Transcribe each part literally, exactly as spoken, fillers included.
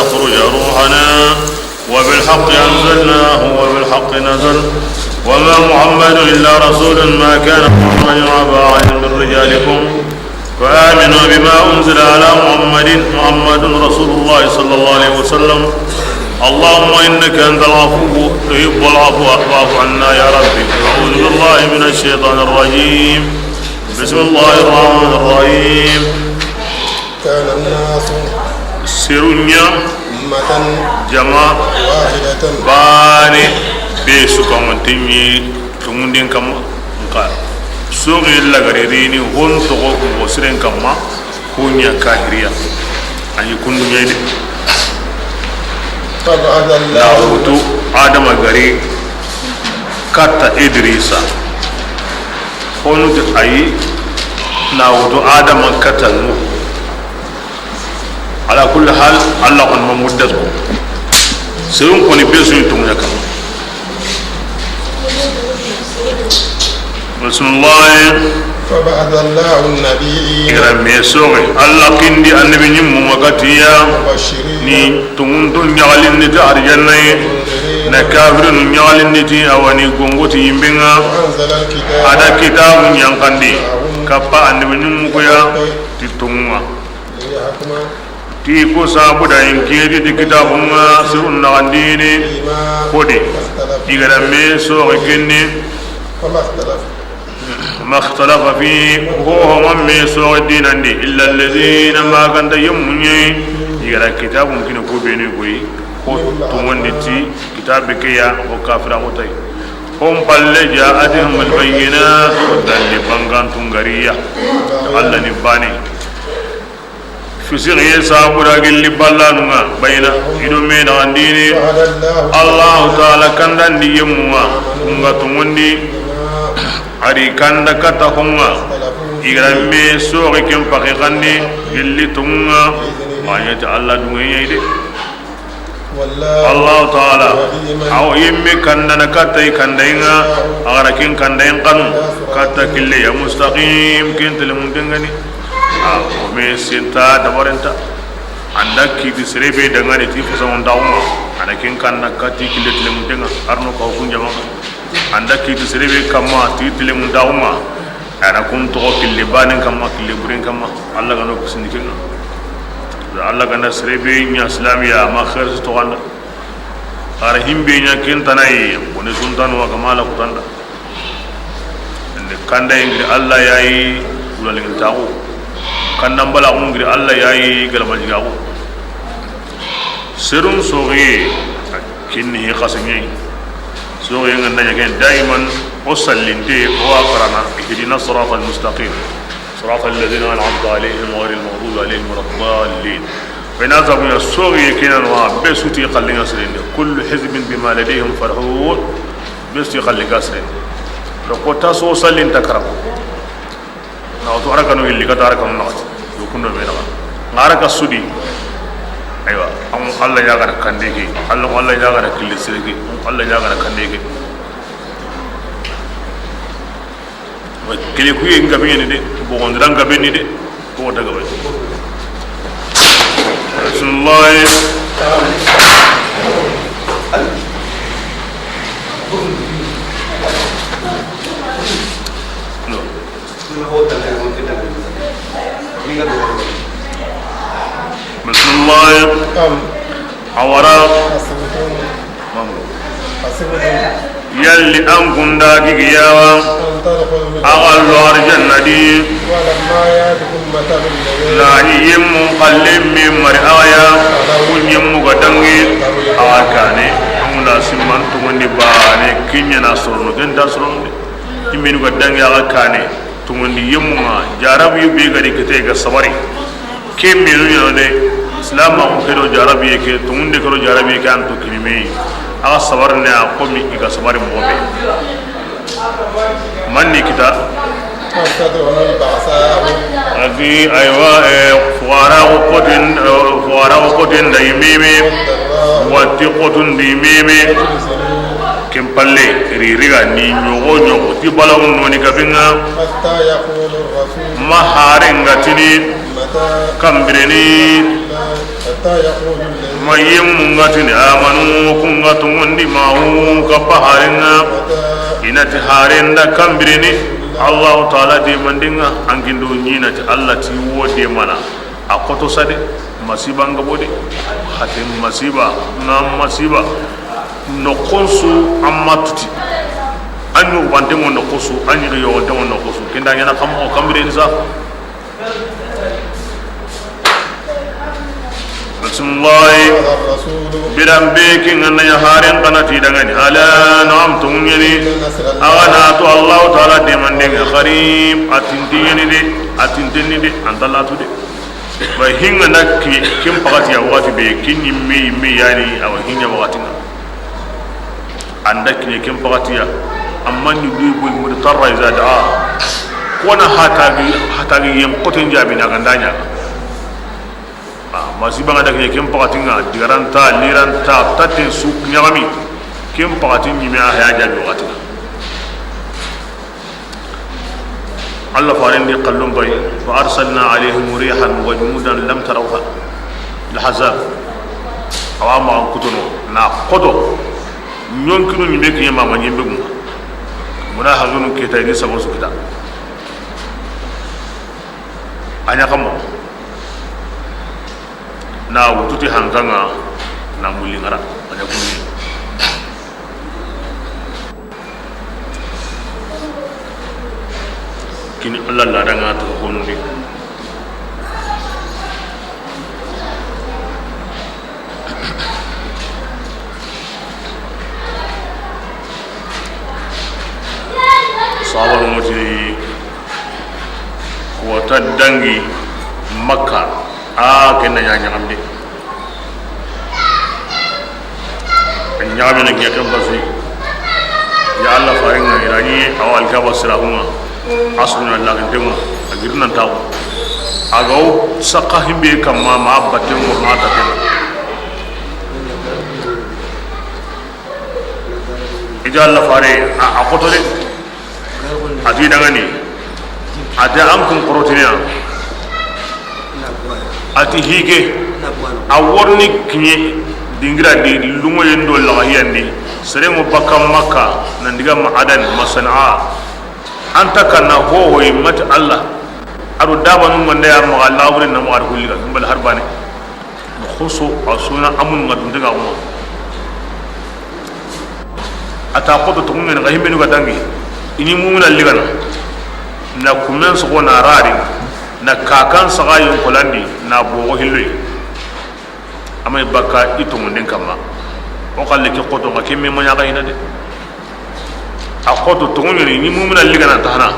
يخرج روحنا، وبالحق أنزلناه وبالحق نزل، وما محمد إلا رسول، ما كان محمد أبا أحد من رجالكم، فآمنوا بما أنزل على محمد، محمد رسول الله صلى الله عليه وسلم. اللهم إنك أنت العفو تحب العفو فاعف عنا يا رب. أعوذ بالله من الشيطان الرجيم. بسم الله الرحمن الرحيم. كان الناس Seru ɲa أمة jama واحدة baane be su kamanten ɲi tonŋunden kanma. Nxa soxi lagare rini hon toxo moxo siren kanma, ku ɲa kahiriya. A ɲi kundu ɲa yi de. فبعث الله Na wutu Adama gari katta Idrisa. Honu ti ayi, na wutu Adama katta Nuhu. Ala kulli hal, Allah xoni ma mudda ko. Serun koni be su ni tonŋuya kanma. Bismillah. فبعث الله النبيين I ga ra me soxi, Allah kindi annabi ɲimmu ma katiya. مبشرين Ni tonŋunto ɲaxalindi ti arjanna yi, na kafirinu ɲaxalindi ti a wa ni gongo ti yinben ŋa. وأنزل الكتاب A da kitabu ɲaxandi kappa annabi ɲimmu ku ya ti tonŋun ŋa. ليحكم Ti ko sabu da in kiyeti ti kitabun ŋa sirun naxandini فيما kodi. اختلف I ga ra me soxi kinni. وما اختلف Ma ikhtalafa fihi, ho ho ma me soxi dinan di, illa allazina, ma ga nta yemmu ɲa yi, i ga ra kitabun kini ku benu koyi, ko tonŋundi ti kitabe ke ya, ko kafira ko tay. Hon palle, ja'athumul bayyinat, ko dalli bangantun ga ri ya, Allah ni baane. Fisiqiye sabu da gilli ballanun ŋa, bayina i do me naxandini. Allahu Taala kandandi yemmun ŋa, kun ga tonŋundi, a ri kanda katta hon ŋa, i ga ra me soxi ken paxi xanni, gilli tonŋun ŋa, ma ɲa ti Allah duŋe ɲa yi de. Allahu Taala, a wo yemme kandana katta i kandayen ŋa, a ga ra ken kandayen xanu, katta kille ya mustaqim, ken telemunten ŋa ni. A wo me senta dabarenta. An da kiti sere be dangani ti fasangontaxun ŋa, a na ken kanna katti kille telemunten ŋa, arno kaw kun jama. An da kiti sere be kanma ti telemuntaxun ŋa, a na kun toxo kille banen kanma, kille buren kanma, Allah ga na o kisindi ken ŋa. Da Allah ga na sere be ɲa silamiya, ma xeeri su toxo an da. Xara himbe ɲa ken tana yi, bone suntanu wa kamala kutanda. Inde kanda ngiri Allah ya yi, wulalingintaxu. Kanda mbalaxu ngiri Allah ya yi, galamajigaxu. Serun soxiye, kinni hi xaseɲe. Soxiye nga nda ɲa ken daiman, o sallinte, o wa karana, ihdina siratal mustaqim. Siratal ladhina an'amta alayhim ghayril maghdubi alayhim waladdallin. Bayna zabuya soxiye kinanu wa, be su ti xallinga sirinde. Kullu hizbin bima ladayhim farihun. Be su ti xallinga sirinde. Do ko taso sallinta karama. Na wato arakanu illi kata arakanu na wato. Yo kundo me na. Nga araka sudi. Aywa, an Allah ya gara kande ke. Allah, Allah ya gara killi sirki. Allah ya gara kande ke. Kele kuye nga be ni de. Bogon dran nga be ni de. Ko daga be. Bismillah. No. Bismillah. Am. Awara. Hasibtum. Mamu. Hasibtum. Yalli an kunda gigiyawa. An tadkhulul. Agallo arjanna di. Walamma ya'tikum mathalul ladhina. Na yi yemmu xalle me mari aya. Kun yemmu ga dangi. Awa kane. An da simman tumundi bane kinya na sorono genta sorono. Iminu ga dangi aga kane, tonŋundi yemmun ŋa, jarabu be ga ri kite ga sabari. Ke menu ɲa no de, Islam ko ke do jarabu ye ke, tonŋunde ke do jarabu ye ke an to kinime. Aga sabari ne a komi i ga sabari mo be. Manni kita. Agi aywa, eh, fuqara ko kotin, eh, fuqara ko kotin da imeme, wati kotun da imeme. Ken palle, ririga ni ɲogo ɲogo ti balawun noni gabe ŋa. حتى يقول الرسول. Ma haren ga tini, متى. Kambireni. حتى يقول الذين Ma yemmu nga tini amanu, ku nga tonŋundi, ma hu kappa haren ŋa, i na ti haren da kan birini, Allahu Taala deemanden ŋa, an gindo ɲi na ti Alla ti wo deemana. A xoto sa de, masiba nga bo de, hate masiba, na masiba, noqun su an ma tuti, an ɲugubanten ŋo noqun su, an ɲigi yogonten ŋo noqun su, ken da ɲaana kan moxo kan birini sa. Bismillahi. Biran be ke ŋa na ya haren xa na ti dangani. Ala, naam, tonŋu ɲa ni. A ga na tu Allahu Taala deemanden ŋa, qarib, a tinten ɲa ni de, a tinten ni de, an ta latu de. Ba hinŋa na ke, ken paxati ya waxati be, ken ɲi me, me ya ni, a wa hinŋa waxati ŋa. An da kiɲe ken paxati ya, amma ni du boy mudu tarra iza daa. Ko na hatagi, hatagi yen xoten jaabi na ganda ɲa. Ah, masiba nga da kiɲe ken paxati ŋa, digaranta, liranta, tatte su ɲagami. Ken paxati ɲi me a haya jaabi waxati ŋa. Alla faren di xallun bay, fa arsalna alayhim rihan wa junudan lam tarawha. Al-Ahzab. Awa ma an kutono na xoto. Ɲonkinu ɲi me kiɲe ma ma ɲi be gunga. Muna hagunu kita ni sabon su kita. A ɲa kamo. Na wututi hankan ŋa, na mulli ŋara, a ɲa kunni. Kini Alla la danga to honundi. Sahaba moti ko ta dangi Makka, a ken na ɲa ɲaxambe. Ɲaxambe na ɲa ken basi. Ya Alla faren ŋa i ra ɲi awa Alkaba siraxun ŋa. A sunu na laxinten ŋa, a girinan taxu. A ga wo saxa himbe kamma ma batten ŋo ma taten. I ja Alla fare a, a xoto de. A ti dangani. A ti an kun xorotiniya. A ti hige. A worni kiɲe dingira di lungoyen do laxahiyan di. Sere ŋo bakka Makka nan diga ma Adan ma Sana'a. An ta kanna hohoyi mati Alla. A do dabanu ŋa nda ya maxa lawure na maxa kulli ga mbal harbane. Xoso a suna amun ŋa dunte ga xuma. A ta xoto to ŋene ga himbenu ga dangi. I ni mumina ligana. Na kumen soxo na rari. Na kakan saga yon kolandi na bogo hilloy. Amay bakka i tongunden kamma. O xalle ke xoto ŋa ke me maɲa ga ina de. A xoto tongunden ni mumina ligana tahana.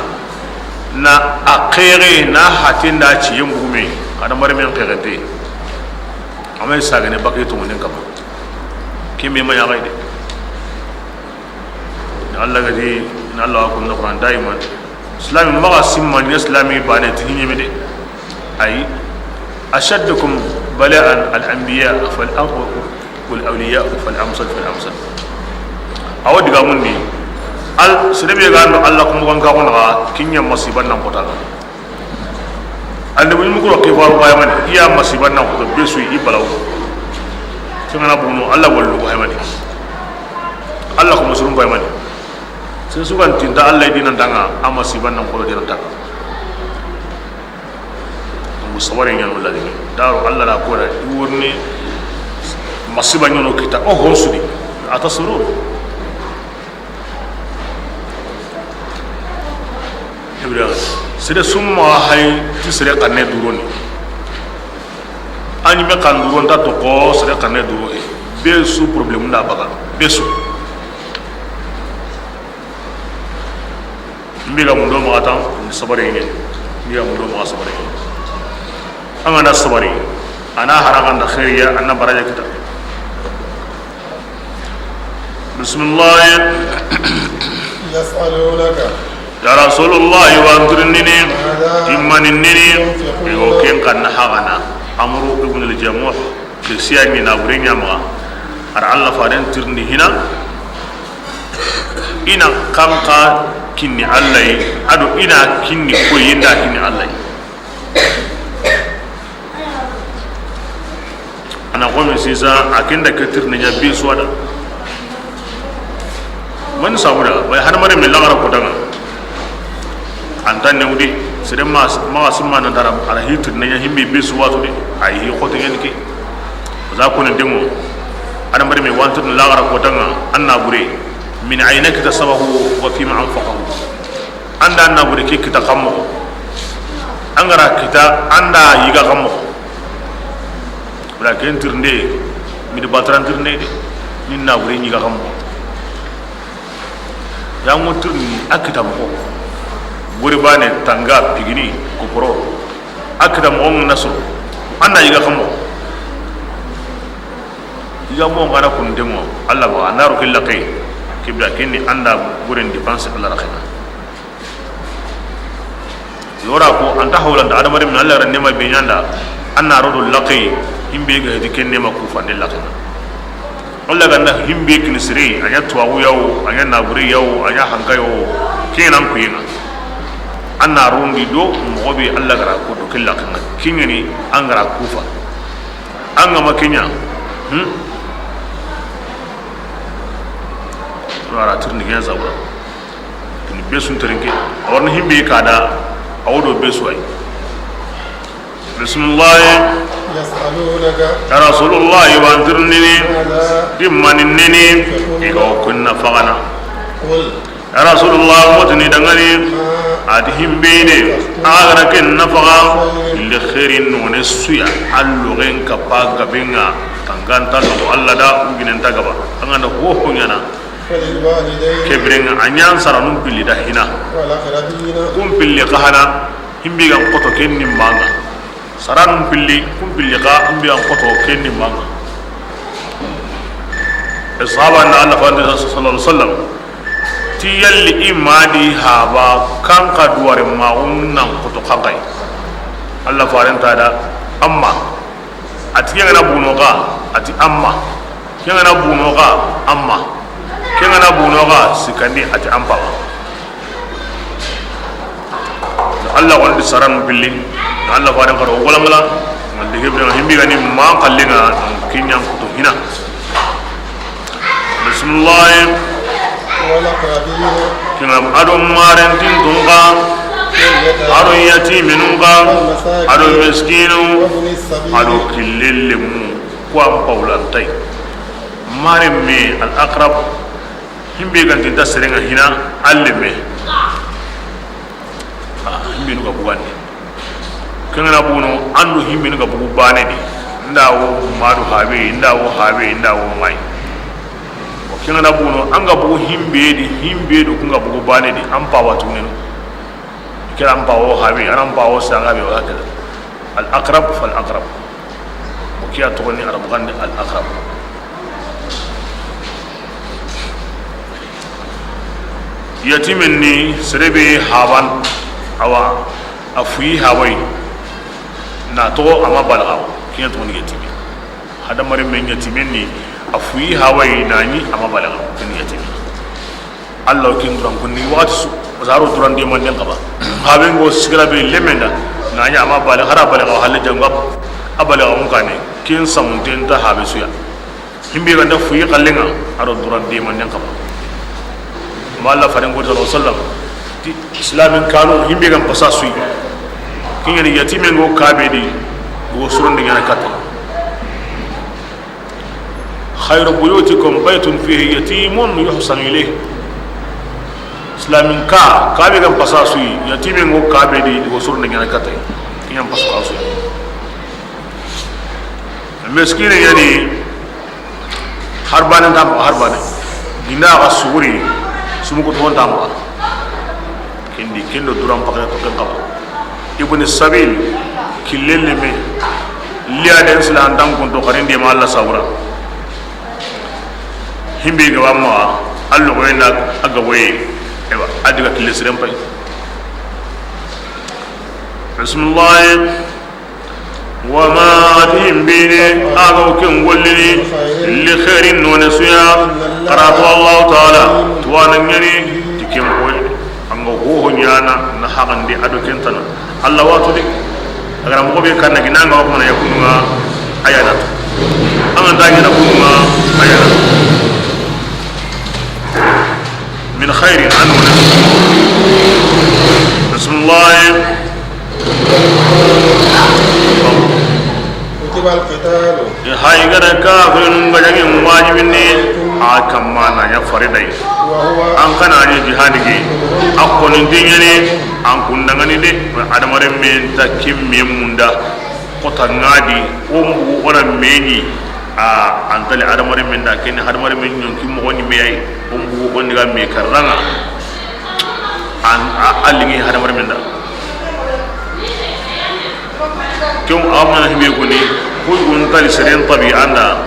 Na a xexe na hatinda ciyen bugume. Adamare men xexente. Amay sagane bakka i tongunden kamma. Ke me maɲa ga ide. Ni Alla ga di, ni Alla wa kunna Qur'an daiman. Islami maxa simma ni Islami bane ti hiɲeme de. Ay, ashaddukum bala'an al-anbiya fal am-, wal awliya fal amsal fal amsal. Awa diga mundi, al, sere be ga no Alla ko mo ga ko na kiɲa masiba nan kota. Ande bu ni mukuro ke faru bayamani, iya masiba nan ko be su i balaw. Singana bunu Alla wallu bayamani. Alla ko musulum bayamani. Sere su ga ntinta Alla dinan tanga, a masiba nan ko dinan tanga. Mu sabari ɲa no ladi. Daro Alla la ko da, i worni masiba ɲono kita, o honsudi. Atasuru. Ibrahim, sere summa hay ti sere kanne duroni. Ani me kan duron ta to ko sere kanne duro he. Be su problème na baga. Be su. Mbiga mundo maxa tan, sabari ɲe. Mbiga mundo maxa sabari ɲe. An ga na sabari, a na haraga nda xeeriya, a na baraja kita. Bismillah. يسألونك. Ya Rasulullah, i wa an tirindini, ماذا i ma ni nini, ينفقون. I wo ken kan na hagana. Amru ibn al-Jamuh, ke siya ni na bure ɲa maxa. Ar Alla faden tirindi hina. I na kanka kinni Alla yi, a do i na kinni koyi nda kinni Alla yi. A na xo me sisa, a ken da ke tirinde ɲa be su wa da. Mani sabu da, way hadamarenme laxara kota ŋa. An ta newdi, sere ma, maxa simma nan tara, a ra hi tirinde ɲa himbe be su wa tu de, a yi hi xote ɲa ni ke. Za ko ne dengo, hadamarenme wa an tirinde laxara kota ŋa, an na bure, min ayna iktasabahu wa fima anfaqahu. An da na bure ke kita xa moxo. An ga ra kita, an da yiga xa moxo. Wala ken tirinde, mi di bataran tirinde de, ni na bure yiga xa moxo. Yango tirindi a kita moxo. Buri bane, tanga, pigini, koporo. A kita moxo na so. An da yiga xa moxo. Yiga moxo ŋa na kunte ŋo. Allah ba, a na ro ke laxe. Kibla kenni an da buren dépense Allah ra xena. Yora ko an ta hawlanda hadamarenme, Allah ra nema be ɲa an da, an na ro do laxe, himbe ga hedi ken nema ku fande laxe na. Allah ga na himbe kini sire, a ɲa tuwaxu ya wo, a ɲa nabure ya wo, a ɲa hanka ya wo, ke nan ku yi ŋa. An na rondi do moxo be Allah ga ra ko do ke laxe ŋa, ke ɲa ni an ga ra ku fa. An ga ma ke ɲa, hmm? Wala tirindi ken sabura. Ni be su n terinke. A wa ri ni himbe ka da, a wo do be su ay. Bismillah. يسألونك. Ya Rasulullah, i wa an tirindini. ماذا. Di mani neni. ينفقون. I ga wo kunna fagana. قل. Ya Rasulullah, motini dangani. ما. A ti himbe de. A ga ra ken na faga. Li xeeri none su ya. Allo gen ka pa gabenga. Tanganta lo Allah da uginen ta gaba. An ga na ho ho ɲana. فللوالدين. Ke biren ŋa, a ɲa n saranun pilli da hina. والأقربين. Kun pilli xa hana, himbi ga n xoto ken ni manga. Saranun pilli, kun pilli xa, himbi ga n xoto ken ni manga. E sahaba na Allah fande sallallahu alaihi wasallam. Ti yalli i ma di haba kan xa duware ma un nan xoto kan xa yi. Allah faren ta da, amma. A ti ke ga na buno xa, a ti amma. Ke ga na buno xa, amma. Ke ga na buno xa, sikandi, a ti ampa. Allah wandi saran billi. Allah fadan karo wala ngala. Wandi ke be himbi ga ni ma kallinga, kinyan kutu hina. Bismillah. والأقربين. Kina ado marentin tunga. واليتامى. Ado yatiminun ga. والمساكين. Ado miskinu. وابن السبيل. Ado killellemu. Ko an paulantay. Maren me al aqrab. Himbe gantinta serenga hina alleme. Ah, himbe nuka bugandi. Kengana buno, ando himbe nuka bugu bane di. Nda wo madu habe, nda wo habe, nda wo mai. O kengana buno, anga bugu himbe di, himbe do kunga bugu bane di, ampa watu nenu. Kira ampa wo habe, an ampa wo sanga be, wa hakada. Al aqrab fal aqrab. O kiya togoni arabu gande al aqrab. Yatimen ni serebe haban, awa, a fuyi habai, na togo ama balaga, kiɲa togoni yatime. Hadamaren men yatimen ni, a fuyi habai na ni ama balaga, ken yatime. Allah kin duran kunni waxati su, zaro duran de manden kaba. Haben go sigira be lemenda, na ni ama balaga, hara balaga, halle janga, a balaga on kane, kin samunten ta habe suya. Himbe ganda fuyi kallenga, aro duran de manden kaba. Ma Allah faren go sallallahu alaihi wasallam. Ti islamin kanu himbe gan pasa suyi. Kingani yatimen go kabe di, go suron de ngana kata. Khayru buyutikum baytun fihi yatimun yuhsanu ilayh. Islamin ka, kabe gan pasa suyi, yatimen go kabe di, go suron de ngana kata. Kinyan pasa suyi. Miskine yani, harbane ntambo, harbane. Ginda ga suguri, sumuku to ntambo. Kendi, kendo duran pakare to ken kaba. Ibn Sabil, killelle me. Liya den sila andan kunto karinde ma Allah sawra. Himbe ga wamma, Allah ko yenda aga woye. Ewa, adiga kille siren pay. Bismillah. Wa ma atihim bine, aga o ken gollini, li khairin none suya, karatu Allah Ta'ala, tuwana ɲani, ti ken koy, anga hoho ɲana, na haqandi ado kentana. Allah watu de, agara mogo be kanna ginanga wa kuma na yakununga, ayana. Hay ga da kafirinun gajaŋen wajibindi, a kamma na ɲa faridayi. An xa na ɲi jihadi ke, a koninten ɲa ni, an kundaŋani de. Hadamarenmen nta ken me munda, xota ŋa di, o n bugu o na me ɲi, a, an ta li hadamarenmen da, ken ni hadamarenmen ɲonki moxo ɲi me ya yi, o n bugu o n diga me karraŋa, an, a, a liŋi hadamarenmen da. Ken a mana himbe koni, ko gun tali seren tabi anda.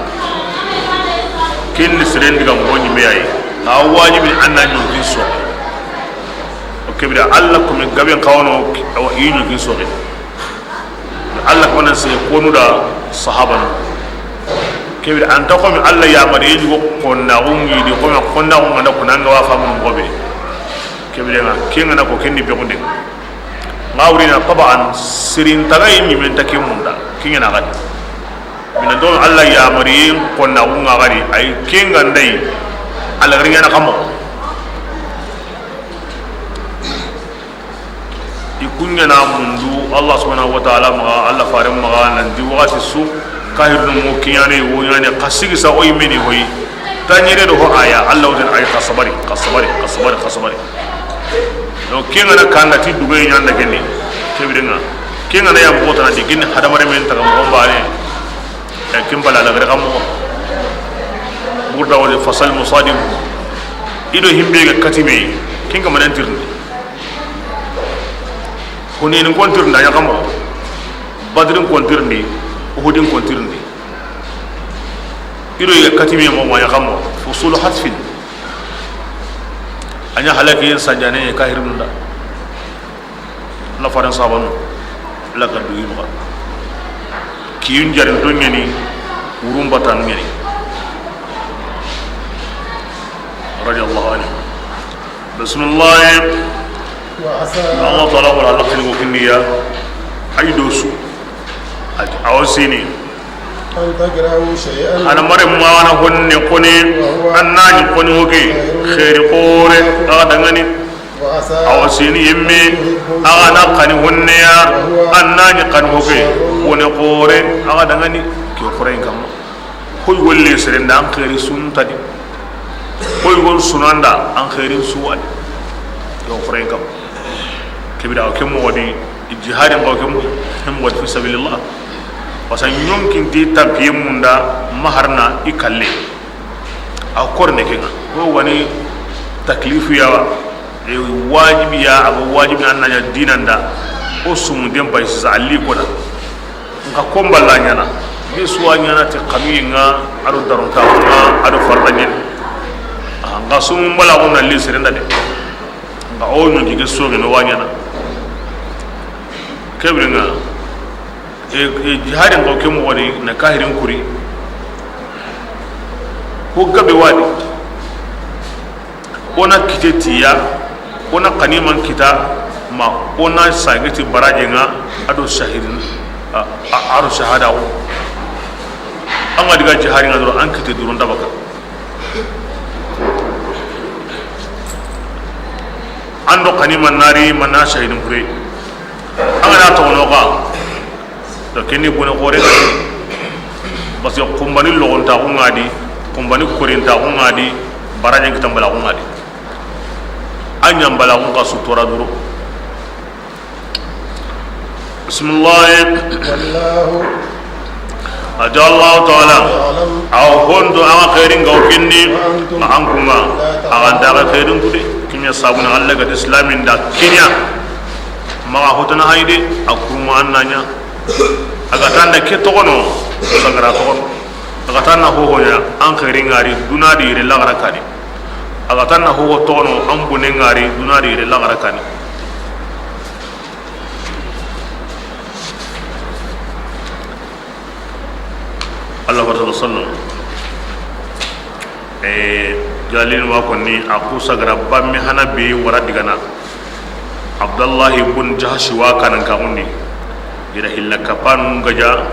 Ken ni seren diga mo ɲi me ya yi. A wajibi an na ɲonkin so. O ke bire Alla ko mi gaben xawno, awa i ɲonkin so. Alla ko nan se konu da sahabanu. Ke bire an ta ko mi Alla ya ma de yugo konna gungi di ko ma konna gunga da ko nan ga wa famu mo be. Ke bire ŋa, ken ŋa na ko ken ni be gunde. Ŋa wurina tabaan, sirin taga yi ɲimen ta ke munda, ken ŋa na gadi. Mina don Alla ya mari konna gunga gadi, ay ken ŋa ndai, Alla gari ɲa na kamo. I kuɲana mundu Allah subhanahu wa ta'ala maxa, Allah faren maxa, nanti waxati su, kahirinu mo kiɲane, wo ɲane, xa sigi sa o yi meni hoyi. Taɲere do ho aya, Allah woten ay xa sabari, xa sabari, xa sabari, xa sabari. Donc, ken ŋa na kanda ti dugay ɲanda kenni, ke birenŋa. Ken ŋa na ya moxo tana di, kenni hadamarenmen taga moxo mbane. E, ken bala la gere xa moxo. Burda wala fasal musadim. I do himbe ga katime, ken ka manan tirni. Hunayn kontirndi a ɲa xa moxo, Badrin kontirndi, Uhudin kontirndi. I do i ga katime mo ma ɲa xa moxo, fusulu hatfin. A ɲa halakiyen sanjane kahirinu nda. Na faren sabanu la ga duyi maxa. Kiyun jarin to ɲeni, wurun batanu ɲeni. Radiyallahu anhu. Bismillah. وعسى. Allah taala wala Allah kini ko kinniya. Ay do su. Ati awa sini. أن تكرهوا شيئا. Ana mare mana honne kone. وهو. An na ɲi kone hoke. خير. Xeeri xoore. A ga dangani. وعسى. Awa sini yemme. أن تحبوا. A ga na kani honne ya. وهو. An na ɲi kani hoke. شر. Kone xoore. A ga dangani. Ke xoore kamma. Koy wolle serenda an xeeri suntadi. Koy gol sunanda an xeerin suwadi. Yo xoren kam. Kebida o ke moxodi, jihadin xaw ke moxodi fi sabilillah. Parce que ɲonkinti tampiye munda maharna i kalle. A korne kenga. Ko wani taklifu ya. E, wajibi ya, a ga wajibi na ɲa dinanda. O sumu den pay sisa ali koda. Nka komballa ɲana. Be suwa ɲana ti xanuyi nga, ado daronta nga, ado farla ɲen. Nka sumu mbala ko na li serenda de. Nka o ɲonki ke soge no wa ɲana. Kebrenga. E, e, jihadin ko ke moxodi na kahirin kuri. Ko gabe wadi. O na kite tiya, o na xaniman kita ma, o na sageti barajenga, ado shahidin, a, a, ado shahada o. An ga diga jihadin nga doro, an kite duron dabaka. An do xaniman nari, mana shahidin kure. An ga na toxono xa. To, kenni bone xoore. Parce que xumbani loxontaxu nga di, xumbani korintaxu nga di, barajen kitambalaxu nga di. A ɲambalaxu nga su tora duro. Bismillah. والله. A ti Allahu taala. يعلم. Awa hondo a ga xeerin ga o kinni. وأنتم. Ma an kunga. لا تعلمون. A ga nta ga xeerin kude. Kinya sabuna Allah ga islamin da kinya. Maxa hotana hayde, a kuruma an na ɲa. A ga tanda ke toxono, sagara toxono. A ga tanda hohoya, an xeeri ngari, duna di yere laxara kani. A ga tanda hoho toxono, an bone ngari, duna di yere laxara kani. Allah wa sallam. E, jalin wa konni, a ku sagara bamme hana be wara digana. Abdullahi bun Jahshi wa kanan kaxundi. Ira hilla kapanu gaja.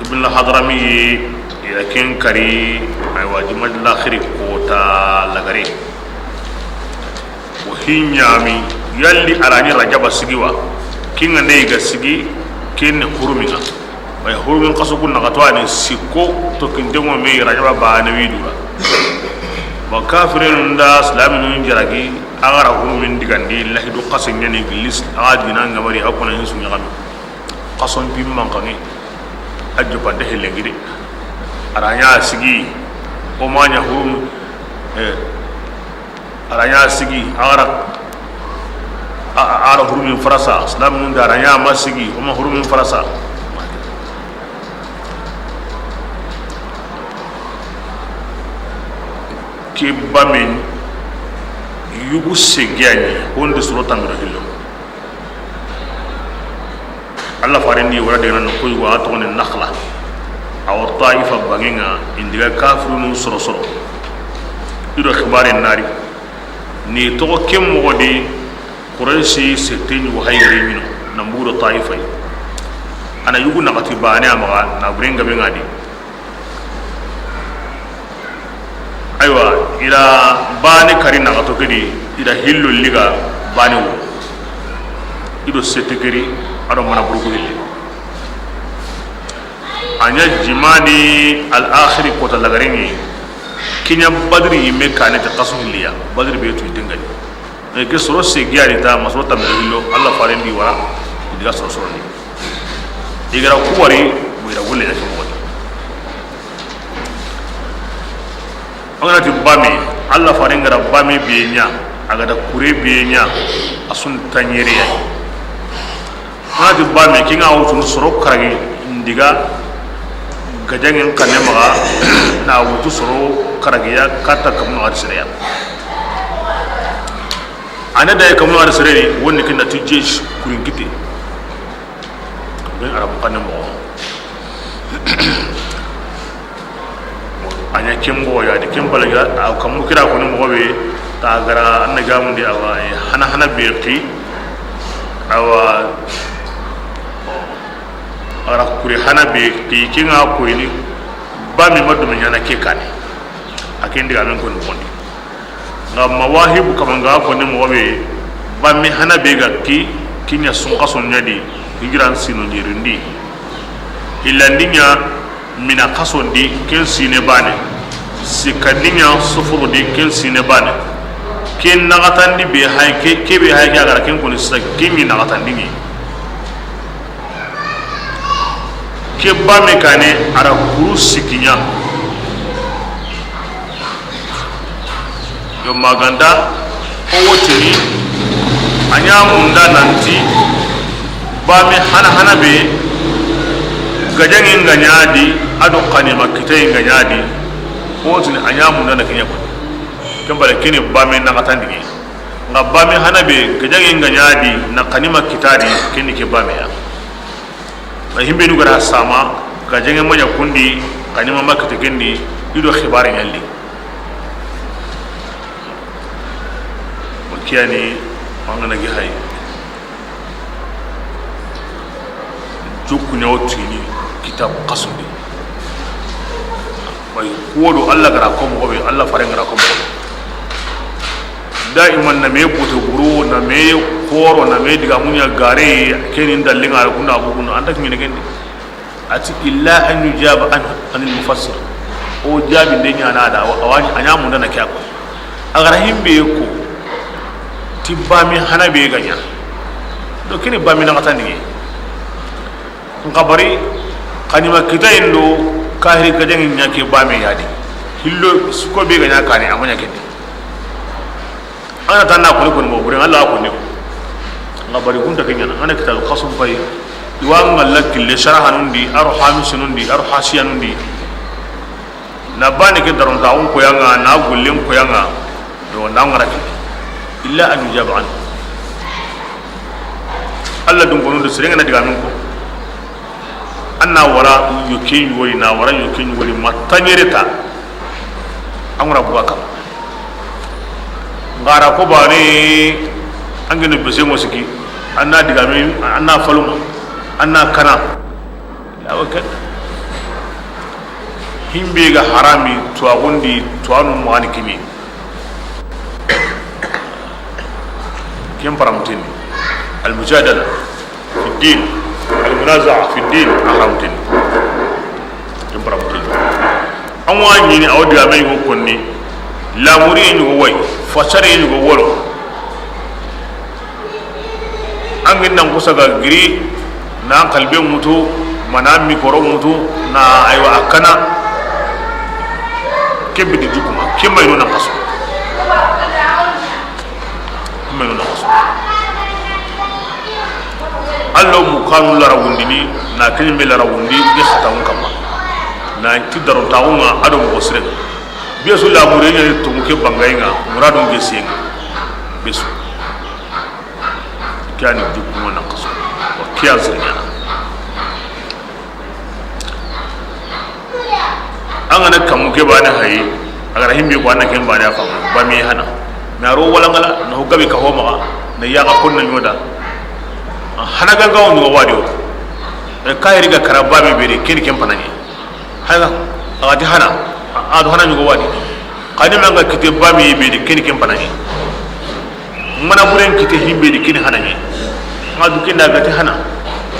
Ibn al-Hadrami ira ken kari. Aywa, Jumad al-Akhiri kota lagare. O hinyami, yalli arani Rajaba sigi wa? Kinga ne ga sigi, ken ne huruminga. Ay, hurumin xaso kun naxato a ni sikko to kintengo me Rajaba baane wi dura. Bon, kafirinun da silaminun jaragi, a ga ra hurumin digandi, lahidu xasen ɲa ni gillis, a ga dina ŋa bari, a kuna hinsu ɲaxami. Xason pimman xangi, a jopante hellengide. A ra ɲa sigi, o ma ɲa hurum, eh, a ra ɲa sigi, a ga ra, a, a, a ra hurumin farasa, silaminun da a ra ɲa ma sigi, o ma hurumin farasa. Ke bamen yugu segiyani, honde soro tamiro hillo. Allah farendi wara de nan koy wa to ne nakhla. Awa Taifa bangenga indiga kafirunu soro soro. Ido xibare nari. Ni to kem mo di Qurayshi sette ɲugo hayre mino na mbugo Taifa yi. Ana yugu naxati bane amaga na burenga be ngadi. Aywa, i da bane kari naxato ke di, i da hillo liga bane wo. I do sette ke ri, a do mana burugu hilli. A ɲa jimani al akhiri kota lagarini. Kiɲa Badri yimme kane te xasu hilliya. Badri be tu i dengani. E ke soro se giyari ta, ma soro tambe hillo, Allah farendi wara, i diga soro soro ni. I gara kuwari, mu i da golle ya ke mo. An ga na ti bame, Allah faren ga ra bame be ɲa, a ga da kure be ɲa, a sun taɲere ya. An ga na ti bame, kinga wutu soro karagi, ndiga, gajangen kanne maga, na wutu soro karagi ya, kata kamu na sere ya. A na da ya kamu na sere ni, woni kinda ti jesh kurin kite. Ben Arabu kanne mo. A ɲa ken moxo ya di, ken balaga, a kamu kira ko ni moxo be, ta gara an na gamundi awa, e, hana hana be xi, awa, a ra kure hana be xi, kinga ko ni, bame ma dume ɲana ke kane. A ken diga men ko ni bondi. Nga Mawahibu kama nga ko ni moxo be, bame hana be ga ki, kiɲa sunxaso ɲa di, hijiran sino ɲerindi. Hilandi ɲa mina xasondi, ken sine bane. Sikandi ɲa soforondi, ken sine bane. Ken naxatandi be hay, ke, ke be hay ke a ga ra ken ko ni sa, ken ni naxatandi ni. Ke bame kane, a ra kuru sikiɲa. Yo maganda, o wotini, a ɲa munda nanti, bame hana hana be, gajangi nga ɲa di, a do xanima kitayi nga ɲa di, o wotini, a ɲa munda na kiɲa ko. Ken bale kini bame naxatandi ni. Nga bame hana be, gajangi nga ɲa di, na xanima kita di, kini ke bame ya. Ba himbe nu gara sama, gajangi ma ɲa kundi, xanima ma kita kendi, i do xibare ɲalli. Makiyani, mangana gi hay. Jokku ɲa wo tini kitabu xasundi. Way, kuwo do Allah gara ko moxo be, Allah faren gara ko moxo be. Daiman na me bote buru, na me xoro, na me diga muɲa gare, kenin dallinga kunda buguna, anta kimine kendi. A ti, illa an yujaba an, anil mufassir. O jaabi nde ɲana da, a wa, a ɲa munda na ke a ko. A gara himbe ko, ti bame hana be ga ɲa. Do kini bame naxatandi ni. N xabari, xanima kitayi ndo, kahiri gajangi ɲa ke bame ya di. Hillo suko be ga ɲa kane, a ma ɲa kende. An ga na tanna koni koni mo bure, Allah koni. Nga bari kunta kenyana, an ga na kitabu xasum pay. I wa nga la kille sharahanun di, aro hamisunun di, aro hasiyanun di. Na bani ke daron ta un ko yanga, na gullen ko yanga. Do nda ngara ki. Illa an yujaba an. Allah dun kono do sirengana diga min ko. An na wara yo ke ɲi wori, na wara yo ke ɲi wori, ma taɲere ta. An ŋura buga kam. Ngara ko bane, an gene bese ŋo siki, an na digame, an na faluma, an na kana. Awa ken. Himbe ga harami, tuwagundi, tuwanu mani kimi. Ken paramutini. Al mujadala fi din, al munaza'a fi din, a haramutini. Ken paramutu. An wa ɲini, a wa digame yogo konni, lamuri yogo wa yi, fasare yogo wa no. An gi nan kusa ga giri, na kalbe ŋutu, ma na mikoro ŋutu, na aywa a kana. Ke bidi jukuma, ke mayno nan kaso. Ke mayno nan kaso. Allo mu kanu lara wundini, na kini me lara wundi, i xata ŋun kamma. Na ti daron taxu ŋa, a do moxo sire. Be su lamure ɲa ni tonŋu ke bangayi ŋa, muradun ke senŋa. Be su. Ke yani jukuma nan kaso. Wa ke yan sirɲana. An ga na kamu ke bane hayi, a ga ra himbe ko an na ken bane a famu, ba mi hana. Na ro wala ngala, na ho gabe ka ho maxa, na ya ga kon na ɲoda. Hana ganga o ɲowa wadi o. E, kahiri ga kara ba mi beri, ken ken panani. Hana, a ga ti hana, a do hana ɲogo wadi. Xani manga kite ba mi beri, ken ken panani. Mana buren kite himbe di, ken hana ni. Ma du ken da ga ti hana.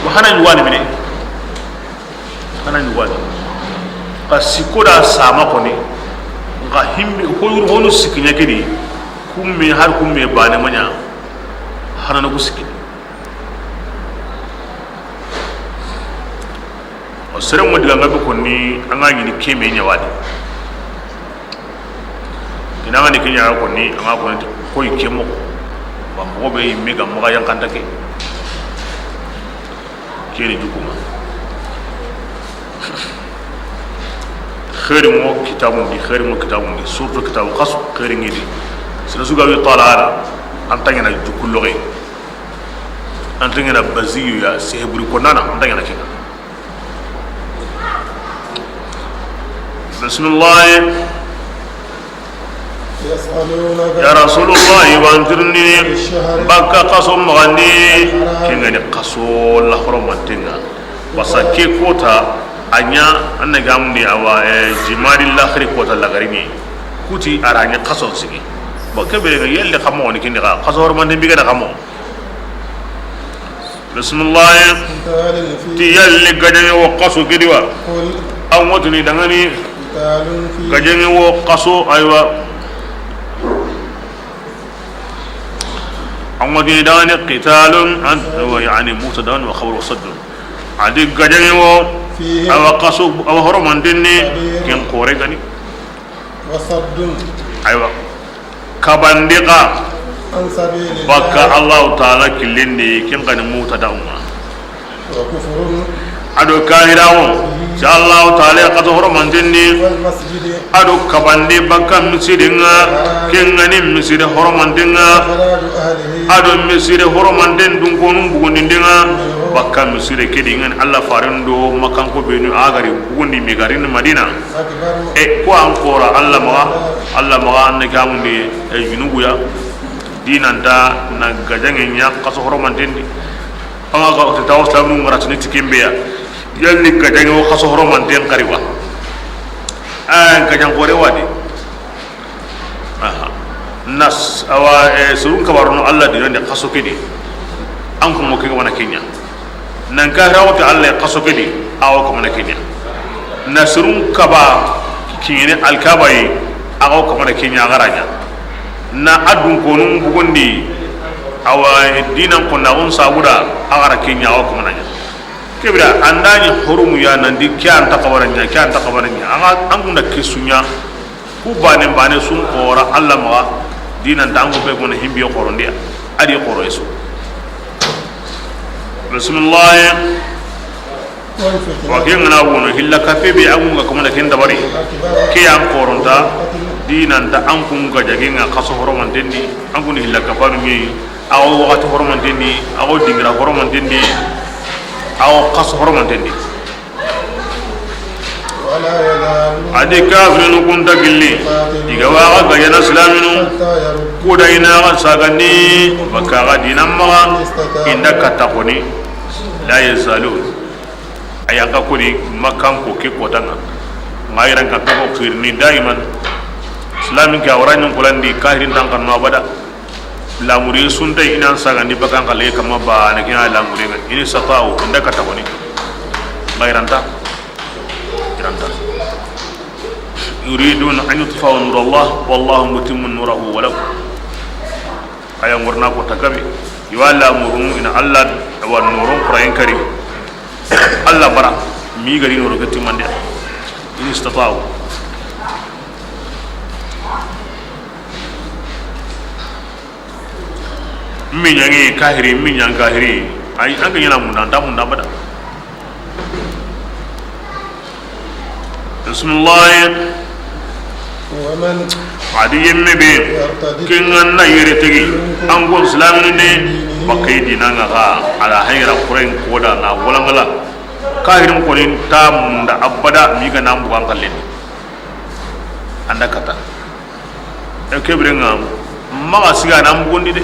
Wa hana ni wani mine. Hana ni wani. Ka siko da sama koni. Nka himbe, ko yuru honu sikinya kedi. Kumme har kumme bane manya. Hana no ku sikini. O sere ŋo diga ŋa be konni, an ga ɲini ke me ɲa wadi. Ina ga ni ke ɲa konni, an ga konni koy ke moxo. Ba moxo be yimme ga maxa yankanta ke. Ke ni jukuma. Xeeri ŋo kitabun di, xeeri ŋo kitabun di, surtout kitabu xasu, xeeri ŋi di. Sere su ga wi tala ala, an ta ŋa na jukuloxe. An ta ŋa na baziyu ya, sehe buri konnana, an ta ŋa na kina. Bismillah. يسألونك Ya Rasulullah, i wa an tirindini عن الشهر bakka xaso maxandi, الحرام. Ke ŋa ni xaso la horomanten ŋa. Basa ke kota, a ɲa, an na gamundi awa, eh, jimadi laxiri kota lagarini. Kuti a ra ɲa xason sigi. Bon, ke bere ŋa yelle xa moxo ni kindi xa, xaso horomanten bi ga da xa moxo. Bismillah. قتال فيه. Ti yalli gajaŋe wo xaso ke di wa? قل. An wotini dangani. قتال فيه. Gajaŋe wo xaso, aywa. An wotini dangani qitalun, an, wa yani mubtada'un wa khabaru saddun. A di gajaŋe wo, فيه. Awa xaso, awa horomanten ni, كبير. Ken xore gani. وصد. Aywa. Kabandi xa عن سبيل الله. Bakka Allahu Taala killen di, ken xa ni mubtada'un ŋa. وكفر. A do kahiraxu, به. Ti Allahu Taala xaso horomanten di. والمسجد. A do kabandi bakka misiden ŋa, الحرام. Ken xa ni miside horomanten ŋa. إخراج أهله. A do miside horomanten dunkonun bugundinden ŋa. منه. Bakka miside ke di ŋa ni Alla faren do Makkanko benu a ga ri bugundi mi ga ri ni Madina. E, ko an xora Alla maxa, Alla maxa an ne gamundi, e, junubu ya. Dinanta na gajaŋe ɲa xaso horomanten di. An ga xa o ti tawo silaminu ŋaratini ti ken be ya. Yalli gajaŋe wo xaso horomanten xari wa? A, gajaŋ xore wa di. Aha. Nas, awa, e, surun kabarono Alla dinan di xaso ke di. An kun ŋo ke ga mana ke ɲa. Nan kahiraxu ti Alla xaso ke di, a wo kamana ke ɲa. Na sirun kaba kiɲene Alkaba yi, a wo kamana ke ɲa, a ga ra ɲa. Na a dunkonun bugundi, awa dinan konnaxun sabuda, a ga ra ke ɲa, a wo kamana ɲa. Ke bira, an da ɲi horomu ya, nan ti ke an ta xabara ɲa, ke an ta xabara ɲa. An ga, an kun da ke su ɲa. Ku bane bane sun xora Alla maxa, dinanta an go be gona himbi xorondi, a di xoro yesu. Bismillah. Wa ke ŋa na wono hilla kafe be, an ga kamana ken dabari. Ke yan xoronta, dinanta an kun ga jage ŋa xaso horomanten di, an kun hilla kafanu ŋi, a wo waxati horomanten di, a wo dingira horomanten di, a wo xaso horomanten di. A di kafirinu kun ta gilli, i ga wa xa gajana silaminu, ku da i na xa sagandi, bakka xa dinan maxa, i nda katta xoni, la yazalun. A yan xa koni Makkan ko ke kota ŋa, ŋa yiran ka toxo xirini daiman, silamin ke a wara ɲi n kulandi kahirin tan xanu abada. Lamuri sunta i nan sagandi bakan xalle kamma ba na kina lamuri ŋa ini sata'u inda kata woni. Bayranta. Rantan. Yuriduna an yutfi'u nura Allah, wallahu mutimmu nurahu walaw. Aya ngorna ko tagabi. Iwa la murunu ina Allah wa nurun Qur'an kari. Allah bara mi gari nuru ke timande. In istata'u. Min yangi kahiri, min yang kahiri. Ay, an ga ɲana munda, an ta munda bada. Bismillah. ومن A di yemme be, يرتد ken ga na yere tegi, منكم an go silaminu ne, عن دينه bakay dinanga ga, ala hayra Qur'an koda na walangala. Kahirin konin ta munda abada, mi ga na mbugan kallen. Anda kata. E, ke biren ŋa, maxa siga na mbugundi de.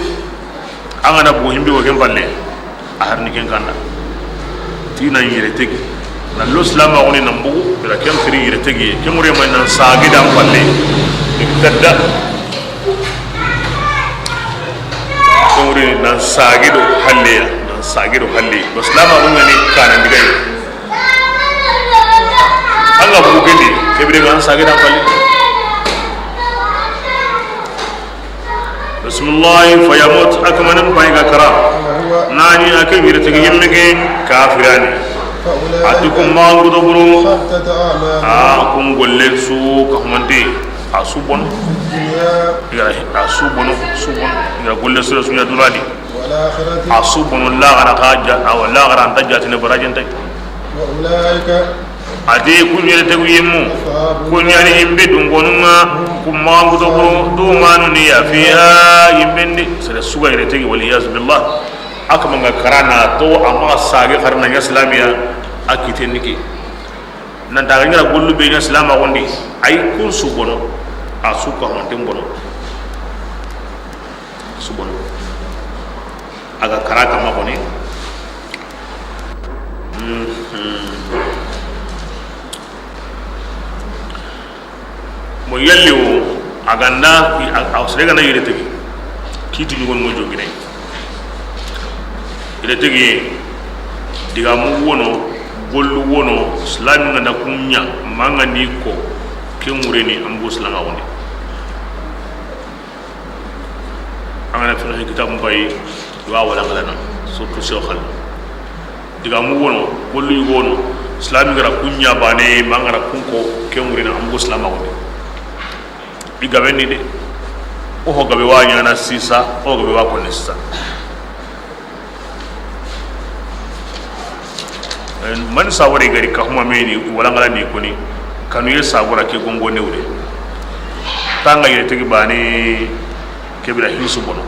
An ga na bugu himbe wo ken palle, a har ni ken kanda. Ti na yere tegi. Na lo silamaxu ni na mbugu, ira ken firi yere tegi. Ken ŋure ma nan sagi dan palle. Ibtada. Ken ŋure nan sagi do halle ya. Nan sagi do halle. Lo silamaxu ni kana ndigayi. An ga bugu kendi, ke biren ŋa an sage dan palle. Bismillah, fayamut, a kamanen pay ga kara. Nani a ke yere tegi yemme ke kafirani. A ti kun maxa ngudo buru. A kun golle su ka humante. A su bono. Iga a su bono, su bono. Iga golle su su ya dunadi. A su bono laxara xa ja, awa laxara anta jatine barajente. A ti kun yere tegu yemmu. Kun yani himbe dungonu ŋa. Kun maxa ngudo buru dumanu ni ya fiha yimbendi. Sere suga yere tegi, wal iyaz billah. A kama nga karana to, a maxa sage xarna ɲa silamiya. A kiten ni ke. Nan ta ga ɲa gollu be ɲa silamaxu ndi. Ay kun su bono. A su ka honten bono. Su bono. A ga kara kama xoni. Mhm. Mo yalli wo, a ga nda, a, a sere ga na yere tegi. Kiti ɲugon mo jogine. Yere tegi, digamu wono, gollu wono, silami ga na kun ɲa, manga ni ko, ke ŋureni, an bo silamaxu ndi. An ga na fiqhi kitabu bay, wa wala ngalana, surtout Seexu Xalil. Digamu wono, gollu wono, silami ga ra kun ɲa bane, manga ra kun ko, ke ŋureni, an bo silamaxu ndi. I gabe ni de. O ho gabe wa ɲana sisa, o gabe wa koni sisa. Eh, man sawari gari ka huma meni, wala ngala ni koni, kanu ye sabura ke gongo newre. Tanga yere tegi bane, ke bira hinsu bono.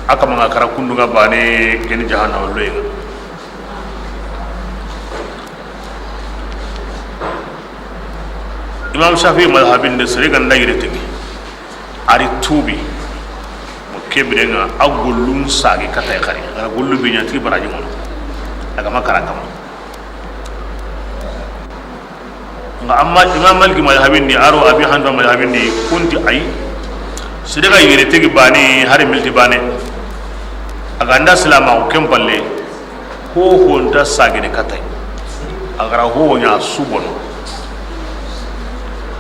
A kama nga kara kundu nga bane, geni jahannama loyega. Imam Shafi'i madhabin de, sere ga nda yere tegi, a ri tubi. Mo ke biren ŋa, a gollun sage katay xari. A ga ra gollu be ɲa ti baraji ŋono. A ga ma kara kama. Nga amma Imam Malik madhabin di, aro Abi Hanifa madhabin di, kunti ay. Sere ga yere tegi bane, hari milti bane. A ga nda silamaxu ken palle. Hoho nta sagene katay. A ga ra hoho ɲa su bono.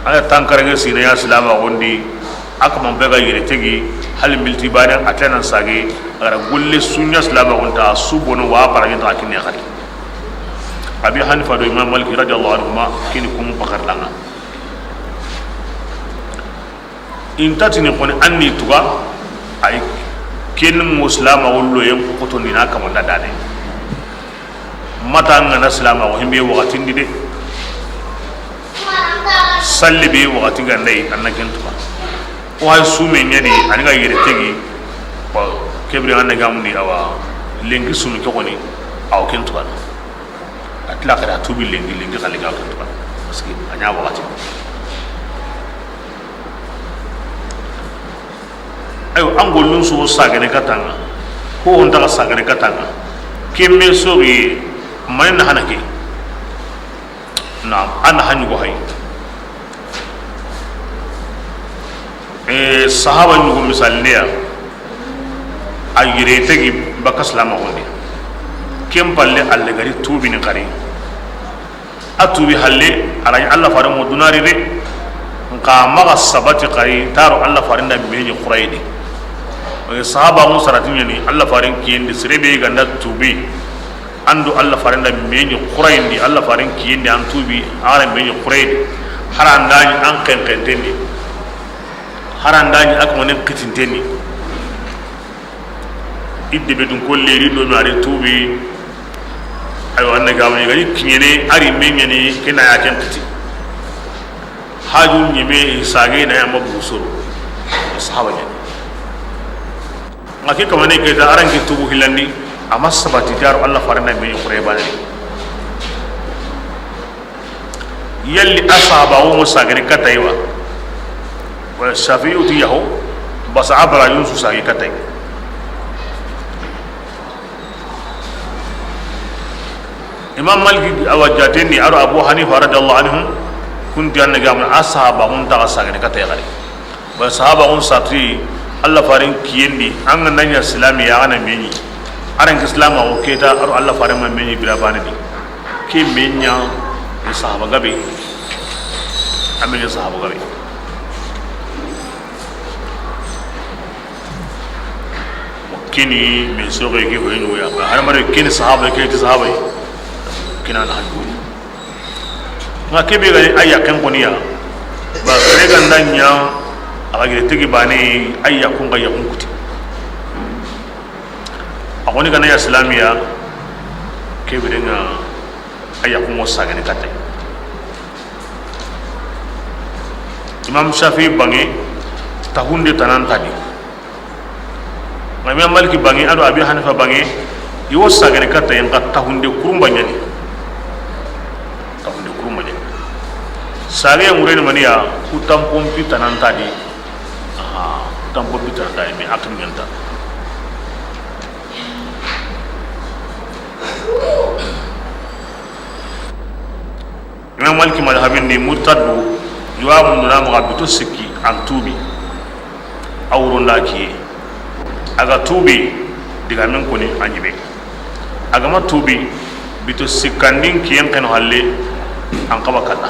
A na tankarage sine ya silamaxu ndi, a kama be ga yere tegi, hali milti bane, a tena sage, a ga ra golle su ɲa silamaxu nta su bono, wa barage nta kinne xari. Abi Hanifa do Imam Malik radiyallahu anhuma, kini kum bakar langa. Intatini xoni an ni tuga, ay ken mo silamaxu loyen xotondina kamanda dane. Mata an ga na silamaxu himbe waxatindi de. Salli be waxati ga nday, an na ken tuga. O hay sume ɲani, an ga yere tegi. Bon, ke bire an na gamundi awa, lenki sunu ke xoni, aw ken tuga. A tila xara tubi lenki, lenki xali ga ken tuga. Parce que a ɲa waxati. Ayo, an gollun so sagene katanga. Ko on daga sagene katanga. Kemme sogi, mani na hana ke. Naam, an na haɲugo hay. E, sahaba ɲugo misal ne ya. A yere tegi baka silamaxu ndi. Ken palle alle gari tubini xari. A tuubi halle, a ra ɲi Alla faaren ŋo dunari de. Nxa maxa sabati xari, ti a ro Alla faaren da me ɲi xurayini. Sahaba ŋo sarati ɲa ni, Alla faaren kiyen di, sere be ga nda tuubi, an do Alla faaren da me ɲi xurayini, Alla faaren kiyen di an tuubi, a ra me ɲi xurayini. Hari an da ɲi an xenxenten di, hari an da ɲi a kumanen xitinten di. I debe dun ko leri do mi a ri tuubi. Aywa, an na ga woni ga ni kiɲene, a ri me ɲa ni, ke na ya ken xiti. Haju ɲime sage na ya ma busoro. Sahaba ɲa ni. Nxa ke kamane ke ta a ra ngi tuubu hilandi, a ma sabati, ti a ro Alla faaren da me ɲi xure baane. Yalli a sahaba wo sagene katay wa? Wa Shafi'i ti yaho, basa a barajun su sage katay. Imam Maliki awa jatendi, a do Abu Hanifa radiyallahu anhum, kun ti an na ga mun a sahaba kun ta sagene katay gari. Ba sahaba kun sati, Alla faaren kiyen di, an ga na ɲa silami ya, a ga na me ɲi. A ra ngi silama o ke ta, a ro Alla faaren ma me ɲi bira baane di. Ke me ɲa, e sahaba gabe. A me ɲa sahaba gabe. Kini me soxe ke hoyinu ya. Har mare kini sahaba ke ti sahaba. Kina na haju. Nxa ke be ga ni a yaqqen koni ya, ba sere ga nda ɲa, a ga gire tigi baane, a yaqqun ga yaqqun kuti. A koni ga na ya silamiya, ke be ŋa a yaqqun ŋo sagene katay. Imam Shafi'i banŋe tahunde tananta di. Nxa Imam Maliki banŋe, a do Abi Hanifa banŋe, i wo sagene katay, nxa tahunde kurumba ɲa ni. Tahunde kurumba ɲa ni. Sage ŋureni maniya, ku tampon pi tananta di. Aha, ku tampon pi tananta di, mais akin ɲa nta. Imam Maliki madhabin ni murtaddu, i wa munduna maxa bito sikki, an tuubi, a wuron da kiye. A ga tuubi, digamen koni a ɲi be. A ga ma tuubi, bito sikkandin kiyen xeno halle, an xaba kalla.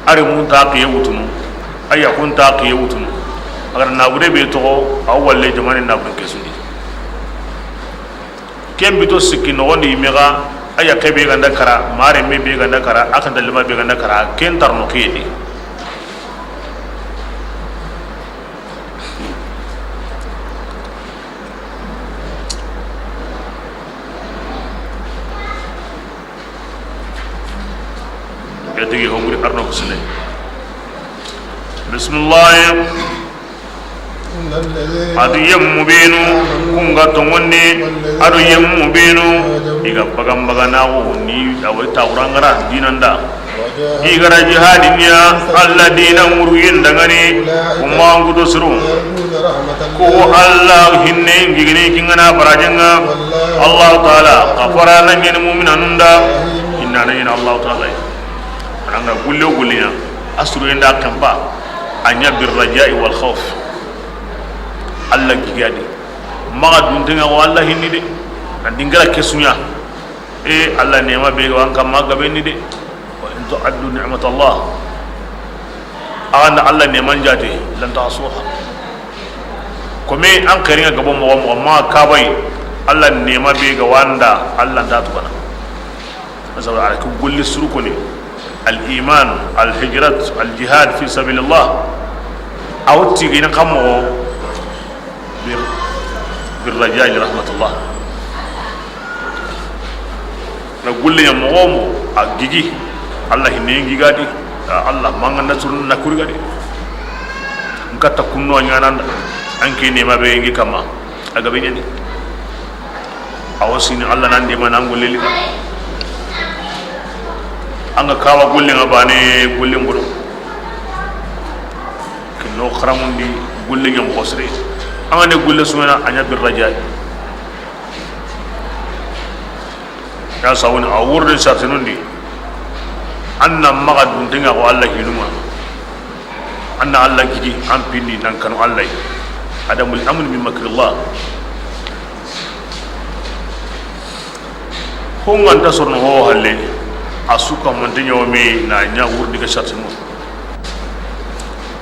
A ri mun ta kiye wutunu, a yaqqun ta kiye wutunu. A ga da nabure be toxo, a walle jamane nabure ke sundi. Ken bito sikki noxondi yime ga, a yaqqe be ga nda kara, mare me be ga nda kara, a xanta lima be ga nda kara, ken tarno kiye di. Yatigi hongri arno kusine. Bismillah. إن الذين A do yemmu benu, ku ga tonŋundi, a do yemmu benu, i ga bagan baganaxu ni, a wa i taxurangara dinanda. I ga ra jihadi niya, Alla dina ŋuruyen dangani, ku ma an gudo suru. Ku Alla hinne ngigini kingana barajenga. Allahu Taala, xafara na ɲeni muminanun da, hinna na ɲeni Allahu Taala. Ananga gulle o gulle ɲa, a suruyen da kampa, a ɲa bir raja'i wal khawf. Alla gigadi. Maxa duntenga ko Alla hinni de. Na dingara kesunya. E Alla nema be wan kamma gabe ni de. Wa in tu'addu ni'matallah. Axa nda Alla neman jate, lan tahsuha. Kome an xeringa gabo moxo moxo ma kabay, Alla nema be ga wanda, Alla nta tugana. Masaba ala ku golli suru koni, al iman, al hijrat, al jihad fi sabilillah. Aw tigini xa moxo bir, bir raja'i li rahmatillah. Na golli ɲa moxo moxo a gigi, Alla hinne gigadi. Ya Alla, manga nasrun na kurigadi. Nkatta kunno ɲananda, anke nema be ngi kamma. A gabe ɲani. Awa sini Alla nan dema nan golle liga. Anga kawa golle nga bane golle mboro. Kinno xaramundi golle ɲa moxo sire. Anga ne golle sumena a ɲa bir raja'i. Ya sawoni a wurre sartinundi. Anna maxa duntenga ko Alla hinuma. Anna Alla gigi, an pindi nan kanu Alla yi. Adamul amn min makrillah. Ko n ga nta sorono ho halle, a su ka mante ɲawo me na ɲa wurdi ga sarti mo.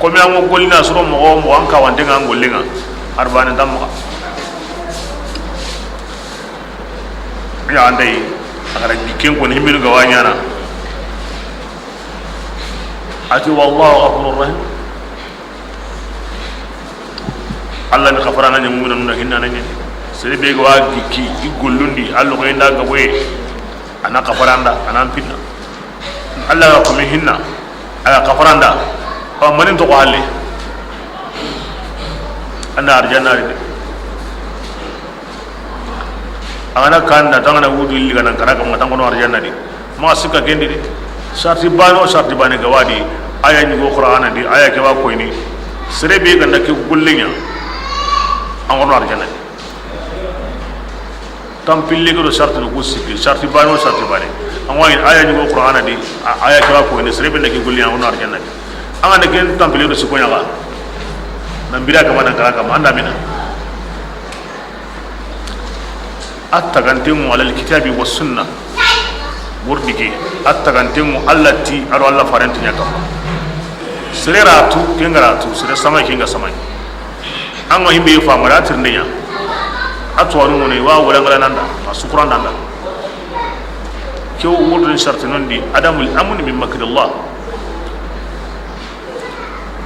Komi an go golli na soro moxo moxo an kawante ŋa an golli ŋa, arbane nta maxa. Ya andai, a gara ken ko ni himminu ga wa ɲana. A ti, "Wallahu ghafurur rahim." Allah ni xafarana ɲa, mu'minuna hinnana ɲa. Sere be ga wa gikki i gollundi, Allah ko inda gaboye, a na xafaranda, a na pinna. Allah ga ko mi hinna, a ga xafaranda. Awa, manin to ko halle. Anda arjanna ri de. An ga na kanda, an ga na wudu illi ga nan kara kamma, an xono arjanna di. Ma sikka ken di de. Sarti bane o sarti bane ga wa di, aya ɲi go Qur'ana di, aya ke wa koyni. Sere be ga nda ke gollen ɲa, an xono arjanna di. Tampille ke do sarti do ku sikki, sarti bane o sarti bane. An wa ɲi aya ɲi go Qur'ana di, a-, aya ke wa koyni, sere be nda ke gollen ɲa, an xono arjanna di. An ga nda ken tampille do sikko ɲa ga. Nan bira kamma, nan kara kamma, anda mina. A tagantenŋo alal kitabi wa sunna. Wurdi ke, a tagantenŋo Allah ti, a do Allah farenti ɲa kamma. Sere ra tu, ken ga ra tu, sere samay, ken ga samay. An ga himbe fa mara tirnde ɲa. A to anu mo ne wa wala ngala nanda, ma sukuran nanda. Ke wurdun sarti non di, adamul amn min makrillah.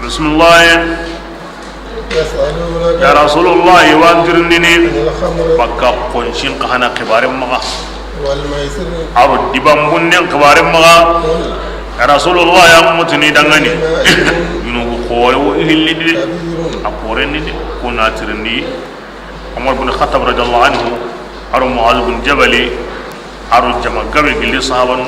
Bismillah. يسألونك Ya Rasulullah, i wa an tirindini عن الخمر bakka koncin ka hana xibaren maxa. والميسر A do dibanbunnen xibaren maxa. قل Ya Rasulullah, ya mutini dangani. فيهما إثم Junubu xoore wo i hilli di de. كبير A xooren ni de. Ku na tirindi Umar bin Khattab radiyallahu anhu, a do Muaz bin Jabali, a do jama gabe gilli sahabanu.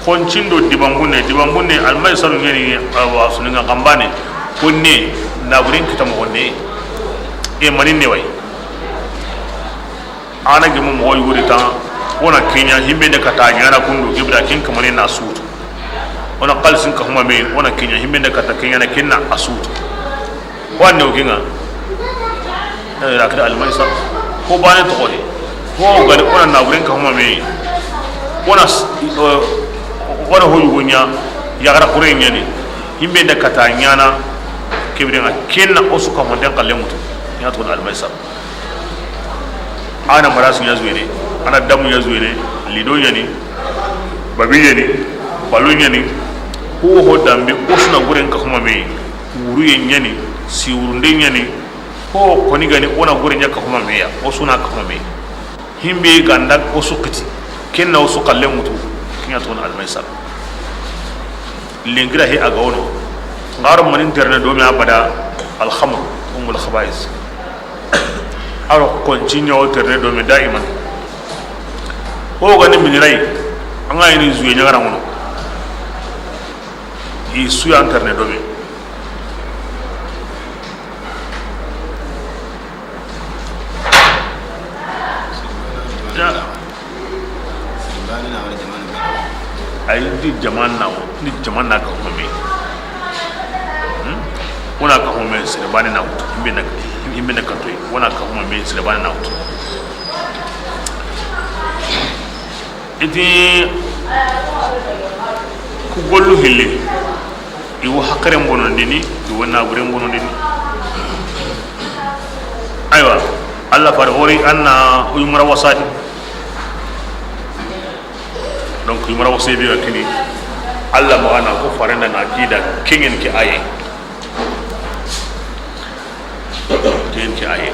Koncin do dibanbunne, dibanbunne almaysaru ɲeni, awa, suninga kambane, konne, naburen kita moxonne, e manin ne way. A na gemu moxo yuguri tan, o na ke ɲa, himbe nde kata ɲana kundu, gibra kin kamane na sutu. O na xalisin ka huma me, o na ke ɲa, himbe nde kata ke ɲana kinna a sutu. Wanne o kinga. Eh, rakda almaisa. Ko bane to ko he. Ko gani o na naburen ka huma me. O na s-, o, o na ho yugo ɲa, ya gara kure ɲani. Himbe nde kata ɲana, kibren ŋa kinna o su ka manden xalle mutu. Ya to almaisa. A na marasi ɲa zuwene, a na damu ɲa zuwene, lido ɲani, babi ɲani, balo ɲani, ho ho dambe, o su na guren ka huma me, wuruye ɲani, siwurunde ɲani, ho koni gani, o na guren ɲa ka huma me ya, o su na ka huma me. Himbe ganda o su kiti, kenna o su xalle mutu, kiɲa to na almaisa. Lengira he a ga wono. Ngaro manin terne do me abada, alhamru, umul khabais. A ro konci ɲa o terne do me daiman. O ga ni minirai, an ga ni zuye ɲa gara ngono. I su ya an terne do me. Ay, ndi jaman na wo, ndi jaman na ka home. Hmm? Wona ka home, sere bane na wutu, himbe na, himbe na ka toy, wona ka home, sere bane na wutu. Iti ku gollu hilli, i wo hakkaren bonondini, i wo naburen bonondini. Aywa, Allah fare hori anna uyu mara wasadi. Donc, uyu mara wasai be kini, Allah ma ana ko farenda na kida kengen ke aye. Ken ke aye.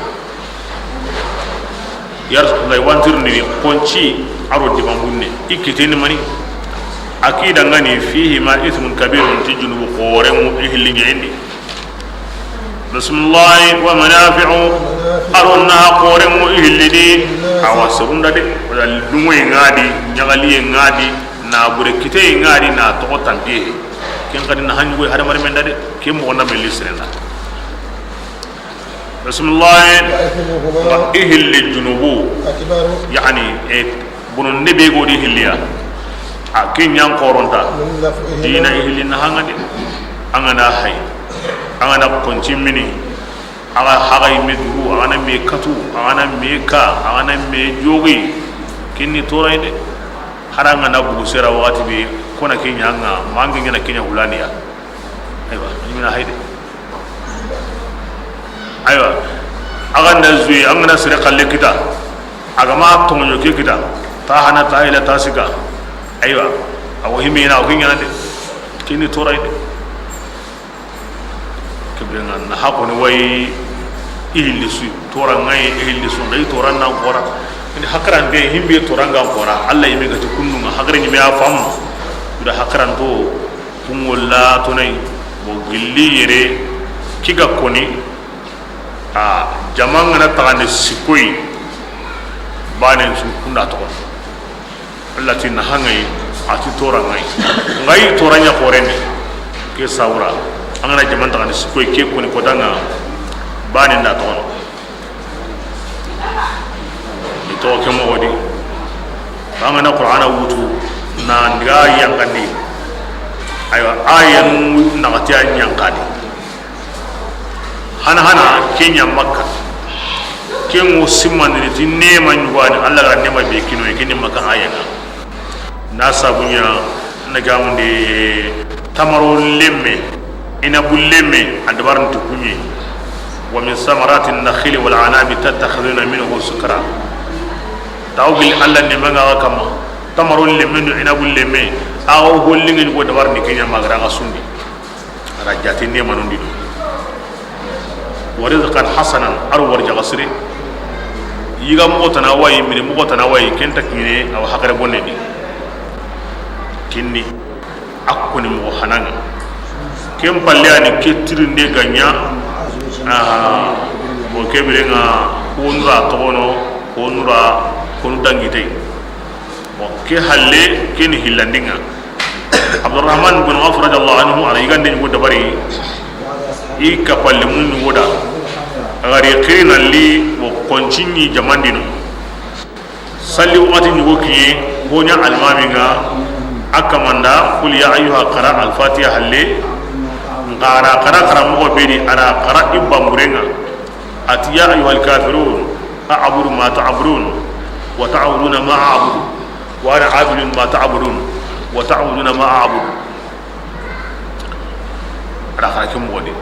Ya Rasulullah, wantirni konci aro dimangunne. I kiteni mani? Akida ngani fihima ithmun kabirun, ti junubu xoren mu i hilli ɲendi. Bismillah, wa manafi'u, aro na xoren mu i hilli di. Awa serunda de, wala lungoy ngadi, ɲagaliye ngadi, na bure kitey ngadi, na toxo tampiye. Ken kadi na hanjugoy hadamar menda de, ken moxo na melli serenda. Bismillah. وإثمهما Wa i hilli junubu. أكبر Yani, e, bono nde be godi hilliya. A ke ɲan xoronta. من نفعهما Dina i hilli na hangadi. An ga na hay. An ga na konci mini. An ga haga i me duru, an ga na me katu, an ga na me ka, an ga na me jogi. Ken ni toora yi de. Hari an ga na bugu sera waxati be, ko na ke ɲa an ŋa, ma an ke ɲaana ke ɲa hulaniya. Aywa, a ɲi mina hay de. Aywa, a ga na zuye, an ga na sere xalle kita, a ga ma toŋoɲo ke kita, ta hana, ta yila, ta sika. Aywa, a wo himbe ɲaana, a wo ke ɲaana de. Ken ni toora yi de. Ke biren ŋa na haqe ni wa yi i hilli su, toora ŋa yi i hilli su, ŋa yi toora nan xoora. Ini haqilante himbe toora ŋa xoora, Alla yinme ga ti kundu ŋa, haqile ɲi me a faamu. Kuda haqilanto, kunŋo la tonay, bo gilli yere, ke ga koni, a, jama ŋa na taxandi sikko yi, baanen su kunda toxo. Alla ti na haŋa yi, a ti toora ŋa yi. Ŋa yi toora ɲa xoore ni. Ke sawura. An ga na jaman taxandi sikko yi ke koni kota ŋa, baanen da toxo no. I toxo ke moxo di. An ga na Qur'ana wutu, na n diga yanqandi. Aywa, ayanu naxati a ɲanqandi. Hana hana ke ɲa Makka. Ken ŋo simmandini ti neema ɲugani, Alla ga ra neema be kinoye, ken ni Makka ayana. Na sabu ɲa, na gamundi tamaro lemme, inabu lemme, a dabarin ti kuɲe. Wa min samarati nakhili wal anabi tattakhiduna minhu sukra. Taw gil Alla neema ŋa ga kama. Tamaro lemme do inabu lemme, a ga wo hollingin ko dabarin ni ke ɲa ma ga ra ga sundi. A ra jaati neemanun di do. Wa rizqan hasanan, a ro warijaxa sire. Yiga moxo tana wa yi, mini moxo tana wa yi, ken ta kiɲe, a wa haqile bonne ni. Ken ni, a koni moxo hana ŋa. Ken palle a ni ke tirinde ga ɲa, aha, bon, ke biren ŋa, ko nu ra toxo no, ko nu ra, ko nu dangi tey. Bon, ke halle, ke ni hillandin ŋa. Abdurrahman bin Auf radiyallahu anhu, a ra yigande ɲugo dabari, i kappalenmun ɲugo da. A ga ri xirinalli, wo xonci ɲi jamandino. Salli waxati ɲugo kiɲe, ho ɲa almami ŋa, a kamanda, qul ya ayyuha qara, Alfatiha halle, nxa a ra xara xaranmoxo be di, a ra xara i banburen ŋa. A ti, ya ayyuhal kafirun, a'budu ma ta'budun, wa ta'buduna ma a'budu, wa ana abidun ma ta'budun, wa ta'buduna ma a'budu. A ra xara ke moxo di.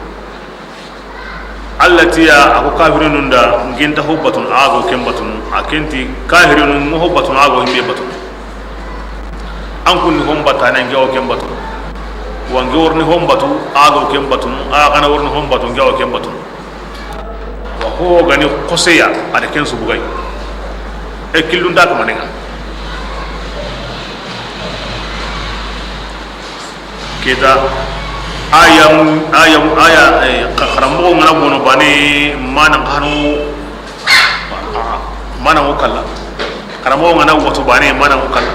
Alla ti ya, a ko kafirinun da, n ke nta ho batunu, a ga wo ken batunu, a ken ti kafirinun ŋa ho batunu, a ga wo himbe batunu. An kun ni hon batana, n ke wo ken batunu. Wa n ke wo ri ni hon batu, a ga wo ken batunu, a ga na wo ri ni hon batu, n ke wo ken batunu. Wa ho ga ni xoseya, a da ken su bugay. E killun da kamanen ŋa. Keta aya, aya, aya, eh, xa-, xaranmoxo ŋa na bono bane, mana xanu, mana wo kalla. Xaranmoxo ŋa na woto bane, mana wo kalla.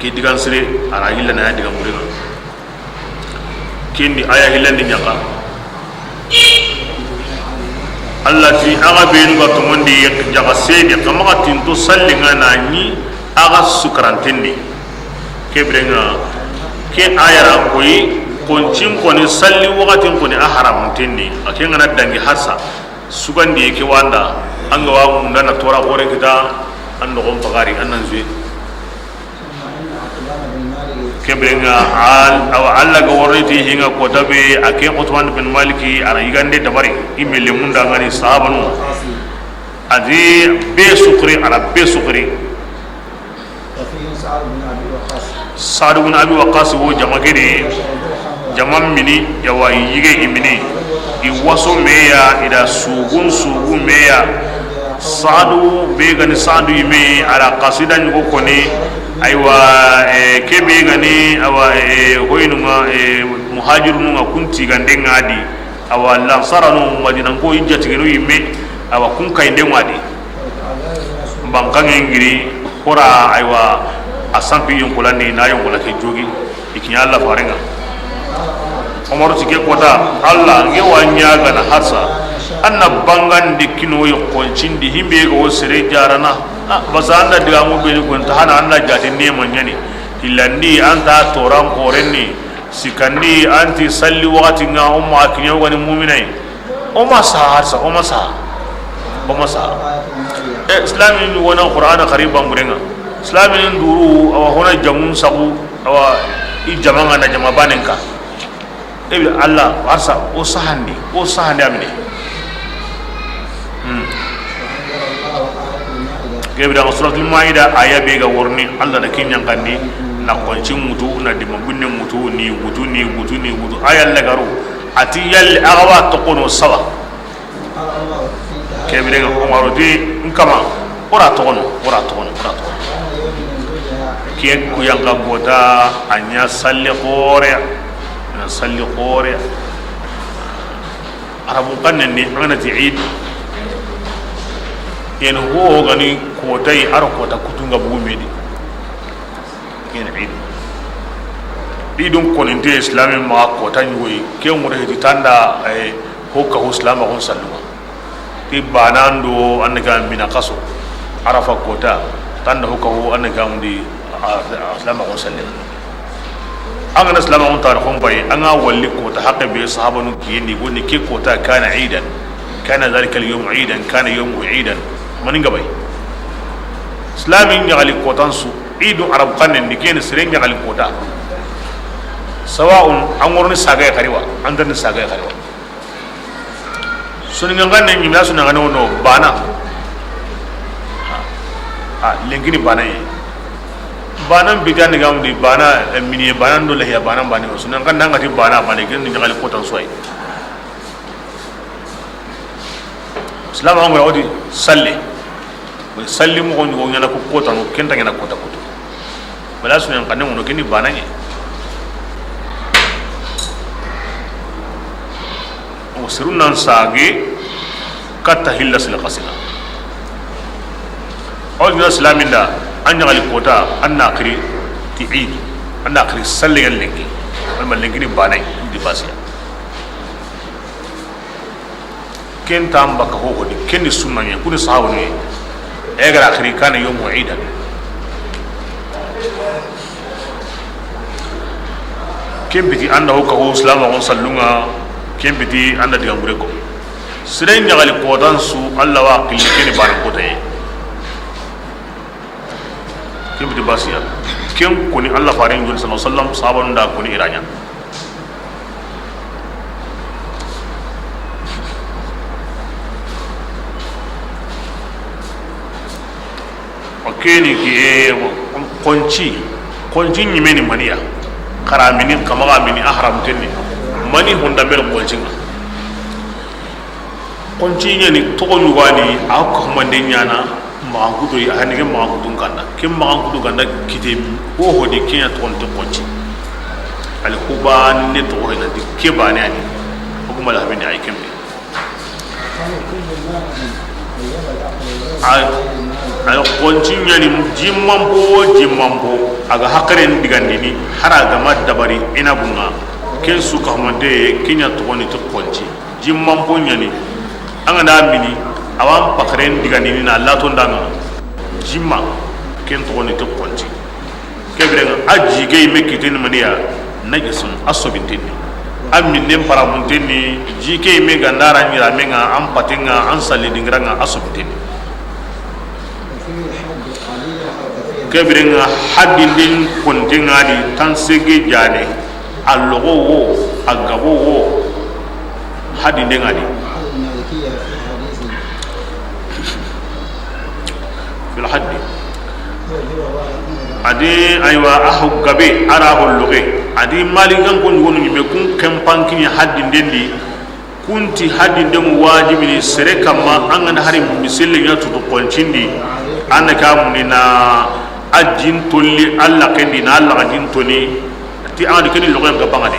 Ke digan sire, a ra yilla na ya digan murina. Ken di aya hillandi ɲaxa. Alla ti, a ga benu ga toŋondi jaxa sedi, xa maxa tinto salli ŋa na ɲi, a ga sukaranten di. Ke biren ŋa, ke aya ra koyi, xoncin koni salli waxatin koni a haramunten di. A ke ŋa na dangi harsa, sugandi ke wanda, an ga wa munda na toora xoore kita, an noxon pagari, an nan zuye. Ke biren ŋa, al-, awa, Alla ga worni ti hinga kota be, a ke Usman bin Maliki, a ra yigande dabari, i me lemunda ŋa ni sahabanu. A di be sukuri, a ra be sukuri. Saadu bin Abi Waqqas wo jama ke di, jama mini, yawa, i yige i mini, i waso me ya, i da sugun sugu me ya. Saadu be ga ni Saadu yinme, a ra xasida ɲugo koni, aywa, eh, ke be ga ni, awa, eh, hoyinu ŋa, eh, muhajirunu ŋa kun tigande ŋa di, awa, lansaranu, madinanko i jatiginu yinme, awa, kun kayinde ŋa di. Bankanŋe ngiri, xora, aywa, a sanpi yonkolandi, na yonkola ke jogi. I kiɲa Alla faren ŋa. Umaru ti ke kota, Alla, n ke wa ɲaagana harsa, an na bangandi kinoyi xoncin di, himbe ga wo sere jarana. Ah, basa an da digamu beni gonta hana an da jati nema ɲani. Hillandi an ta toran xoren ni, sikandi an ti salli waxati ŋa, o ma kiɲa wo ga ni muminai. O ma saha harsa, o ma saha. Ba masa. E, Islami ni wona Qur'ana xari banburenŋa. Islami ni duru, awa hona jamun sagu, awa i jamanga na jama banen ka. E bi Allah, warsa, o sahandi, o sahandi amine. Hmm. Ke bi da Suratul Maida aya be ga worni, Allah da kinyan kandi, na konci mutu, na dima bunne mutu, ni mutu, ni mutu, ni mutu. Aya lagaru, ati yalli a ga wa toxono sawa. Ke birenŋa Umaru ti, n kama, o ra toxono, o ra toxono, o ra toxono. Ke ku yan ga kota, a ɲa salli xoore ya, na salli xoore ya. Arabun xannen ni, an ga na ti Eid, ken ho ga ni kota yi, a ro kota kutunŋa bugu me di. Ken Eid. Eidun koninte Islami ma kota ɲugoyi, ke ŋure heti tanda, eh, ho ka ho silamaxun sallunŋa. Ti banan do an ga mina xaso, Arafa kota, tanda ho ka ho an ga mundi, a, a, silamaxun salli. An ga na silamaxun tarixun bayi, an ga walli kota haqqe be sahabanu kiyendi, gonni ke kota kana Eidan, kana dhalika al-yawm Eidan, kana yawmuhu Eidan. Mani ga bayi. Islami ɲaxali kotan su, Eidu Arab xannen di, ken sere ɲaxali kota. Sawa'un, an worni sagay xariwa, an darni sagay xariwa. Soninkan xannen ɲimina, soninkan xannen wono bana. A, lenkini bana ye. Bana bitani ga mundi bana, eh, miniye bana ndo lahiya bana bani. Soninkan xannen ga ti bana bani, ken ɲaxali kotan su ay. Silamaxu ŋa ra o di salli. Salli moxo ɲugo ɲaana ku kotanu, ken nta ɲaana kota kutu. Bala sunen xannen ŋono, ken ni bana ɲa. O sirun nan sage katta hilla sila xasina. O dina silamin da, an ɲaxali kota, an na xiri ti Eid, an na xiri salli ŋa lenki. Walma lenki ni bana di basiya. Ken ta n baka ho ho di, ken ni sunna ɲa, kuni sahabanu ye. E ga ra xiri kana yawmu Eidan. Ken biti an da ho ka ho silamaxun sallunŋa, ken biti an da digan bure ko. Sire ɲaxali kotan su, Allah wa xilli ken ni banan kota ye. Ken biti basiya. Ken koni Allah faren joni sallallahu alaihi wasallam, sahabanu da koni i ra ɲa. O keni ki, e, xonci, xonci ɲimeni maniya. Xara mini, kamaxa mini, a haramten ni. Mani honda mel xonci ŋa. Xonci ɲani toxo ɲugani, a ko mande ɲana maxankuto yi, a hani ke maxankutun kanda. Ke maxankutu ganda kite ho ho di, ke ɲa toxonte xonci. Ali hubane toxo hena di ke bane ani. O kuma la habini ay kembe. Ay, ay xonci ɲani jimmanpo wo jimmanpo, a ga haxaren digandini, hara gama dabari inabunŋa, ken su ka humante, ke ɲa toxoni ti xonci. Jimmanpo ɲani, an ga na mini, a wa n paxaren digandini na lato ndanga. Jimma, ken toxoni ti xonci. Ke birenŋa, a ji ke yi me kiteni maniya, najasun, a sobinten ni. A minnen paramunten ni, ji ke yi me gandara ɲiramenŋa, an patenŋa, an salli dingiranŋa, a sobinten ni. Ke birenŋa, haddinden kontenŋa di, tansege jane, a loxo wo, a gabo wo, haddinden ŋa di. Fil haddi. A di, aywa, a ho gabe, a ra ho loxe. A di Malikanko ɲugonu ɲime kun kempankiɲe haddinden di, kunti haddinden wajibini sere kamma, an ga na hari miselle ɲa tutu xoncindi, an na ka munina a jin tolli, Allah kendi na Allah jin toni, ti an di keni loxen ga bangade.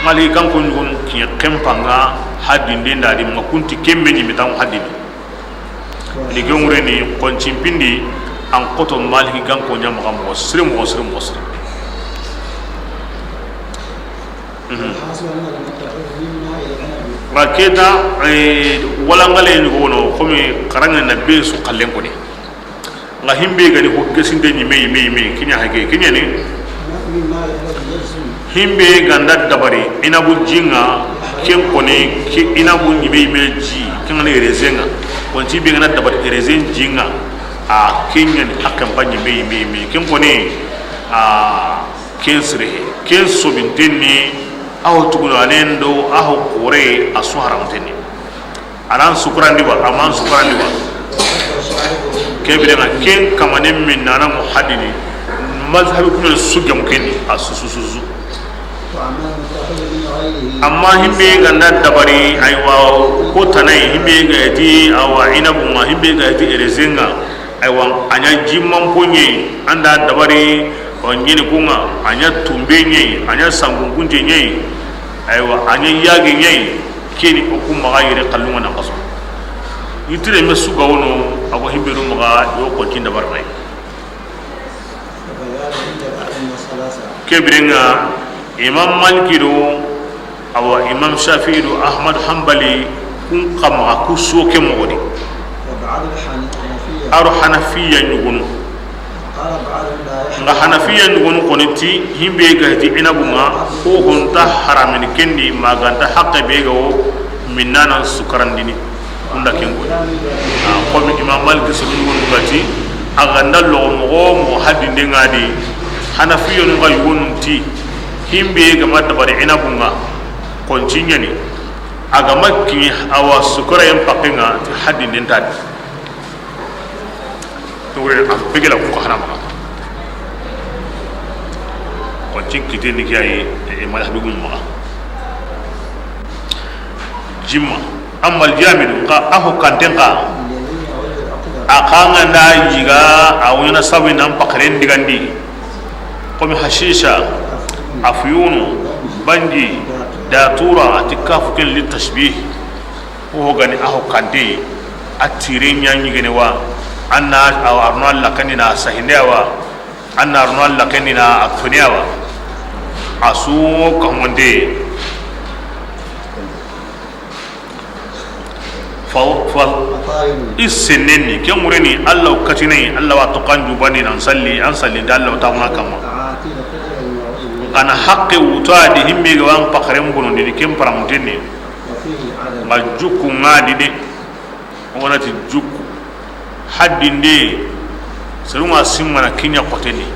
Malikanko ɲugonu kiɲe kempanŋa haddinden da di, ma kunti kemme ɲime tan haddini. Ni ke ŋureni xoncin pindi, an xoto Maliki ganko ɲa maxa moxo siri, moxo siri, moxo siri. Mhm. Ba keta, eh, walangale ni gono, xomi xaranŋe na be su xallen koni. Nga himbe gani ho gesinte ɲime, yime, yime, kiɲa hage, kiɲa ni. Himbe ganda dabari, inabu jinŋa, Ken koni, ke inabu ɲime yime ji, ken ŋa ni raisin ŋa. Konci be ga na dabari raisin ji ŋa, a ken ɲa ni a ken pa ɲime yime yime. Ken koni, a ken sire he. Ken sobinten ni, a ho tugunanen do, a ho kore, a su haramten ni. A na n sukurandi ba, a ma n sukurandi ba. Ke bire ŋa, ken kamanen min nana mu hadini. Mazhabi kumen su gemu ken ni, a su su su su. Amma himbe ga nda dabari, aywa, ko tanai, himbe ga ti, awa, inabu ŋa, himbe ga ti raisin ŋa, aywa, a ɲa jimman ponye, an da dabari, o ɲini ku ŋa, a ɲa tumbe ɲi, a ɲa sangun kunte ɲi, aywa, a ɲa yagi ɲi, keni o ku maxa yere kallun ŋa nan xaso. Yitire me su ga wono, a go himbe do maxa yo konci dabari. Ke bire ŋa, Imam Maliki do, awa, Imam Shafi'i do, Ahmad Hanbali, kun xa maxa ku soke moxo di. A ro Hanafiya ɲugonu. Nxa Hanafiya ɲugonu koni ti, himbe ga ti inabu ŋa, ko honta haramini ken di, ma ga nta haqqe be ga wo, minna nan sukarandini. Kunda ken ko. A, komi Imam Malik sunu yugonu ga ti, a ga nda loxo moxo moxo haddinde ŋa di, Hanafiyonu ga yugonu ti, himbe ga ma dabari inabu ŋa, konci ɲa ni, a ga ma kiɲe, awa, sukarayen pakke ŋa, ti haddinden ta di. Tugure a bege la ku ko hana maxa. Koncin kite ni ke yi, e, e, mala habibu maxa. Jimma. Amma al jamidu, xa a ho kanten xa. A xa ŋa nda yiga, a wo ɲaana sabu nan paxaren digandi. Komi hashisha, afyunu, banji, datura, a ti kafu ken li tashbih. Ho gani a ho kante, a tire ɲa ɲigene wa, a na a arno a laxandi na sahinde wa, a na arno a laxandi na a toniya wa. A su kamonde. Fa, fa, i sennenni, ken ŋureni, Alla katinayi, Alla wa toxan jubani nan salli, an salli da Alla taxuna kamma. Xa na haqqe wuta di himbe ga wan paxaren bonondi, ken paramutenni. Nxa jukku ŋa di de, o ga na ti jukku. Haddinde, serun ŋa simmana kiɲa xoteni.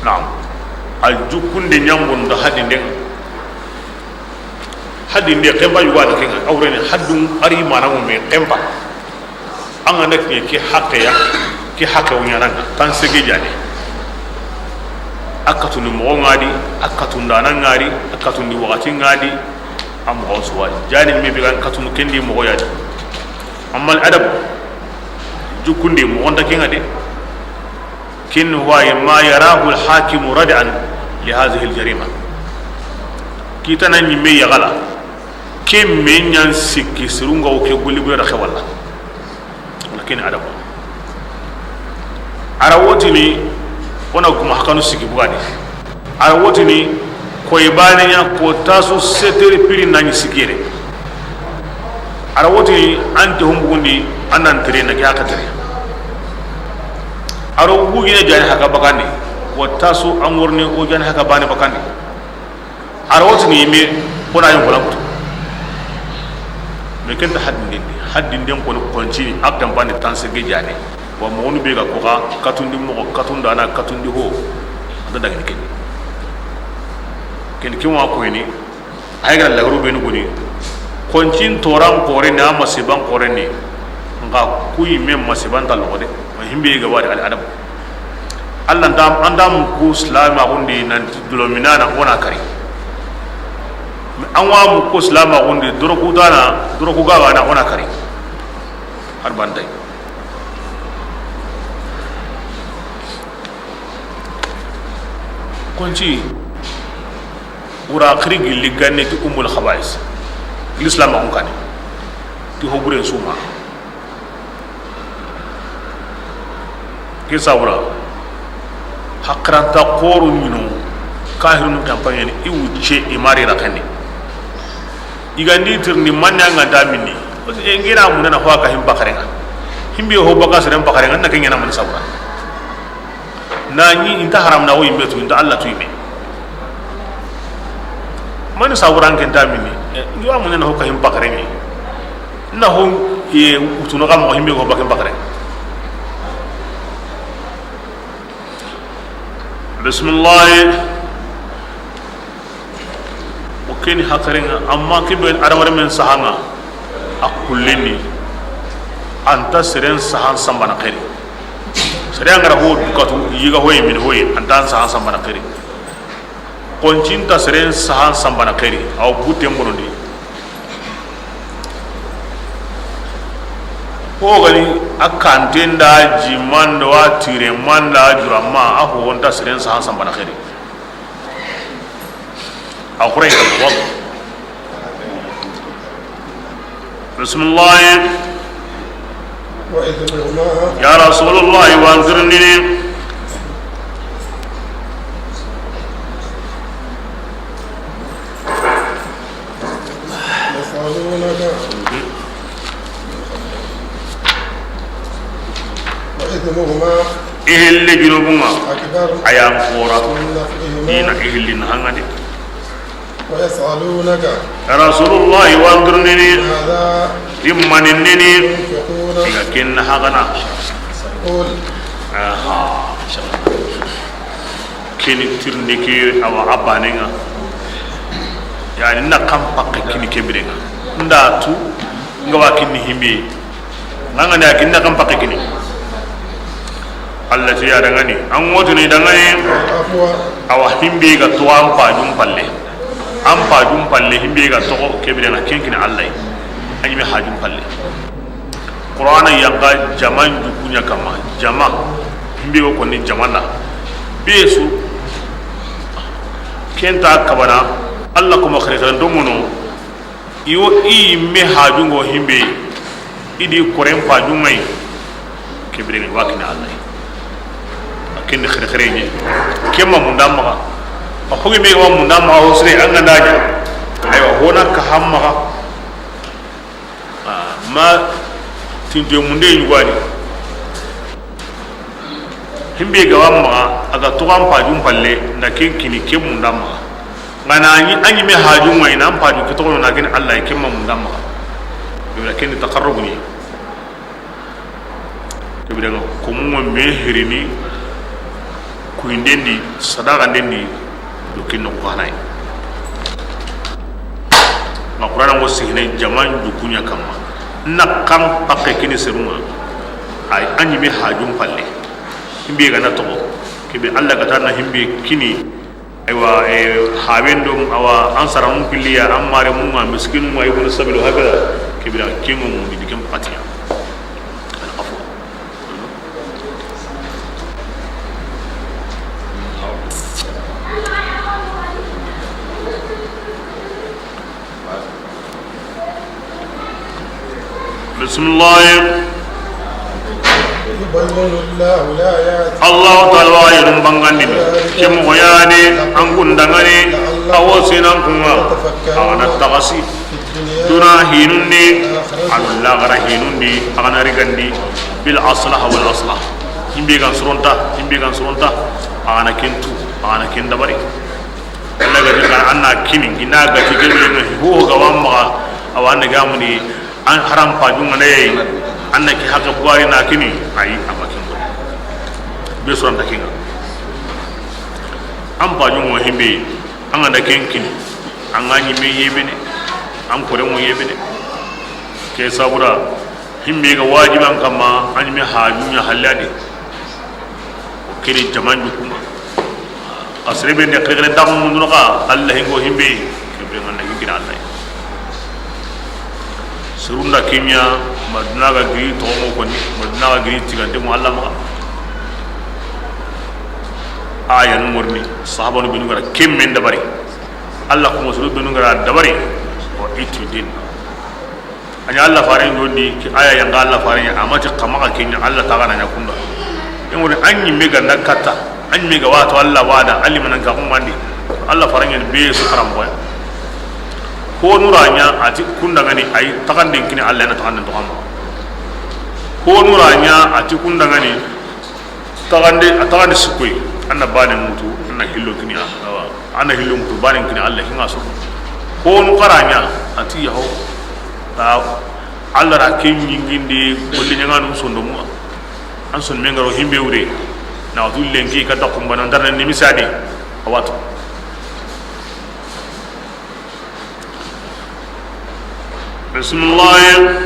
Naam. A jukkunde ɲangon do haddinde. Haddinde, xempa yugo a da ke ŋa, a wureni haddun ari mana ŋo me xempa. An ga na kiɲe ke haqqe ya, ke haqqe wo ɲaana ŋa, tan sege jane. A katundi moxo ŋa di, a katundana ŋa di, a katundi waxati ŋa di, a moxo su wa di. Jani me be ga n katundu ken di moxo ya di. Amma al adab, jukkunde moxo nta ke ŋa de. Ken wa yi ma yarahu al hakimu rad'an li hadhihi al jarima. Kitana ɲimme yaxala. Ke me ɲan sikki sirunga wo ke golli bure da xewalla. Wala ken adab. A ra wotini, o na guma hakanu sikki bugadi. A ra wotini, koy bane ɲa ko tasu sept heures piri na ɲi sikki yere. A ra wotini, an te humbugundi, an nan tere na ke haka tere. A ro wugine jani haka bakandi, ko tasu an worni o jani haka bane bakandi. A ra wotini yime, o na yin kola kutu. Mais ken ta haddinden di, haddinden koni koncini, a kempani tan sege jane. Wa moxonu be ga ko xa, katundi moxo, katundana, katundi ho. A da dagini ken. Ken ken wa koyini, ay ga lagaru be ni goni. Koncin toran xore ni, a masiban xore ni. Nxa kuyi me masiban ta loxo de. Himbe ga wari al adab. Alla nta, an nta muku silamaxundi nanti dolominana o na kari. An wa muku silamaxundi doroku dana, doroku gagana o na kari. Har bantay. Konci wura xiri gilli ganne ti umul khabais. L'islam on kani. Ti hoburen suma. Ke sawura, hakkiranta xoro ɲino, kahirunu kampanye ni, i wucce, i mari raxeni. I gandi tirni manne an ganta minni. E ngina munana ho ka him bakarenga. Himbe ho baka seren bakarenga, na ke ngena man sawura. Na ni inta haram na wo yimbe tu, inta Alla tu yime. Mani saburan ken ta mini. N ga wa muɲa na ho kahin pakare ni. Na ho ye wutuno ga moxo himbe go bakin pakare. Bisimilahi. O keni hakarenga, amma kibe adamare men sahanga, a kulleni, anta seren sahan sambana xeri. Seren gara ho dukatu, yiga hoye, min hoye, anta an sahan sambana xeri. Koncinta seren sahan sambana xeri, aw buten bonondi. Ho gani a kanten da jimando, a tiren manda, jurama, a ho wonta seren sahan sambana xeri. A xure ka wa. Bismillah. وإذ هما. Ya Rasulullah, wa anzirni. يسألونك. وإثمهما. I hilli junubunga. أكبر. A yan xora. من نفعهما. Ina i hilli na hangadi. ويسألونك. Rasulullah, wa anzirni. ماذا. Immaninini. ينفقون. Iga kinna hagana. قل. Aha. Keni tirindi ke, awa, a banenga. Yani, na kan pakke kini ke birenga. Nda tu, nga wa kini himbe. Nga nga na kinna kan pakke kini. Allah ti ya dangani, an wotu ni dangani. Awa, himbe ga to an pajum palle. An pajum palle, himbe ga to ke birenga ken kini Allah. An yi me hajum palle. Qur'ana yanka jaman jukunya kama, jama. Himbe ko ni jamanda. Besu. Kenta kabana, Allah kuma xere xere ndomono. Iwo i me hajungo himbe. Idi koren pajumai. Ke birenga wa kini Allah. Akin xere xere ni. Kema munda maxa. A hogi me wa munda maxa, o sire an ga nda ɲa. Aywa, hona ka hamma. Ah, ma tinto munde yugani. Himbe ga wa maxa, a ga toxo an pajum palle, na ken kini ke munda maxa. Nga na ni an yi me hajum wa ina an pajum ke toxo na ken Allah ke ma munda maxa. Yo, na ken taqarrub ni. Ke birenga ko mo me herini. Kuyinden di, sadaxanden di, do ken noxo xanay. Ma Qur'ana ngo sihine jaman jukunya kama. Na kan pakke kini seruma. Ay, an yi me hajum palle. Himbe ga na toxo. Kebe Allah ga ta na himbe kini. Aywa, e, haben do, awa, an saramun pilliya, an mare mun ma, miskinu ma, ibnu sabil, hakada. Kebira kingo mun di ken pakatiya. Al afwa. Bismillah. يبين الله الآيات. Allahu taala wa yelum bangandini. Ke moxo yani, an kundangani, awo sinan kunga. Awa na taxasi. Duna hinundi, alu laxara hinundi, a ga na rigandi, bil aslah wal aslah. Himbe gan suronta, himbe gan suronta, a ga na ken tu, a ga na ken dabari. Allah ga ni kan an na kini, ina ga ti gebe no, ho ga wa maxa, awa ne ga muni, an haram pajunga ne yayi, an na ki haka buwari na kini, ayi, a ma ken. Be suranta kinga. An pajunga himbe, an ga na ken kini, an ga ni me yebene, an kore mo yebene. Ke sabura, himbe ga wajiban kama, an me haju ɲa hallade. O kiri jaman jukuma. A sere be ne xeexere daxu mundu xa, Allah hingo himbe, ke be ngana hingina Allah. Surunda kinya, maduna ga giri tomo koni, maduna ga giri tigande mo Allah ma. Aya no morni, sahaba no benu gara kemmen dabari. Allah kuma suru benu gara dabari, o itidin. A ɲa Allah faren ŋa ndi, ke aya ya ŋa Allah faren ŋa, a ma ti xa maxa ke ɲa Allah ta ga na ɲa kunda. Ken wori, an ɲi me ga na katta, an ɲi me ga wa to Allah wa da, a li manan ka xumandi. Allah faren ŋa be su karam boya. Ko nura ɲa a ti kunda ŋa ni, ay taxanden kini Allah na taxanden to xa maxa. Ko nura ɲa a ti kunda ŋa ni, taxande, a taxande su koy, an na bane mutu, an na hillo kini, awa, an na hillo mutu, bane kini Allah, hinga so. Xonu xara ɲa, a ti yaho. A, Alla ra ke ɲingindi golli ɲaŋanu sondomu. An sondomen ga ro himbe wure, na watu lenki kata kumbana ndarna nimisadi. A watu. Bismillah.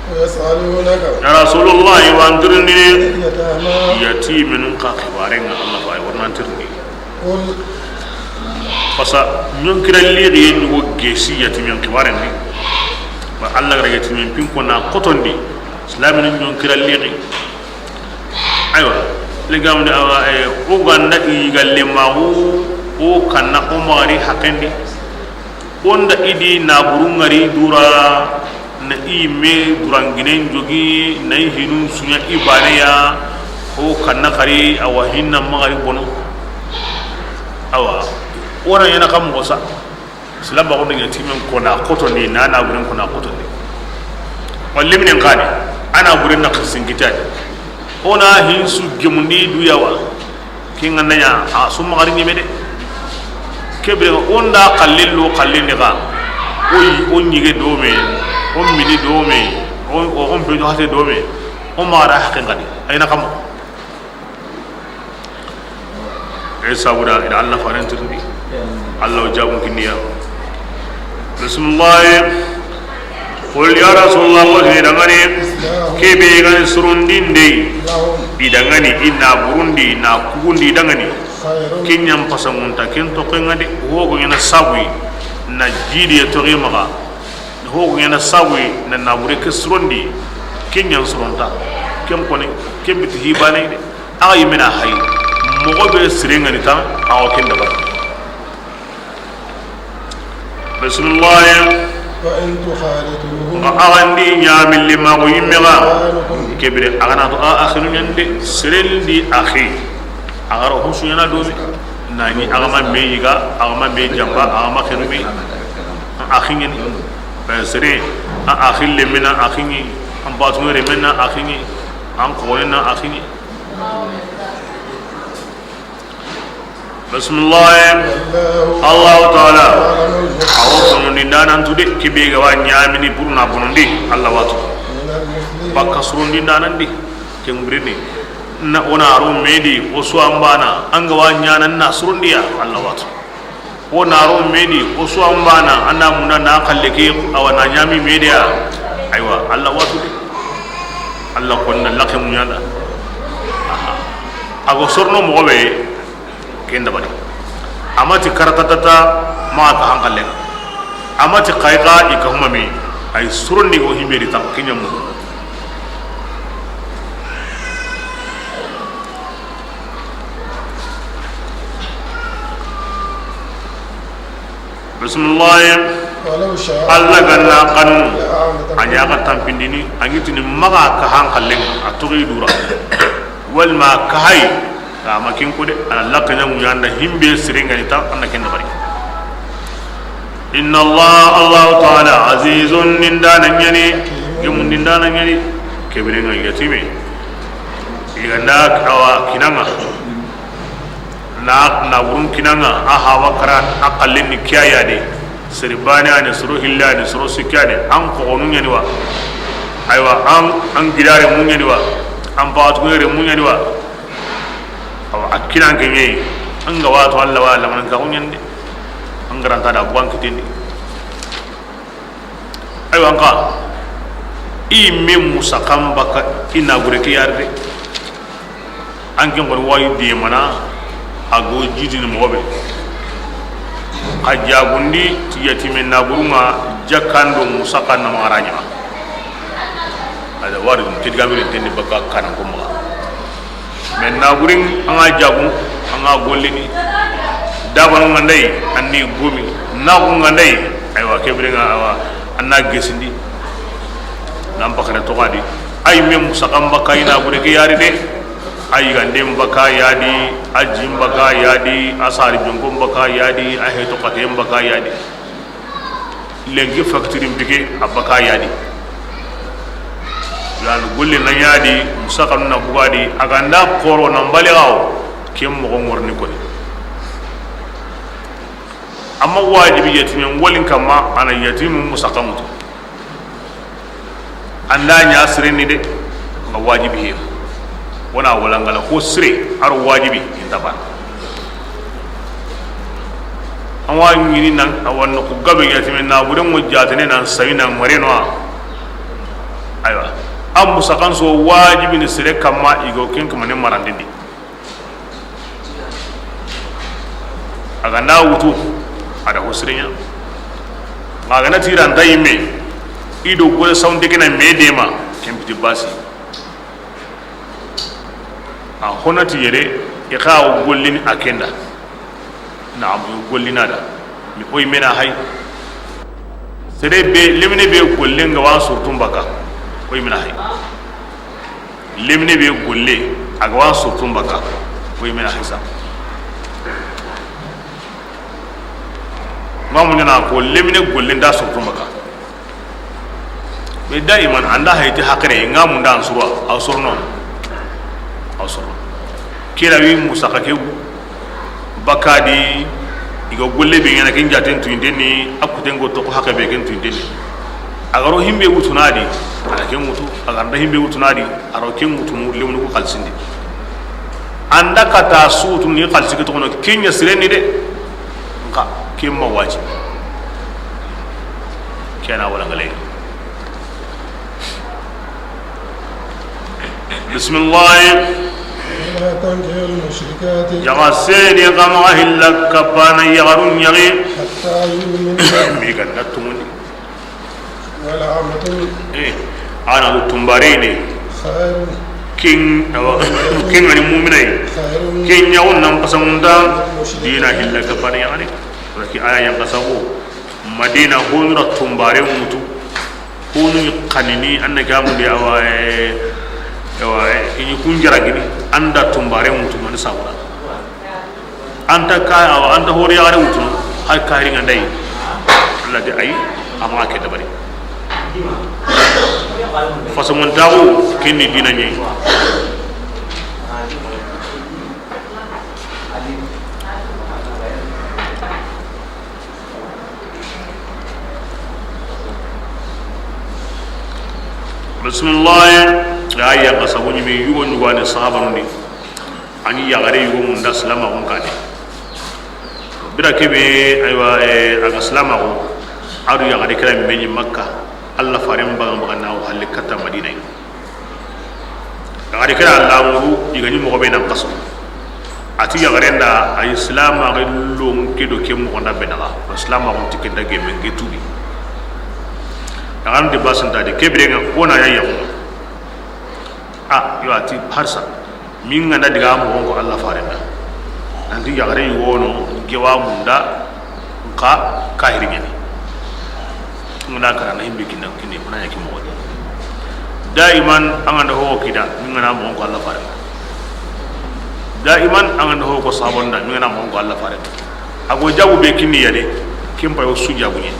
ويسألونك. Ya Rasulullah, i wa an tirindini. عن اليتامى. Yatimenun ka xibarenŋa, Alla fa, i wa an tirindi. قل. Pasa ɲonkira lixi ye ɲugo gesi yatimen xibaren di. Ba Alla ga ra yatimen pinko na xotondi, silamini ɲonkira lixi. Aywa, ligamde awa, eh, o ganda i galle maxu, o kanna o maxari haqendi. O nda i di naburun ŋari dura, na i me duranginen jogi, na i hinun suɲa i baneya, o kanna xari, awa hinna maxari bono. Awa, o na ɲana xa moxo sa. Silamaaxu nda yatimen ko na xotondi, na naburen ko na xotondi. Wa leminen xa ni, a naburen na xirsin kitadi. O na hinsu gemundi duyawa. Ke ŋa na ɲa, a su maxari ɲeme de. Ke bire o nda xallen lo xallen di xa. O yi, o ɲige dome, o mini dome, o, o, o mbejo hate dome. O maxara haqen xa di. Ay na xa moxo. E sabuda ina Alla fanan tirindi. Alla o jabun kinniya. Bismillah. Qul ya Rasulullah, wa i dangani, ke be ga ni surundinde, i dangani i naburundi, na kugundi dangani. Ken ɲan pasangunta, ken toxen ŋa de, hogo ɲana sabuyi, na jidiye toxi maxa. Hogo ɲana sabuyi, na nabure ke surondi, ken ɲan suronta. Ken koni, ken biti hibane de. Axa yimena hay, moxo be siren ŋa ni tan, awa ken daga. Bismillah. وإن تخالطوهم. Nxa axa ndi ɲamilli maxo yimme ga, ke bire axa na to a axinu ɲande, seren di axi. Axa ro husu ɲana domi. Nani axa ma me yiga, axa ma me jamba, axa ma xenu me. Axi ɲani. Sere, a axi lemina axi ɲi. An batunu remena axi ɲi. An xonena axi ɲi. Bismillah. Allahu taala. Awo kono ni danan tude kibe ga wa ɲamini burna bonondi Allah watu. Bakka surundi danan di. Ken birini na o na ro me di o su an bana an ga wa ɲanan na surundiya Allah watu. O na ro me di o su an bana an na munda na xalle ke awa na ɲami me diya. Aywa Allah watu de. Allah konna laxe muɲanda. Ago sorno moxo be. Ken dabari. Amati karatatata ma ka hankalle. Amati kayga i ka humami ay surundi o himbe di tan kiɲamu. Bismillah. ولو شاء Allah ganna kanu. لأعنتكم. A ɲa ga tampindini a ɲitini maga ka hankallen a togi dura. Walma ka hay. Kama kin ko de ala lakanya mu yanda himbe siringa ni tan anna ken bari. Inna Allah, Allah ta'ala azizun nindana ɲani. Gemun nindana ɲani. Kebirenga yatime. Iganda awa kinanga. Na, na wurun kinanga a hawa kara a kallen ni kiya ya de. Seri bane ani soro hilla ani soro sikka ani an ko onu ɲani wa. Aywa an, an gidare mu ɲani wa. An baatu gere mu ɲani wa. Awa a kinan ke ɲi an ga wato Allah wa Allah man ka ɲande. An garanta da buwan kitindi. Aywa nka i me musa kan baka ina gure ke yarde. An ken goni wayi de mana a go jidini moxo be. Xa jagundi ti yatime naburunga jakkan do musa kan na maxara ɲama. Ada wari dum kidgamiri tendi baka kanan ko maxa. Mais naburin an ga jagun an ga gollini. Dabanu ngandai anni gumi naxu ngandai. Aywa kebirenga awa anna gesindi. Nan bakana toxadi ay me musakan baka ina gure ke yari de. Ay ganden baka yadi, a jin baka yadi, a sari jonkon baka yadi, a heto katen baka yadi. Lenki facture mpike a baka yadi. Yani golle na yadi musakanu na bugadi a ganda koro na mbali gawo. Ken moxo ŋorni koni. Amma wajibi yatimen wolin kamma, a na yatimu musaka ŋutu. An da ɲa sirenni de, ŋa wajibi he. Wona walangala ko sire, a ro wajibi, inta bana. An wa ɲini nan, a wa noqu gabe yatimen na, bure ŋo jatene nan, sawi nan, ŋoreno a. Aywa. An musakan so wajibi ni sire kamma, i go ken kamane marandindi. A ga nda wutu, a da ho sire ɲa. Ma a ga na ti ra nta yimme, i do gore sawnde ke na me dema, ken piti basi. A ho na ti yere, i xa wo gollini a ken da. Na amu gollina da. Mi o yimme na hay. Sere be, lemine be golle ŋa wa surtun baka. O yimme na hay. Lemine be golle, a ga wa surtun baka, o yimme na hay sa. Ŋa mu ɲana ko lemine golle nda surtun baka. Mais daiman, an da hayti hakare, ŋa mu nda an surwa, aw surno. Aw surno. Kira wi musaka ke gu. Bakka di, i ga golle be ɲana ken jaten tuyinten ni, a kuten go toxo haqe be ken tuyinten ni. A ga ro himbe wutuna di, a na ken wutu, a ga nda himbe wutuna di, a ro ken wutu mu lewnu ko xalsindi. An da kata sutu ni xalsi ke toxono ken ɲa sirenni de. Nka ken ma wajibi. Kena wala ngale. Bisimilahi. ولا تنكحوا المشركات. Yaxa seni xa maxa hilla kapana yaxarun ɲaxi. حتى يؤمن. Mi ganda tumundi. ولأمة. Eh, a na tunbare ne. خير. Ken, awa, ken ga ni mu'mina yi. خير. Ken yaxun nan pasangunta. من مشركة. Dina hilla kapana yaxari. Wala ki aya yan pasangu. Madina, honu ra tunbare ŋutu, honu xanini, an na gamundi, awa, eh, awa, eh, i ɲi kun jaragini, an da tunbare ŋutu, mani sabura. An ta ka, awa, an ta hori yaxare ŋutu, hay kahiri ŋa nda yi. Allah de ayi, a maxa ke dabari. Fasoŋon taxu, ken ni dina ɲi. Bisimilahi. Aya ga sabu ɲimi yugo ɲugani sahabanun di. Ani yaxare yugo munda silamaxun kane. Bira kebe, aywa, eh, a ga silamaxu. A do yaxare kira me ɲi Makka. Allah faren baga baga na wo halle katta Madina yi. Yaxare kira lamuru, i ga ni moxo be nan xaso. A ti yaxaren da, a yi silamaxu lonke do ke moxo nda be naxa. Silamaxu ti ken da gemme nke tubi. Yaxaren di basinta di, ke bire ŋa, wo na ya yaxu. A, yo a ti harsa. Min ga na diga moxon ko Allah faren da. Nanti yaxare yi wono, gewa munda, nka kahiri ɲani. Ngana kara na himbe kinna kinni, kuna ya ki moxo. Daiman, an ga nda ho kida, min ga na moxon ko Allah faren da. Daiman, an ga nda ho ko sabon da, min ga na moxon ko Allah faren da. A go jabu be kinni ya de, ken pa yo su jabu ɲi.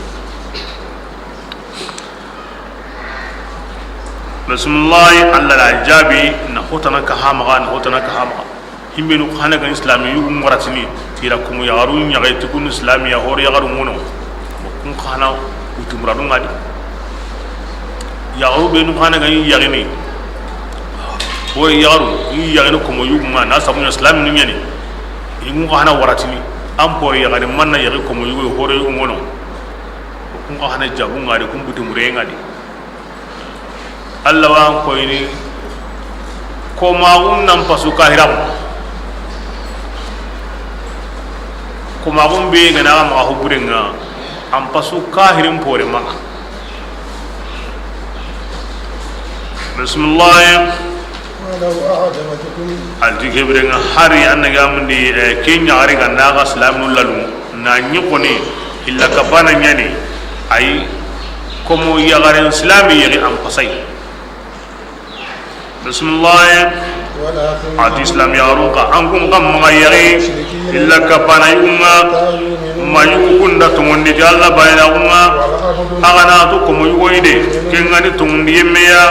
Bisimilahi, Allah la jaabi, na hotana ka hamaxa, na hotana ka hamaxa. Himbenu xana ga islami yugu moratini, tira kumu yaxaru ɲaxay tukun islami ya horo yaxaru mono. Kun xana utu muradu ŋa di. Yaxaru benu xana ga yaxini. Horo yaxaru, yaxini komo yugu ŋa, na sabunya islami nu ɲani. Yugu xana waratini, an horo yaxari manna yaxi komo yugu, horo yugu mono. Kun xana jabu ŋa di, kun butu mure ŋa di. Allah wa an koyini, komaxun nan pasu kahiraxu. Komaxun be ga na xa maxa ho buren ŋa, an pasu kahirin pore maxa. Bisimilahi. ولو أعجبتكم. Alti ke bire ŋa hari an na gamundi, eh, ke ɲaxari ga na xa silaminu lalu. Na ɲi xoni, illa kapana ɲani, ayi, komo yaxaren silami yaxi an pasay. Bisimilahi. A ti islam yaxarun xa, an kun xa maxa yaxi, illa kapana yugu ŋa, ma yugu kun da tongondi ti Allah bayina yugu ŋa, a ga na tu komo yugo yi de, ken ga ni tongondi yemme ya,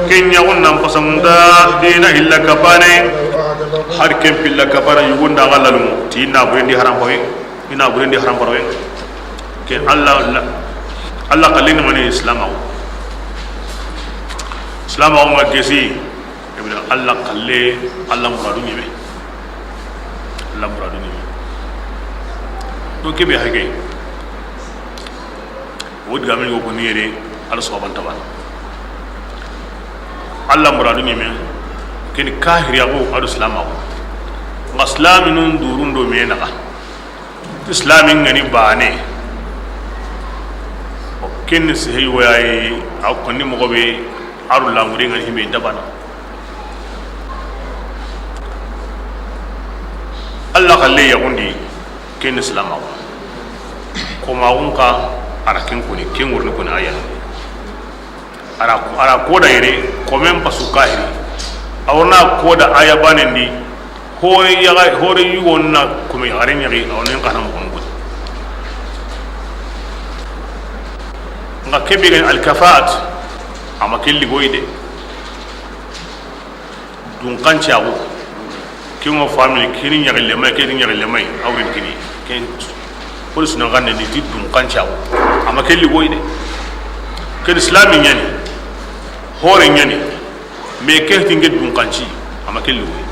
ken yaxun nan pasangunta, dina illa kapana, har ken pilla kapana yugun da xa lalu, ti na burendi haram hoye. I na burendi haram barawe. Ke Allah, Allah xalle ni mani? Silamaxu. Silamaxu ŋa gesi, e bina Allah xalle, Allah muradu ɲeme. Allah muradu ɲeme. Donc, ke be hage, o digaame yogo ni yere, Allah sababan tabana. Allah muradu ɲeme, ken ni kahiriyaxu a do silamaxu. Ŋa silaminun durun do me naxa. Islami ŋa ni bane. O ken ni sehey woyayi, a konni moxo be, a ru langure ŋa ni himbe nta bana. Allah xalle yaxundi, ken ni silamaxu. Komaxun ka, a ra ken koni, ken ŋorni koni a ya ni. A ra, a ra koda yere, komen pasu kahiri. A wa na koda aya banen di, hore yaga, hore yugo na kome yaxare ɲaxi, a wa na ken xana moxon koni. Ŋa ke be ga ni alkafaat, a ma ke ligoyi de. Dunkancaxu, ke ŋa famille, ke ni ɲaxille may, ke ni ɲaxille may, a wurin kini. Ken police na gande ni ti dunkancaxu, a ma ke ligoyi de. Ken islami ɲa ni, hore ɲa ni, mais ke ti nke dunkanci, a ma ke ligoyi.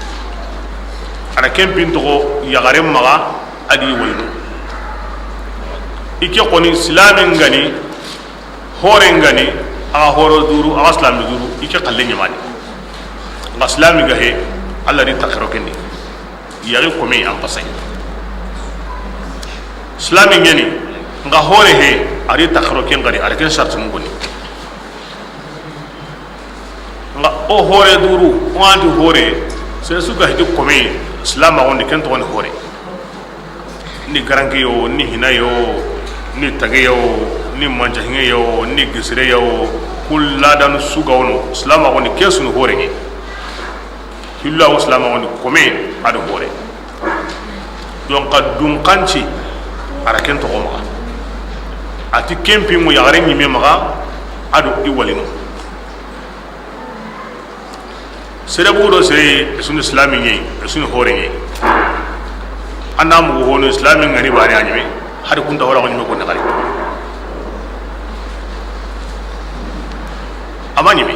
A na ken pin toxo yaxare maxa, a di wayno. I ke xoni islami ŋa ni, hore ŋa ni, a xa horo duru, a xa silami duru, i ke xalle ɲamani. Ŋa silami ga he, Allah di taxero ken di. Yaxi kome an pasay. Silami ɲa ni, ŋa hore he, a di taxero ken ŋa di, a di ken sartunu koni. Ŋa o hore duru, o anti hore, sere su ga hiti kome, silamaxu ndi ken toxoni hore. Ni garanke yo, ni hina yo, ni tage yo, ni mancahinge yo, ni gisire yo, ku ladanu su ga wono, silamaxu ndi ke sunu hore ŋe. Hilla wo silamaxu ndi kome a do hore. Donc, xa dunkanci, a ra ken toxo maxa. A ti ken pin ŋo yaxare ɲime maxa, a do i walino. Sere bu do sere, i sunu silami ɲi, i sunu hore ɲi. An na mugu hono silami ŋa ni bane a ɲime, hari kunta hora ko ɲime ko na xari. A ma ɲime.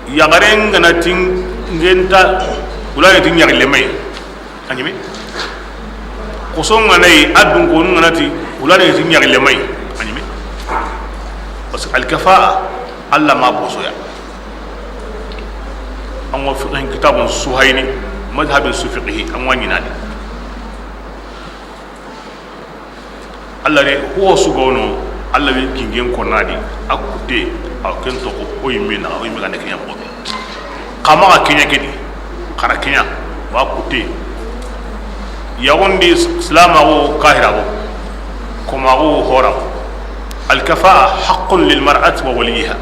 Yaxare ŋa na ti nke nta, wala ni ti ɲaxille may. A ɲime. Koso ŋa na yi, a dunkonu ŋa na ti, wala ni ti ɲaxille may. A ɲime. Parce que alkafa, Allah ma bosoya. An ŋa fiqhin kitabun Suhayni, madhabin su fiqhi, an ŋa ɲinani. Allah de, ho su ga wono, Allah wi kingen konna di, a kutte, a ken toxo, o yimme na, o yimme ga ne ke ɲa moxo be. Xa maxa ke ɲa ke di, xa ra ke ɲa, wa kutte. Yaxundi silamaxu, kahiraxu, komaxu, horaxu. Alkafa'a haqqun lil mar'ati wa waliyiha.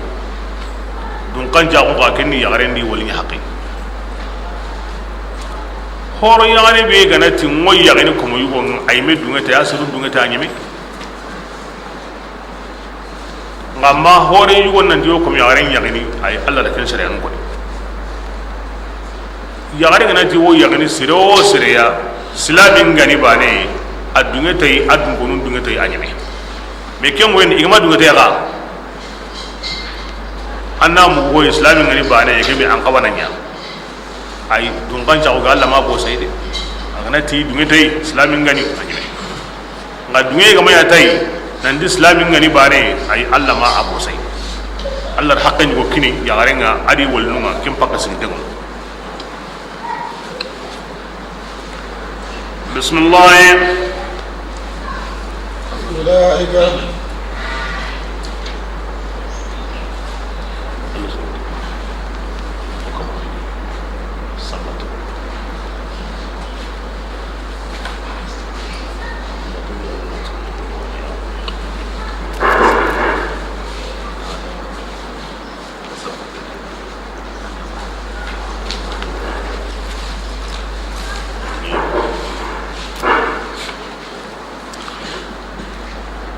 Dunkancaxu xa ken ni yaxaren di waliɲi haqqi. Horo yaxare be ga na ti ŋo yaxini komo yugo ŋa, a yime dunŋe ta, a suru dunŋe ta, a ɲime. Ŋa ma hore yugo nan ti wo komo yaxare yaxini, ay Allah da ken sariyan ko. Yaxare ga na ti wo yaxini sere wo sere ya, silami ŋa ni bane, a dunŋe ta yi, a dunkonu dunŋe ta yi, a ɲime. Mais ken ŋo yi, i ga ma dunŋe ta yi xa, an na mugu ho silami ŋa ni bane, ke be an xawa na ɲa. Ay, dunkancaxu ga Allah ma bosay de. A ga na ti dunŋe ta yi, silami ŋa ni, a ɲime. Ŋa dunŋe ga ma ya ta yi, nan ti silami ŋa ni bane, ay, Allah ma a bosay. Allah da haqqen ɲi go kini yaxare ŋa, a di walinu ŋa, ken pakka sini de ŋo. بسم الله. أولئك.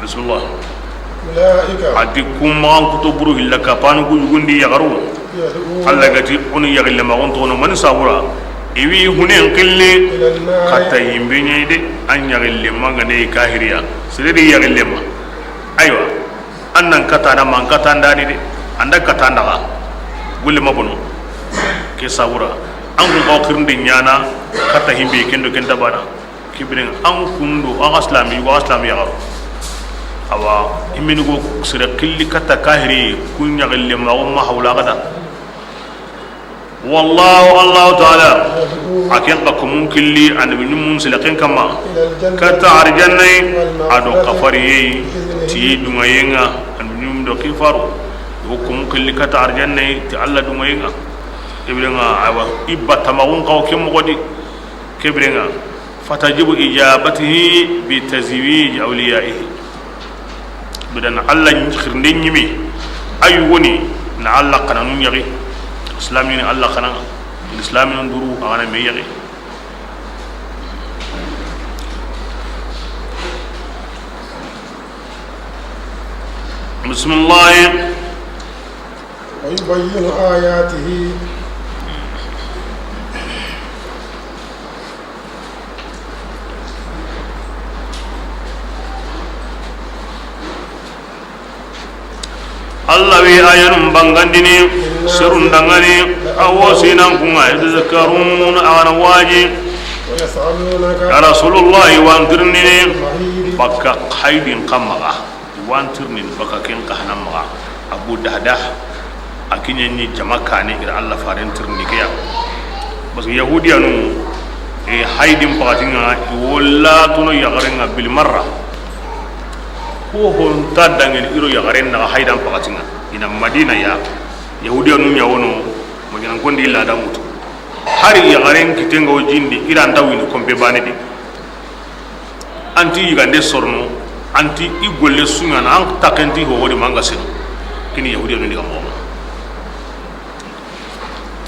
Bismillah. أولئك. A ti ku maxan kuto buru hilla kapanu ku yugundi yaxaru. يدعون. Allah ga ti o ni yaxille maxon toxono mani sabura. I wi hunen xille. إلى النار. Xa ta yimbe ɲa yi de, an yaxille ma ga ne kahiriya. Sere di yaxille ma. Aywa, an nan kata na man kata ndani de. An da kata ndaxa. Gulle ma bono. Ke sabura. An kun xaw xirindi ɲana kata himbe kendo kenta bana. Kibirin an kundo, an ga silami, wa silami yaxaro. Awa, himini go sere xilli kata kahiri, kun yaxille ma, o ma hawla gada. Wallahu, Allahu Taala, a ken xa komun killi, annabi ɲumun sila ken kama. Kata arjanna yi, a do kafariye yi, ti dungayenga, annabi ɲumun do kifaru. O komun killi kata arjanna yi, ti Alla dungayenga. Kibirin ŋa, awa, ibba tamaxun xaw ke moxo di. Kibirin ŋa, fatajibu ijabatihi bi tazwiji awliyaihi. Bidan Alla xirinde ɲimi, a yugoni na Alla xananu yaxi. Islamini Alla xana, Islamini duru a xana me yaxi. Bismillah. ويبين آياته. Alla wi ayanun bangandini, serun dangani, a wo sinan kunga, yatazakkarun, a gana waji. ويسألونك Ya Rasulullahi, wa an tirindini, bakka haydin kamma ga. Wa an tirindini bakka ken ka hana maxa. Abu Dahdah, a kiɲe ni jama kane ira Alla faren tirindi ke ya. Parce que Yahudiyanu, e, haydin pakatinga, i wolla tono yaxarenga bil marra. Ko honta dangeni iro yaxaren naxa haydan pakatinga. Ina Madina ya, Yahudiyanu ɲa wono, Madina kondi illa da mutu. Hari yaxaren kitenga o jindi, ira nda wini kompe bane di. Anti yigande sorno, anti i golle suɲana, an takenti ho wori manga sino. Kini Yahudiyanu ni ga moxo.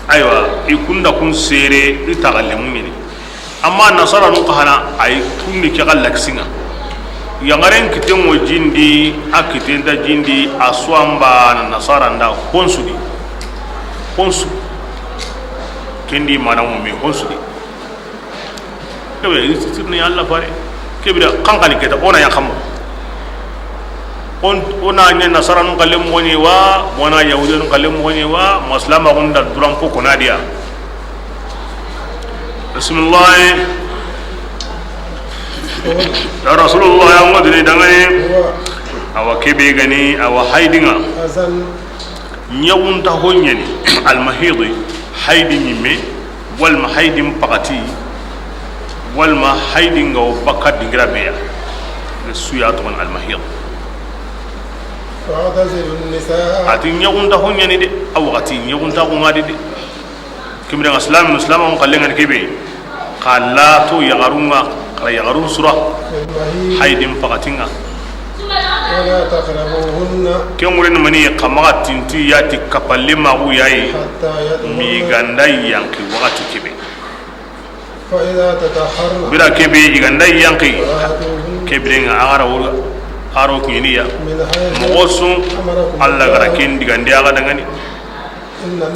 Aywa, i kunda kun sere, i taxalle muɲini. Amma nasara nu xana, ay kunni ke xalla kisinga. Yaxaren kiten wo jindi, a kiten da jindi, a suwamba na nasara nda honsudi. Honsu. Kendi mana mo me honsudi. Kebe, i tirni Alla fare. Kebe da, xanxani keta, o na ya xamo. O na ɲa nasaranu xalle moxoni wa, o na yahudiyanu xalle moxoni wa, ma silamaxun da duran fo kona diya. Bismillah. Ya Rasulullah, ya ngodini dangani. Awa kebe gani, awa haydinga. Ɲaxunta ho ɲani, almahidi, haydi ɲimme, walma haydin pakati, walma haydin ga wo bakka dingira be ya. Su ya toxon almahid. فاعتزلوا النساء. A ti ɲaxunta ho ɲani de, a waxati ɲaxunta xo ŋa di de. Kemire ŋa silamin, silamin xalle ŋa ni kebe. Xa la to yaxarun ŋa, xa yaxarun sura. Haydin pakatin ŋa. ولا تقربوهن. Ken ŋure ni mani xa maxa tinti ya ti kapalle maxu ya yi. حتى يطهرن. Mi ganda yanki waxati kebe. فإذا تطهرن. Bira kebe i ganda yanki. فآتوهن. Kebire ŋa a gara wuro, a ro kini ya. من حيث أمركم الله. Moxo su Alla gara ken digande a ga dangani.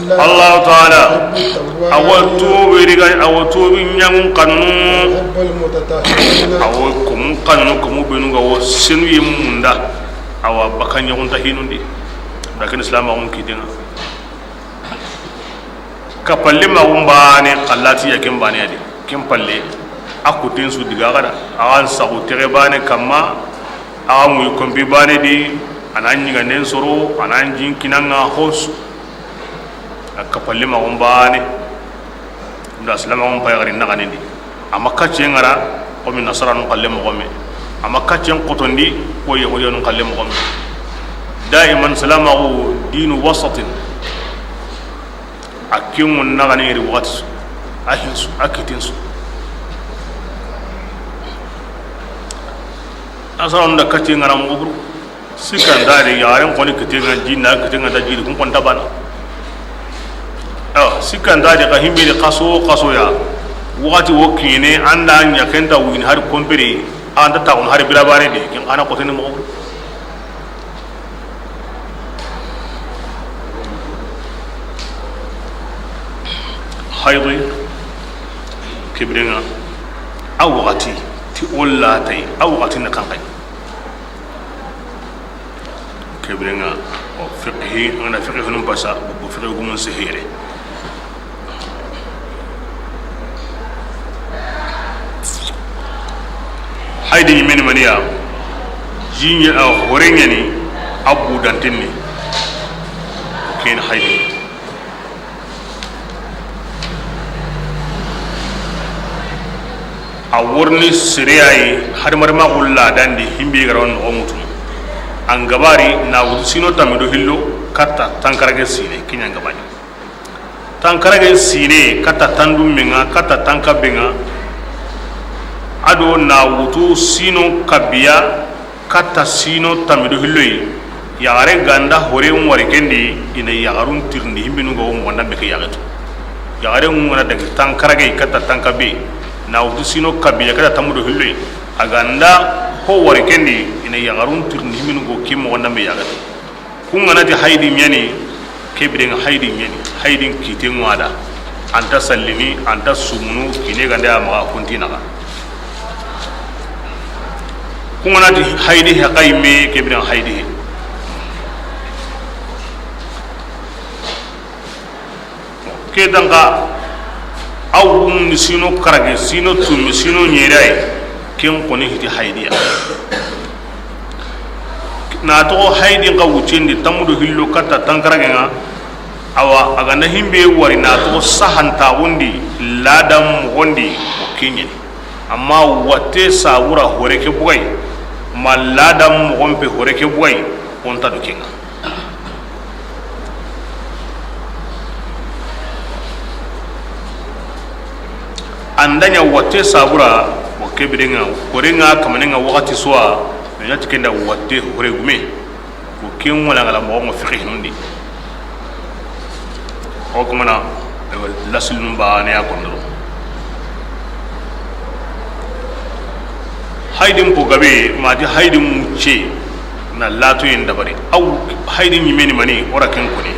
Allahu taala, a wa tuubi riga, a wa tuubi ɲaŋun xannu, a wa komun xannu, komu benu ga wo senu ye munda, a wa bakka ɲaŋunta hinundi. Lakin silamaxun kiten ŋa. Kapalle maxun baane, xa lati ya ken baane ya di. Ken palle, a kuten su diga xa da, a xa n saxu texe baane kamma, a xa muyi kompi baane di, a na ɲiganden soro, a na n jin kinan ŋa hosu. A kapalle maxun baane. Nda silamaxun payagari naxanin di. A ma kacce ŋara, komi nasaranu xalle moxo me. A ma kaccen xotondi, ko yahudiyanu xalle moxo me. Daiman silamaxu dinu wasatin. A ken ŋo naxani yeri waxati su, a hin su, a kiten su. A sara nda kati ŋara moxo buru. Sikka nta de, yaxaren xoni kiten ŋa, jinna kiten ŋa da jiri, kun xonta bana. Awa, sikka nta de, xa himbe de xaso, xaso ya. Waxati wo kine, anda ɲa kenta wini hari kompere, anda taxun hari bira bane de, ken xana xoteni moxo buru. Haydi, kebire ŋa, a waxati, ti o latay, a waxati na kanxay. Ke biren ŋa, o fiqhi, an ga na fiqhi nun pasa, o fiqhi gumun sehire. Haydi ɲi meni maniya, jiɲe a hore ɲani, abu dantinni, ken haydi. A worni sereyayi, hadamaren ma xulla dandi, himbi gara on noxo mutu. An gabari na wutu sino tamido hillo, katta tankarage sine, kiɲan gabani. Tankarage sine, katta tandummenga, katta tankabenga. Ado na wutu sino kabiya, katta sino tamido hilloyi. Yaxare ganda hore wari kendi, ina yaxarun tirindi, himbinu ga wo moxonda meke yaxetu. Yaxare ngana dagi tankarage, katta tankabe, na wutu sino kabiya, katta tamudo hilloyi. A ganda ho wari kendi, ina yaxarun tirindi, himbinu go ki moxonda me yaxetu. Kun ga na ti haydi ɲani, ke biren ŋa haydi ɲani, haydin kite ŋa da. Anta sallini, anta sumunu, kine gande a maxa kunti naxa. Kun ga na ti haydi he kay me, ke biren ŋa haydi he. Ke danka, aw wumni sino karage, sino tumi, sino ɲeray, ken koni hiti haydiya. Na toxo haydin ka wucendi, tamudo hillo katta tankarage ŋa, awa, a ganda himbe wari na toxo sahantaxundi, ladan moxondi, o keɲeni. Amma watte sabura hore ke bugay, ma ladan moxon pe hore ke bugay, o nta do kenga. An da ɲa watte sabura, o ke biren ŋa, hore ŋa kamanen ŋa waxati suwa, me ɲa ti kenda watte hore gume, o ke ŋola ŋala moxo ŋa fiqhi nundi. O kamana, lasilun ba ne ya kondoro. Haydin po gabe, ma ti haydin mucce, na latoyen dabari. Aw haydin ɲimeni mani, o ra ken koni.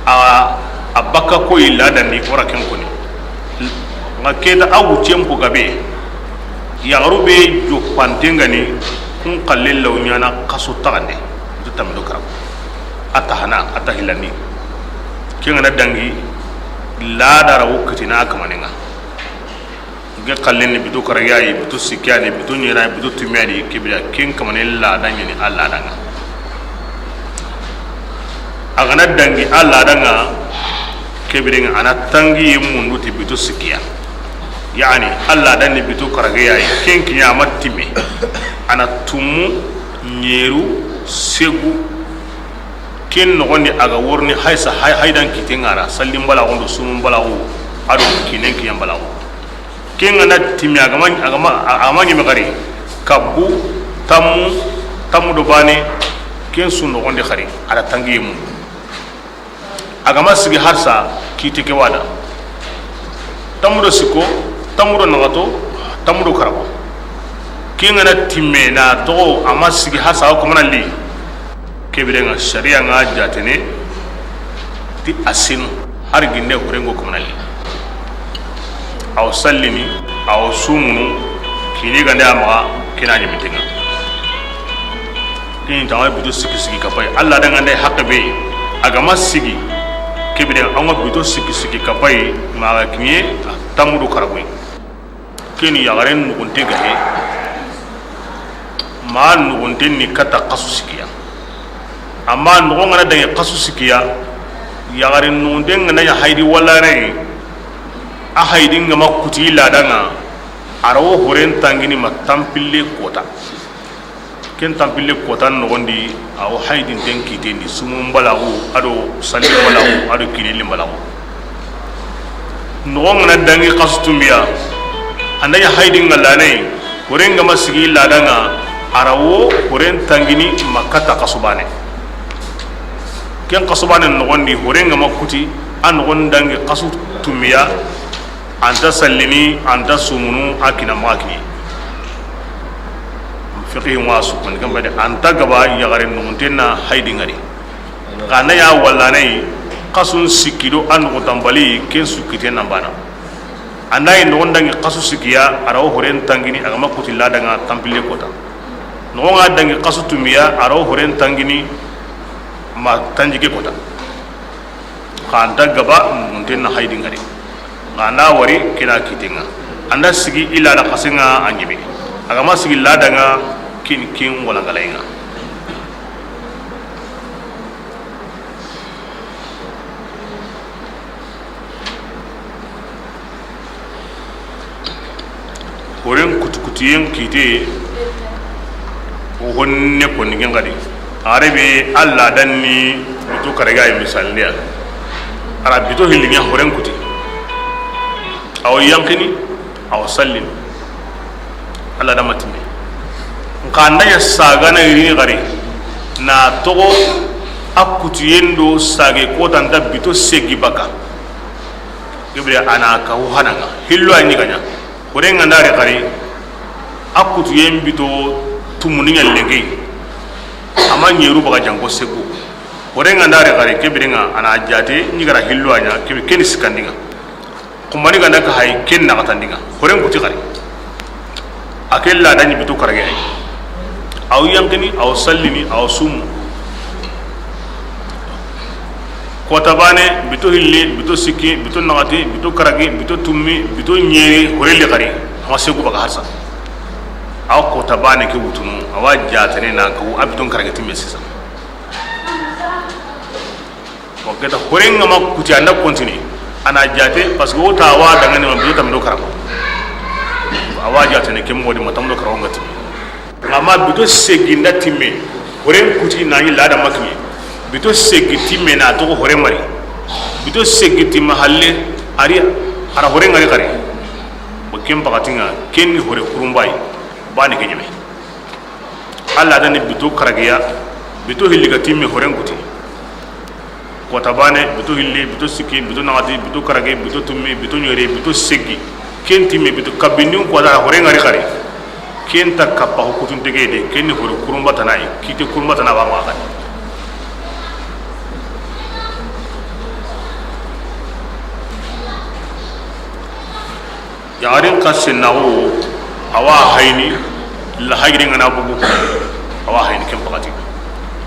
A, a bakka koyi ladandi, o ra ken koni. Nga keta aw wuccen po gabe, yaxaru be joppanten gani, kun xalle law ɲana xaso taxande, to tamido kara. A ta hana, a ta hilandi. Ken ga na dangi, ladara wo kitina kamanen ŋa. Nke xallen ni bito karagiya yi, bito sikkiya ni, bito ɲena yi, bito tumiya ni, ke bire ken kamane ladan ɲani a ladan ŋa. A ga na dangi a ladan ŋa, ke bire ŋa a na tangi ye mundu ti bito sikkiya. Yani a ladan ni bito karagiya yi, ken kiɲa a ma timme. A na tumu, ɲeru, segu, ken noxondi a ga worni haysa, hay-, haydan kite ŋa ra, sallin balaxu ndo, sumun balaxu, a do kinen kiɲan balaxu. Ken ga na timi a ga ma, a ga ma, a ga ma ɲeme xari, kabbu, tammu, tammu do bane, ken su noxondi xari, a da tangiye mu. A ga ma sigi harsa, kite ke wada. Tammu do sikko, tammu do naxato, tammu do karabo. Ken ga na timme na toxo, a ma sigi harsa, o komana li. Ke bire ŋa sariya ŋa jatene ti a sinu, hari ginde horengo kamanali. Aw sallini, aw sumunu, kini gande a maxa, kina ɲimitenga. Kini tawa bito sikki sikki kapay. Allah da ngande haqqe be, a ga ma sigi. Ke bire ŋa an ga bito sikki sikki kapay, maxa kiɲe, tammu do karagoy. Keni yaxaren nuxunte gahe, ma nuxunten ni kata xasu sikkiya. Amma noxon ga na dangi xasu sikkiya, yaxaren nuxunten ga na ɲa haydi walla rey, a haydi nga ma kuti ladan ŋa, a ra wo horen tangini ma tanpille kota. Ken tanpille kotan noxondi, a wo haydinten kitendi, sumun balaxu, a do sallin balaxu, a do kinillin balaxu. Noxon ga na dangi xasu tumbiya, a nda ɲa haydin ŋa lane, horen ga ma sigi ladan ŋa, a ra wo horen tangini ma kata xasu bane. Ken xasu bane noxondi, horen ga ma kuti, a noxon dangi xasu tumbiya, Anta sallini, anta sumunu, a kina maxa kiɲe. Fiqhi ŋa su koni kamba de, anta gaba yaxare nuxunten na haydi ŋari. Xa na ya walla nay, xasun sikki do a nuxuntan bali, ken su kiten nan bana. Anda yi noxon dangi xasu sikkiya, a ra wo horen tangini, a ga ma kuti ladan ŋa tanpille kota. Noxon ga dangi xasu tumbiya, a ra wo horen tangini, Ma tanjikke kota. Xa an ta gaba, munten na haydi ŋari. Xa an da wari, ke na kitten ŋa. An da sigi i laada xasen ŋa, a ɲeme. A ga ma sigi laada ŋa, kin, kin wala galaye ŋa. Horen kutukutiyen kite, o honne konni ken xadi. Arabe Alla danni bito karage yi, misalindiya. A ra bito hilli ɲa horen kuti. Awa yanqini, awa sallini. Alla da ma timme. Nxa an da ɲa sagana yirini xari, na toxo a kutiyen do sage kota nta bito segi baka. Kebire a na kahu hananga. Hillo a ɲi ga ɲa. Horen ŋa n da ri xari, a kutuyen bito tumuni ɲa lenki. A ma ɲeru baga janko segu. Horen ŋa n da ri xari, kebire ŋa a na jate ɲi ga ra hillo a ɲa, kebe keni sikkandi ŋa. Xumani ga n da ka hayi, ken na xatandi ŋa. Horen kuti xari. A ke laada ɲi bito karage yi. Aw yanqini, aw sallini, aw sumu. Kota bane, bito hilli, bito sikki, bito naxati, bito karagi, bito tummi, bito ɲeri, horelli xari. A ma segu baga harsa. Aw kota bane ke wutunu, awa jatene na kahu a biton karage timme sisa. Bon, keta horen ŋa ma kuti an da continue. A na jate, parce que o ta wa dangani ma bito tammi do karago. Awa jatene ke moxo di ma tammi do karago ŋa timme. Amma bito segi nda timme, horen kuti na ɲi laada ma kiɲe. Bito segi timme na toxo hore mari. Bito segi timme halle, a ri, a ra horen ŋari xari. Bon, ken waxati ŋa, ken ni hore kurumbayi, bani ke ɲeme. Alla da ni bito karagiya, bito hilli ga timme horen kuti. Kota bane, bito hilli, bito sikki, bito naxati, bito karagi, bito tummi, bito ɲeri, bito segi. Ken timme bito kabindin kota hore ŋari xari. Ken ta kappa ho kutuntege de, ken ni hore kurumbatanayi, kite kurumbatana ba ma xari. Yaxarin xa sennaxu, a wa hayini, la hajiri ŋa na bugu, a wa hayini ken waxati.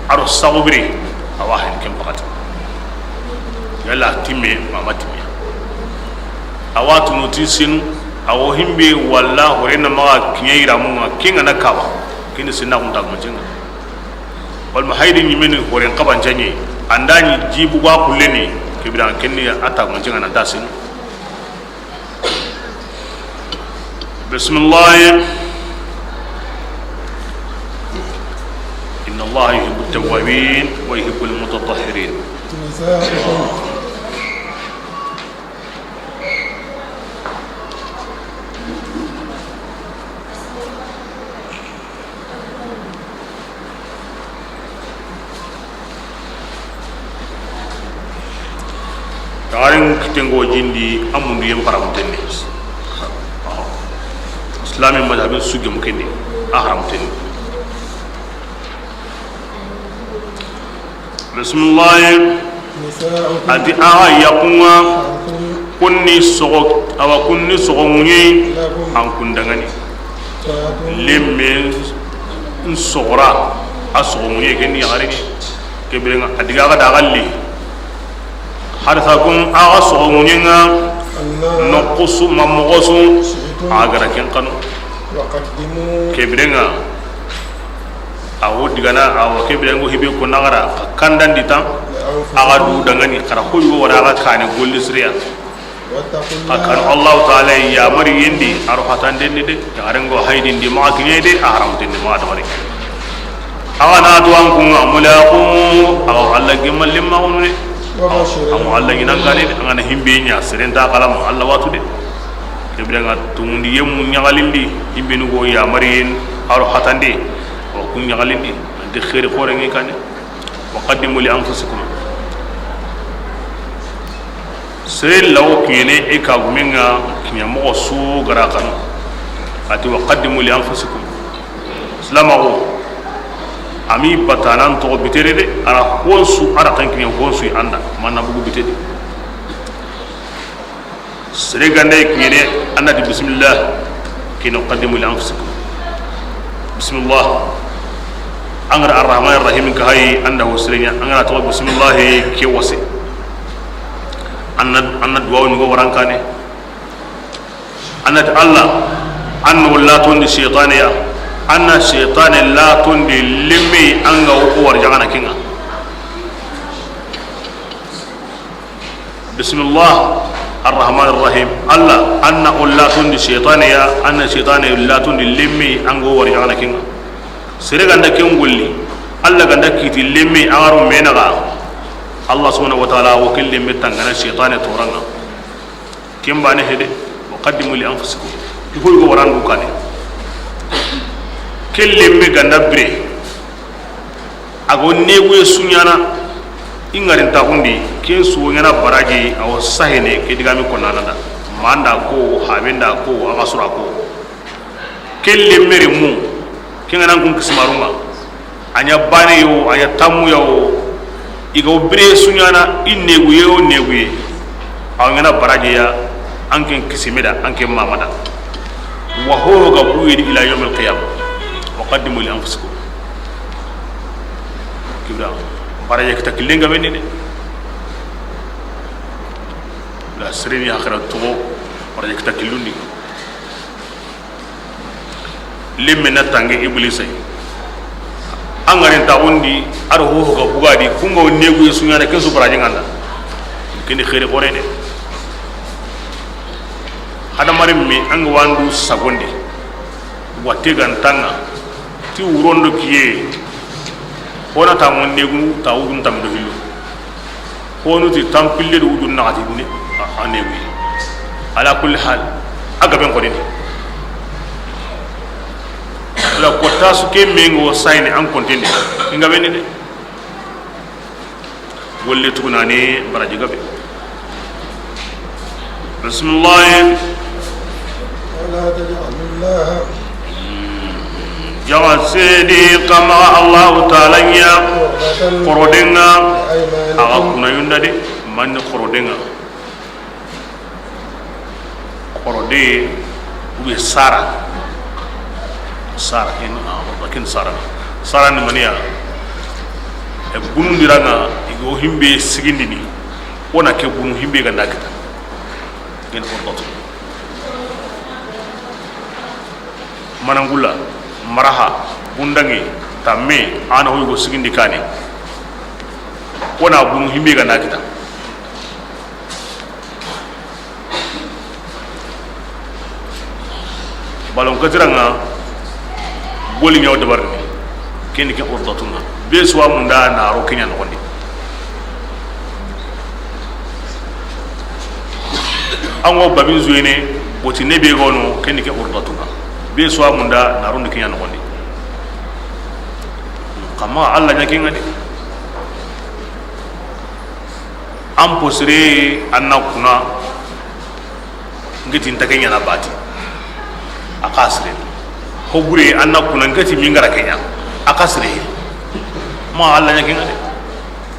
A ro saxu biri, a wa hayini ken waxati. Yalla timme, ma ma timme. A wa tunu ti sinu, a wo himbe walla hore na maxa kiɲe yiramu ŋa, ken ŋa na kaba. Ken ni sennaxu nta guncenga. Walma hayidi ɲimeni horen xabancaɲe, an da ɲi jibu ga xulleni, kebira ken ni a ta guncenga na ta sinu. بسم الله. إن الله يحب التوابين ويحب المتطهرين. Taxaren kitten go jindi, a mundu yen paramutenni. Islami madhabin su gemu kendi, a haramutenni. Bisimilahi. A ti axa yaxun ŋa, kun ni soxo, awa kun ni soxo ŋuɲe, an kun dangani. Lemme n soxora, a soxo ŋuɲe, ken ni yaxare ni. Ke biren ŋa, a diga xa da xalli. Harisa kun, axa soxo ŋuɲen ŋa, noxu su, ma moxo su, axa ga ra ken xanu. Ke biren ŋa, A wo digana, a wo ke biren ŋa, hibe ko naxara, xa kandandi tan, axa du dangani, xa ra xoyi wo wara, axa kane golli siriya. Xa kanu Allahu Taala yamariyen di, a ro hatanden di de, yaxaren ŋo hayidindi, maxa kiɲe de, a haramutendi, maxa dabari. Axa na tu an kun ŋa, mulaqu, axa wo Alla gemma lemma wonu de. Axa wo Alla ɲinan kane de, an ga na himbe ɲa, seren nta kalama, Alla watu de. Ke biren ŋa, tungundi yemmu ɲaxalindi, himbenu go yamariyen, a ro hatande, wa kun ɲaxalindi, nanti xeeri xoore ŋi kane. Wa qaddimu li anfusikum. Sere lawo kiɲene, e ka gumen ŋa, kiɲa moxo su ga ra xanu. A ti, wa qaddimu li anfusikum. Silamaxu, a mi batanan toxo bitede de, a ra honsu, a ra xan kiɲa honsu an da, manna bugu bitede. Sere ganda kiɲene, an na ti bisimilla, kino qaddimu li anfusikum. Bisimilla. An ga da Arrahmani Rahim ka hayi, an da ho sire ɲa, an ga na toxo bisimillahi ke wase. An na, an na duwawu ɲugo wara an kaane. An na ti Alla, an na wo latondi seytaane ya, an na seytaane latondi lemme yi, an ga wo ko warijaxana ke ŋa. Bismillah arrahmani arrahim. Alla, an na wo latondi seytaane ya, an na seytaane latondi lemme yi, an ga wo warijaxana ke ŋa. Sere ga da ken golli, Alla ga da kiti lemme yi, a ga ro me naxa, Alla subhanahu wa taala wo ke lemme tangana seytaane toran ŋa. Ken baane hede, wa qaddimu li anfusikum. I fo yugo warandu kaane. Ke lemme ga da bire, a ga wo neguye su ɲaana, i ŋarintaxundi, ken su wo ɲaana baraji, a wo sahene, ke digame konnana da. Ma nda ko, habe nda ko, a ga sura ko. Ke lemme remu, ke ŋa na kun kisimarun ŋa. A ɲa baane yo, a ɲa tammu ya wo, i ga wo bire su ɲaana, i neguye wo neguye. A wo ɲaana baraji ya, an ken kisime da, an ken mama da. Wa ho ga buyi di ila yawmil qiyama. Wa qaddimu li anfusikum. Kibra, baraji kita killen ga be ni de. La sirini akhira toxo, baraji kita killundi. Lemme na tangi Iblisa yi. An ŋarintaxundi, a do ho ho ga buga di, ku ŋa wo neguye su ɲaana, ken su baraji ŋa nda. Ken ni xeeri xoore de. Hadamarenme, an ga wa an du sagondi, watte ga nta an ŋa, ti wuron do kiye, xo na ta ŋo negu, ta wurun tammi do hillo. Xo nu ti tampille do wudu naxati ne, a, a neguye. Ala kulli hal, a gaben xo ni. Wala ko ta su ke me ŋa wo sayini an konten di, i gaben ni de. Wolle tugunani baraji gabe. Bismillah. ولا تجعلوا الله Jaxa sedi xa maxa Allahu taala ɲa عرضة xoroden ŋa, لأيمانكم a ga kunayun da de, manni xoroden ŋa. Xorode, ou bien sara. Sara, ken, ah, ken sara. Sara ni maniya? E, bunundiran ŋa, i ga wo himbe sigindini, wo na ke bunu himbe ga da kita. Ken xordotu. Manangula, maraha, bundange, tamme, a na ho yugo sigindi kaane. Wo na bunu himbe ga da kita. Balon katiran ŋa, boli ɲa wo dabarini, ken ni ke urdatun ŋa. Be su wa munda na ro ke ɲa noxon di. An ŋa wo babin zuyene, boti ne be ga no, ken ni ke urdatun ŋa. Be su wa munda na ro ndi ke ɲa noxon di. Xa maxa Alla ɲa ke ŋa de. An posire an na kuna, n ga ti n ta ke ɲaana bati, a xa sire. Ho bure an na kuna, n ga ti mi n ga ra ke ɲa, a xa sire. Ma Alla ɲa ke ŋa de.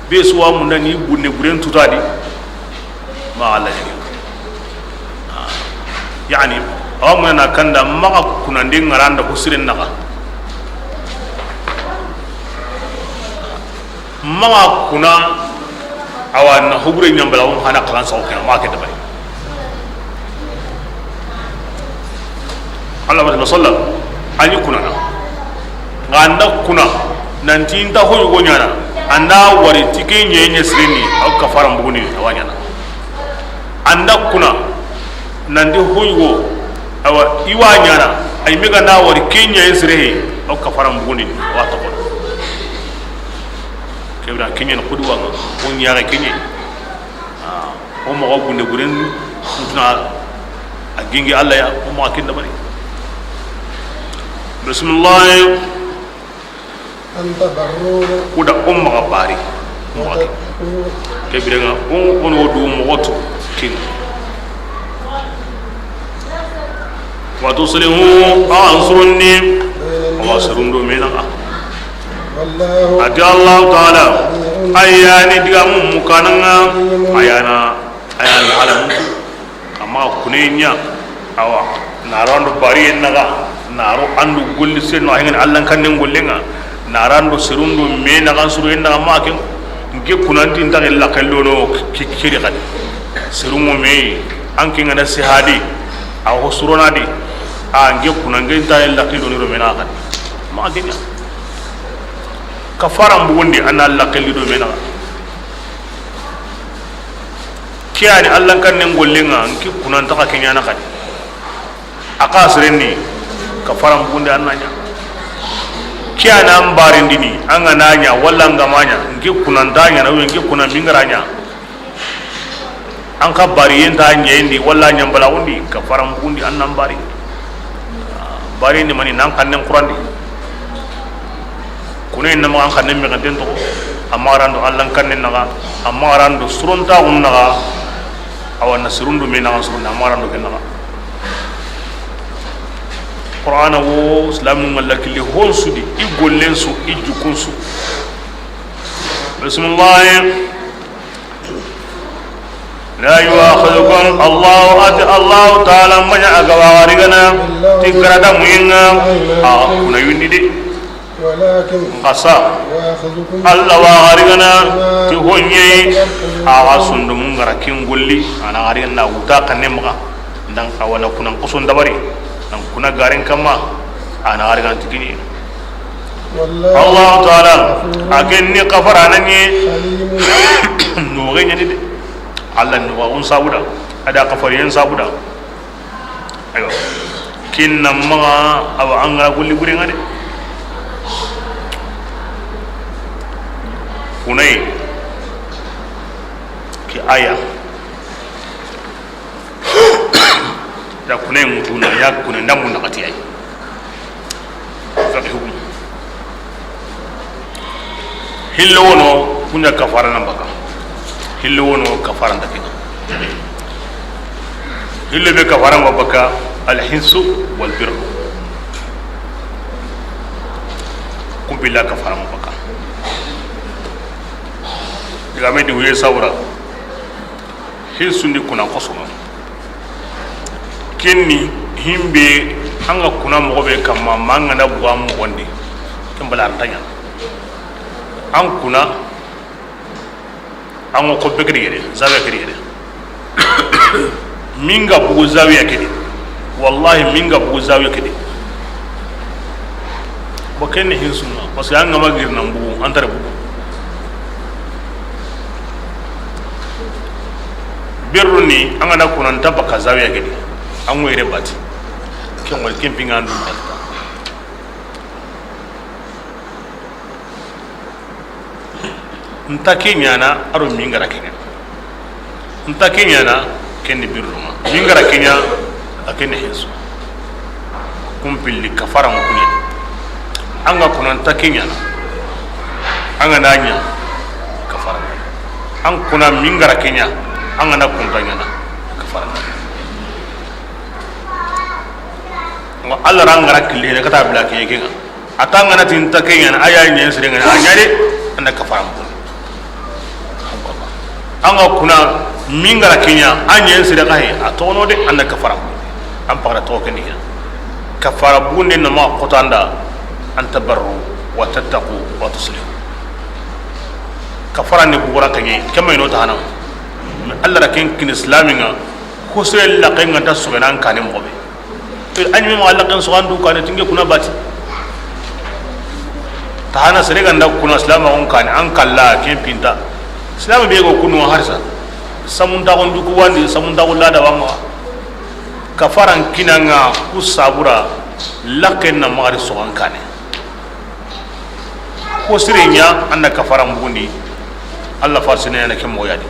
Be su wa munda ni bunne buren tuta di. Ma Alla ɲa ke ŋa. Yani, a wa munda na kanda maxa kuna ndi n ga ra nda ho siren naxa. Maxa kuna, awa na ho bure ɲa n bala, o n xa na xalan saxu ke ŋa, maxa ke dabari. Alla wa sallam, a ɲi kuna na. N ga nda kuna, nanti n ta ho yugo ɲaana, an da wari ti ke ɲa ɲa sirini, a wa kafara mbuguni, a wa ɲaana. An da kuna, nanti ho yugo, awa, i wa ɲaana, a yi me ga na wari ke ɲa ɲa sire, a wa kafara mbuguni, a wa toxo. Ke bira ke ɲa ni xuduwa ŋa, o ɲa ga ke ɲa. Ah, o maxa bunne buren, ntuna a gingi Alla ya, o maxa ken dabari. Bismillah. أن تبروا Kuda o maxa bari. O maxa ke. وتتقوا Ke bire ŋa, o, o no du moxo tu kin. وتصلحوا A wa an surundi. بين A wa الناس surundo me naxa. والله A ti Allahu taala, سميع a ya ni digamu mukana ŋa, عليم a ya na, a ya na alamu. Xa maxa kune ɲa, awa, na ro an do bariye naxa, na ro an do golli seno, a hengani Alla n kannen golle ŋa, Na ran do serun do me naxan suro en naxa ma ken. N ke kunanti n taxe laxen do no ki kiri xadi. Serun ŋo me an ke ŋa na sehadi. A ho suronadi. A n ke kunan ke n taxe laxen do ni do me naxa xadi. Ma ken ɲa. Kafaran bugundi an na laxen do me naxa. Ke yani Alla n kannen gollen ŋa n ke kunan taxa ke ɲana xadi. A xa sirenni, kafaran bugundi an na ɲa. Ke yani an barindini, an ga na ɲa, walla an ga ma ɲa, n ke kunan ta ɲana, ou bien n ke kunan mingara ɲa. An xa bariyen ta ɲendi, walla ɲambalaxundi, kafaran bugundi an nan bari. Bari ni mani nan xannen xurandi. Kune na ma an xannen mexenten toxo. Amma rando Alla n kannen naxa, amma rando surontaxun naxa. Awa na sirundu me naxan surunda, amma rando ken naxa. Qur'ana wo silamu ŋa lakilli hon su di, i gollen su, i jukun su. Bismillah. لا يؤاخذكم الله، a ti Allahu Taala ma ɲa a ga waxarigana ti garada muyi ŋa, a kuna yundi de. ولكن Nxa sa, يؤاخذكم Alla waxarigana ti honɲe, a ga sondomun gara kin golli, a na waxarigana wuta kanne maxa, dan a wa na kunan koson dabari, nan kuna garen kamma, a na waxarigana ti kini. والله Allahu Taala, غفور a ken ni kafarana ɲi, حليم. Noxe ɲani de. Alla noxaxun sabuda, a da kafariyen sabuda. Aywa. Ken na maxa, awa an ga ra golli bure ŋa de. Kunay. Ke aya. Da kune ŋutu na ya kune ndamu na kati ay. Fiqhu. Hillo wono kunya kafara na baka. Hillo wono kafara nda kina. Hillo be kafara ma baka al hinsu wal birru. Kumpilla kafara ma baka. Diga me di wuye sawra. Hin sundi kuna kosono. Kenni himbe an ga kuna moxo be kamma, ma an ga na buga moxondi. Ken bala an ta ɲa. An kuna, an ko be kedi yere, zawiya kedi yere. Min ga bugu zawiya kedi. Wallahi, min ga bugu zawiya kedi. Bo ken ni hin sunna, parce que an ga ma girna bugu, an tare bugu. Birru ni, an ga na kunanta baka zawiya kedi. An ŋo yere bati. Ken wal ken pinga andu bata. Nta ke ɲana, a do min ga ra ke ɲa. Nta ke ɲana, ken ni birru ŋa. Min ga ra ke ɲa, a ken ni hinsu. Kumpilli kafara ŋa kuɲe. An ga kuna nta ke ɲana. An ga na ɲa kafara. An kuna min ga ra ke ɲa. An ga na kunta ɲana kafara. Ŋo Alla ra n ga ra kille ne kata bila ke ke ŋa. A ta ŋa na ti nta ke ɲana, a ya ɲen sire ŋa, a ɲa de, an da kafara mo. An ga kuna min ga ra ke ɲa, a ɲen sire ka he, a tono de, an da kafara mo. An paga ra to ke ni ya. Kafara bunde na ma xotanda, an tabarru wa tattaqu wa tuslihu. Kafara ni bugura ka ɲe, kema ino ta hana. Alla ra ken kin islami ŋa, ko sere la ken ŋa ta suganan kane mo be. A ɲi me ma Alla ken soxandu kane ti n ke kuna bati. Ta hana sere ga nda kuna silama on kane, an kalla ken pinta. Silama be go kunu harsa. Samunta on duku wandi, samunta on lada wama. Kafaran kinanga ku sabura, laken na mari soxan kane. Ko sire ɲa, an da kafara mugundi, Alla farsine na ke moxo ya di.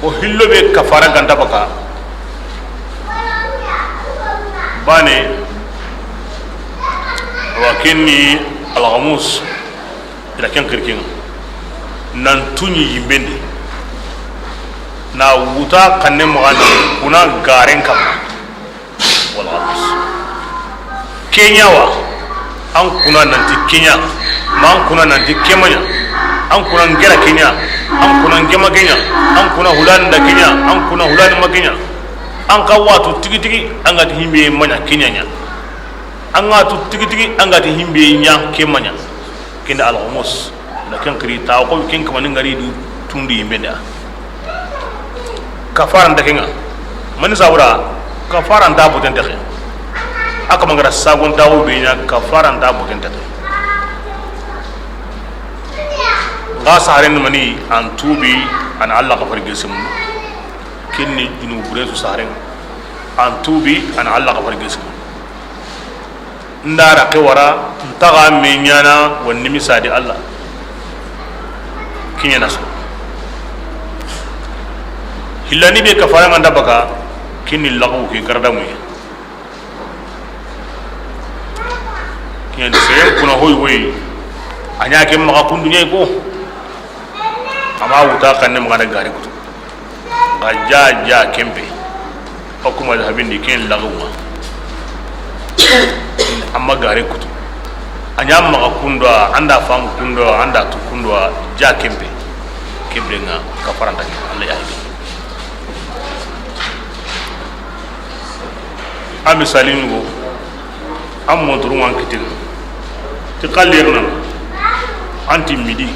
O hillo be kafara ga nta baka, bane, wa kenni alxamus, ila ken xirkin, nan tuɲi yimbendi, na wuta kanne maxa na kuna garen kamma. Wala ke ɲa wa, an kuna nanti ke ɲa, ma an kuna nanti ke ma ɲa, an kuna n gera ke ɲa, an kuna n gema ke ɲa, an kuna hulani da ke ɲa, an kuna hulani ma ke ɲa, an ka watu tigi tigi, an ga ti himbe ma ɲa ke ɲa ɲa. An ga tu tigi tigi, an ga ti himbe ɲa ke ma ɲa. Ken da alxumus. Na ken xiri ta ko ken kamani ngari du tundu yimbe da. Kafara nda kenga. Mani sabura kafara nda boten texe. Aka mangara sagon tawo be ɲa kafara nda boten texe. Nga saren mani an tubi an Allah kafar gesum. Kinni junubu buren su saren. An tubi an Allah kafar gesum. Ndara ke wara ntaga me ɲana wonni misadi Allah. Kiɲana so. Hillani be kafara nganda baka kinni lagu ke gardamu. Kiɲani seren kuna hoy hoy. A ɲa ke maxa kundu ɲay ko. Ama wuta kanne maxa na gari kutu. Ga ja ja kempe. O kuma da habindi ken lagunga. Amma gare kutu. A ɲa maxa kundo, anda fam kundo, anda tu kundo, ja kempe. Kempe nga kafaranta Allah ya hidi. A misali ɲugo. An montoru ŋa an kitten ŋa. Ti xalli yer nana. An ti midi.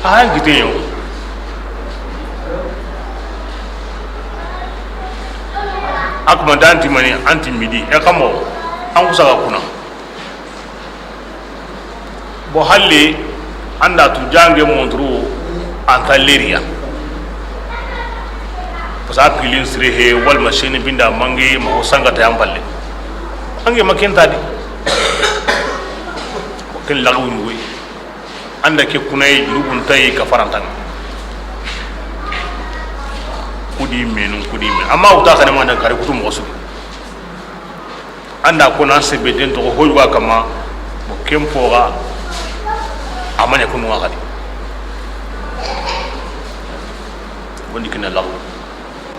A an kitten yo. A kuma da an ti mani, an ti midi. E kamo. An kusa ga kuna. Bo halle, anda tu jange montre, anta leriya. Parce que a pilin sire he, wala machine binda mange, ma o sanga ta yan palle. Ange ma ken ta di. Ken lagu ni woy. Anda ke kunay, junubun tay, kafarantanga. Kudi menun, kudi men. Amma uta kane ma na kare kutu mo su. Anda ko nan sebe den to hoy wa kama, mo kempo ga amanya kunu wa kadi. Woni kina lagu.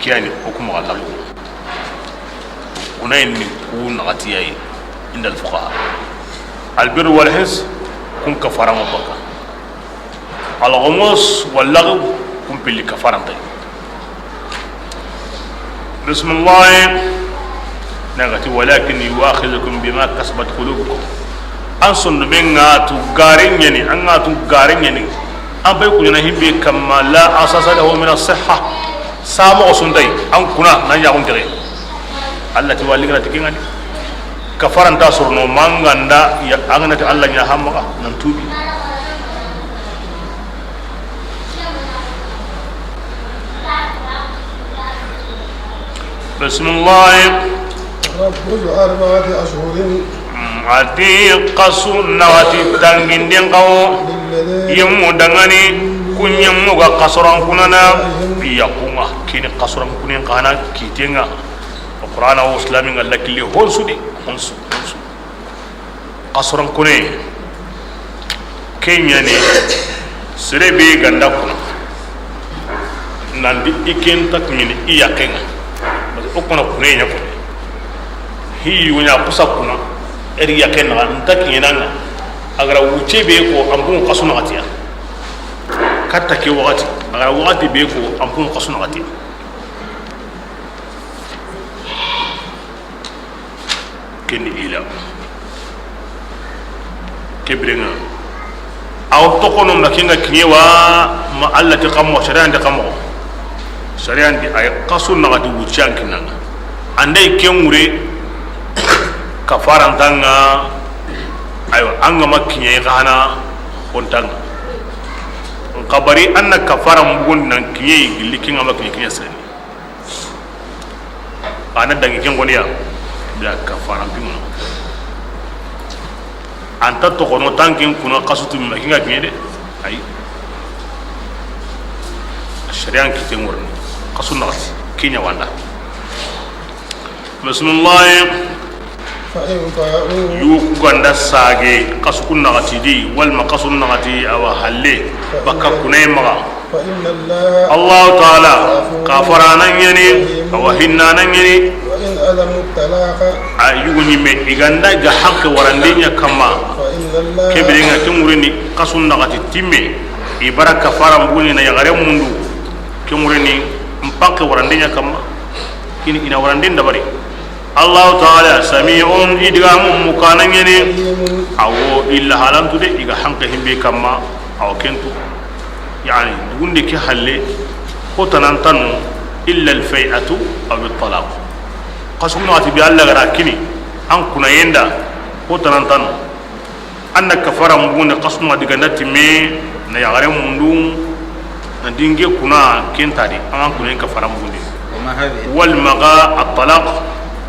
Kiyani hukuma lagu. Kuna inni ku nagati yayi inda al fuqaha. Al birru wal hins kun kafara ma baka. Al ghumus wal lagw kun pilli kafarantay. Bismillah. Nagati walakin yu'akhidhukum bima kasabat qulubukum. An sonno men ga tu gare ɲani, an ga tu gare ɲani. An bay kuɲana himbe kamma la asasa lahu min as-sihha. Samo suntay an kuna nan ya kun tere. Allah ti wali gana tikingani. Kafaranta sorno manganda ya, angana ti Allah ɲa hamaka nan tubi. Bismillah. Rabbu arba'ati ashhurin. Ati kasu nagati tanginden kawo. Yemmu dangani kunyemmu ga kasuran kunana. Yakunga kini kasuran kunen kana kitenga. Qur'ana wo islami nga lakille honsu di honsu honsu. Xasuran kune ke ɲani sere be ganda kuna nandi i ken ta kiɲini i yakenga. Parce que o kuna kune ɲa kune hi yugo ɲa kusa kuna eri yakenga nta kiɲinanga. Agara wuce be ko an bun xasu nagatiya katta ke waxati agara waxati be ko an bun xasu nagatiya. Kendi ila kebirenga aw tokono ma kinga kiɲe wa ma Allah ti kammo sariyan ti kammo sariyan ti ay kasu nagati wuciyan kinanga andai kengure kafarantanga. Aywa anga ma kiɲe kana hontanga kabari anna kafara mbugun nan kiɲe gilli kinga ma kiɲe kiɲe sani. Ana dangi ken goniya bila kafaran pimono. Anta tokono tankin kuna kasutu ma kinga kiɲe de. Ay. Shari'an kite ngorni kasu nagati kiɲa wanda. Bismillah. Yuku ganda sage kasu kun nagati di walma kasu nagati awa halle baka kunay maga. Allahu taala kafarana ɲani awa hinnana ɲani. A yugu ɲimme iganda ga hakke warande ɲa kamma. Kebirenga ke ŋurini kasu nagati timme ibara kafara mbuguni na yagare mundu. Ke ŋurini mpakke warande ɲa kamma. Kini ina warande ndabari. Allahu taala samiun, i digaamu mu kaana ɲaani. Awo, illa halantu de, i ga hanke himbe kamma. Awo, kentu. Yani, dugunde ke halle, ko tanantanu, illa alfai'atu aw at-talaq. Xasu na ti bi Alla ga ra kini, an kuna yenda, ko tanantanu. An na kafara mugunde, xasu na diga na timme, na yaxare mundu, na dinge kuna kentadi, an ga kuna kafara mugunde. وما هذه. Wal maxa at-talaq,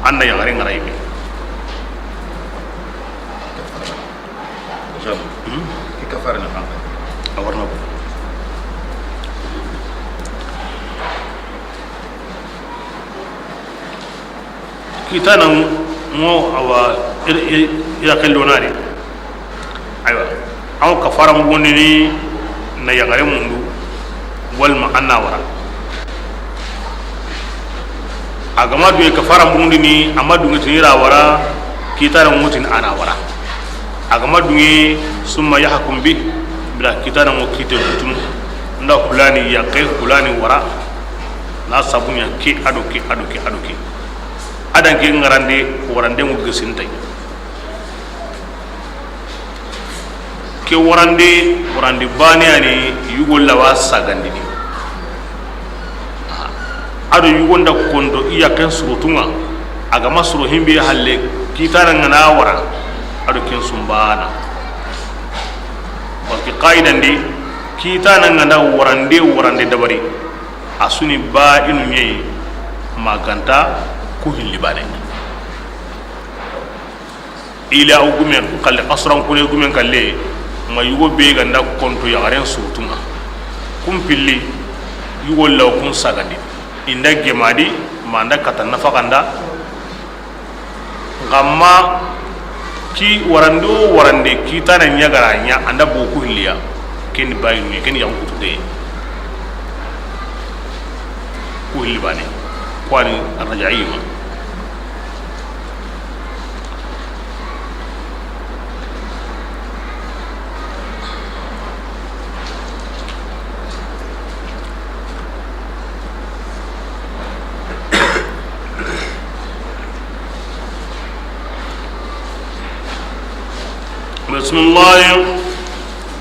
an na yaxare ŋara yime. Jam. Hmm? Ke kafara na fanka. A warna ko. Kitana ŋo awa, ir-, ir-, ira kello nari. Aywa, aw kafara mugundini na yaxare mundu, walma an na wara. A ga ma duŋe kafara mugundini, a ma duŋe tini ra wara, kitana ŋo tini a na wara. A ga ma duŋe, summa yahkum bi, bila kitana ŋo kite kutunu. Nda kulani yaqe, kulani wara. Na sabunya ke, ado ke, ado ke, ado ke. Adan ke ŋarande, warande ŋo gesintay. Ke warande, warande bane yani, yugo lawa sagandini. Ado yugo nda kondo i yaqen surutunŋa, a ga ma suro himbe halle, kitana ŋa na wara, ado ken sumbana. Parce que qaidandi, kitana ŋa nda warande, warande dabari. A suni ba inu ɲeyi, ma ganta ku hilli bane. Ila o gumen kalle, qasran kune gumen kalle, ma yugo be ganda konto yaxaren surutunŋa. Kun pilli, yugo law kun sagandi. Inda gemadi, ma nda kata nafaqanda. Nxa ma ki warande o warande, kitana ɲagara ɲa, anda bo ku hilliya. Ken ni bayinu, ken ni yaxu kutude. Ku hilli bane. Kwani arraja'iyuma. Bismillah.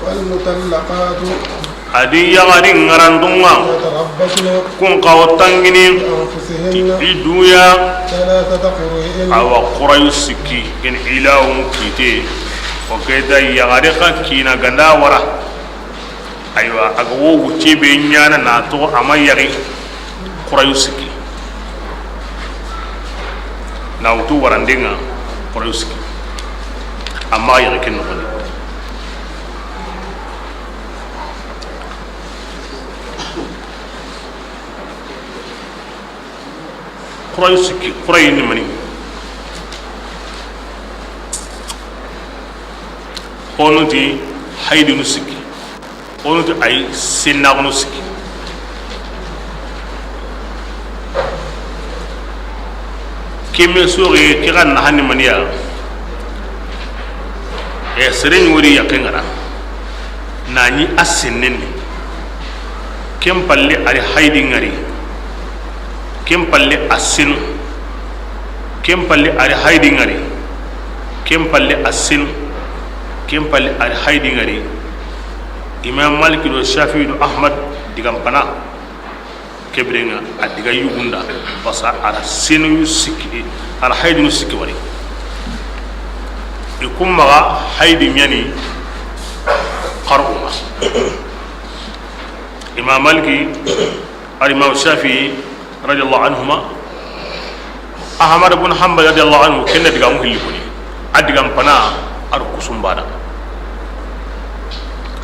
والمطلقات A di yaxari ŋarandunŋa, يتربصن kun xa wo tangini, بأنفسهن ti i duya, ثلاثة قروء. Awa, qurayu sikki, ken ilawun kite, o keta yaxari xa kina ganda wara. Aywa, a ga wo wucce be ɲana na toxo a ma yaxi, qurayu sikki. Na wutu warandenŋa, qurayu sikki. A ma yaxi ken noxondi. Qurayu sikki, qurayu ni mani? Xonu ti haydinu sikki. Xonu ti ay sennaxunu sikki. Keme soxe ke xa naxani maniya. E seren wori yaqe ŋara. Na ɲi a sennen ni. Ken palle a ri haydi ŋari. Ken palle a senu. Ken palle a ri haydi ŋari. Ken palle a senu. Ken palle a ri haydi ŋari. Imam Maliki do Shafi'i do Ahmad digan pana. Kebirenŋa a diga yugunda, basa a ra senu sikki, a ra haydinu sikki wari. I kun maxa haydi ɲani qar'unŋa. Imam Maliki, ar Imam Shafi'i, radiyallahu anhuma, Ahmad bun Hanbal radiyallahu anhu, ken na digamu hilli koni. A digan pana, a do kusumbana.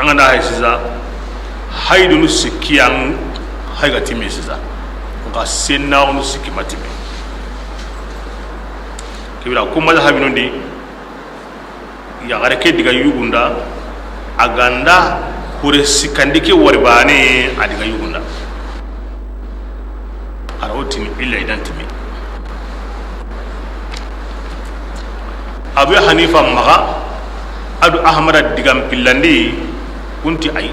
An ga na hay sisa, haydunu sikki yan hay ga timme sisa. Nxa sennaxunu sikki ma timme. Kibira ku mazhabinu ndi, yaxare ke diga yugunda, a ganda kure sikkandi ke wari bane, a diga yugunda. A ra wo tini illa i dan timme. Abu Hanifa maxa, a do Ahmada digan pillandi, kun ti ay,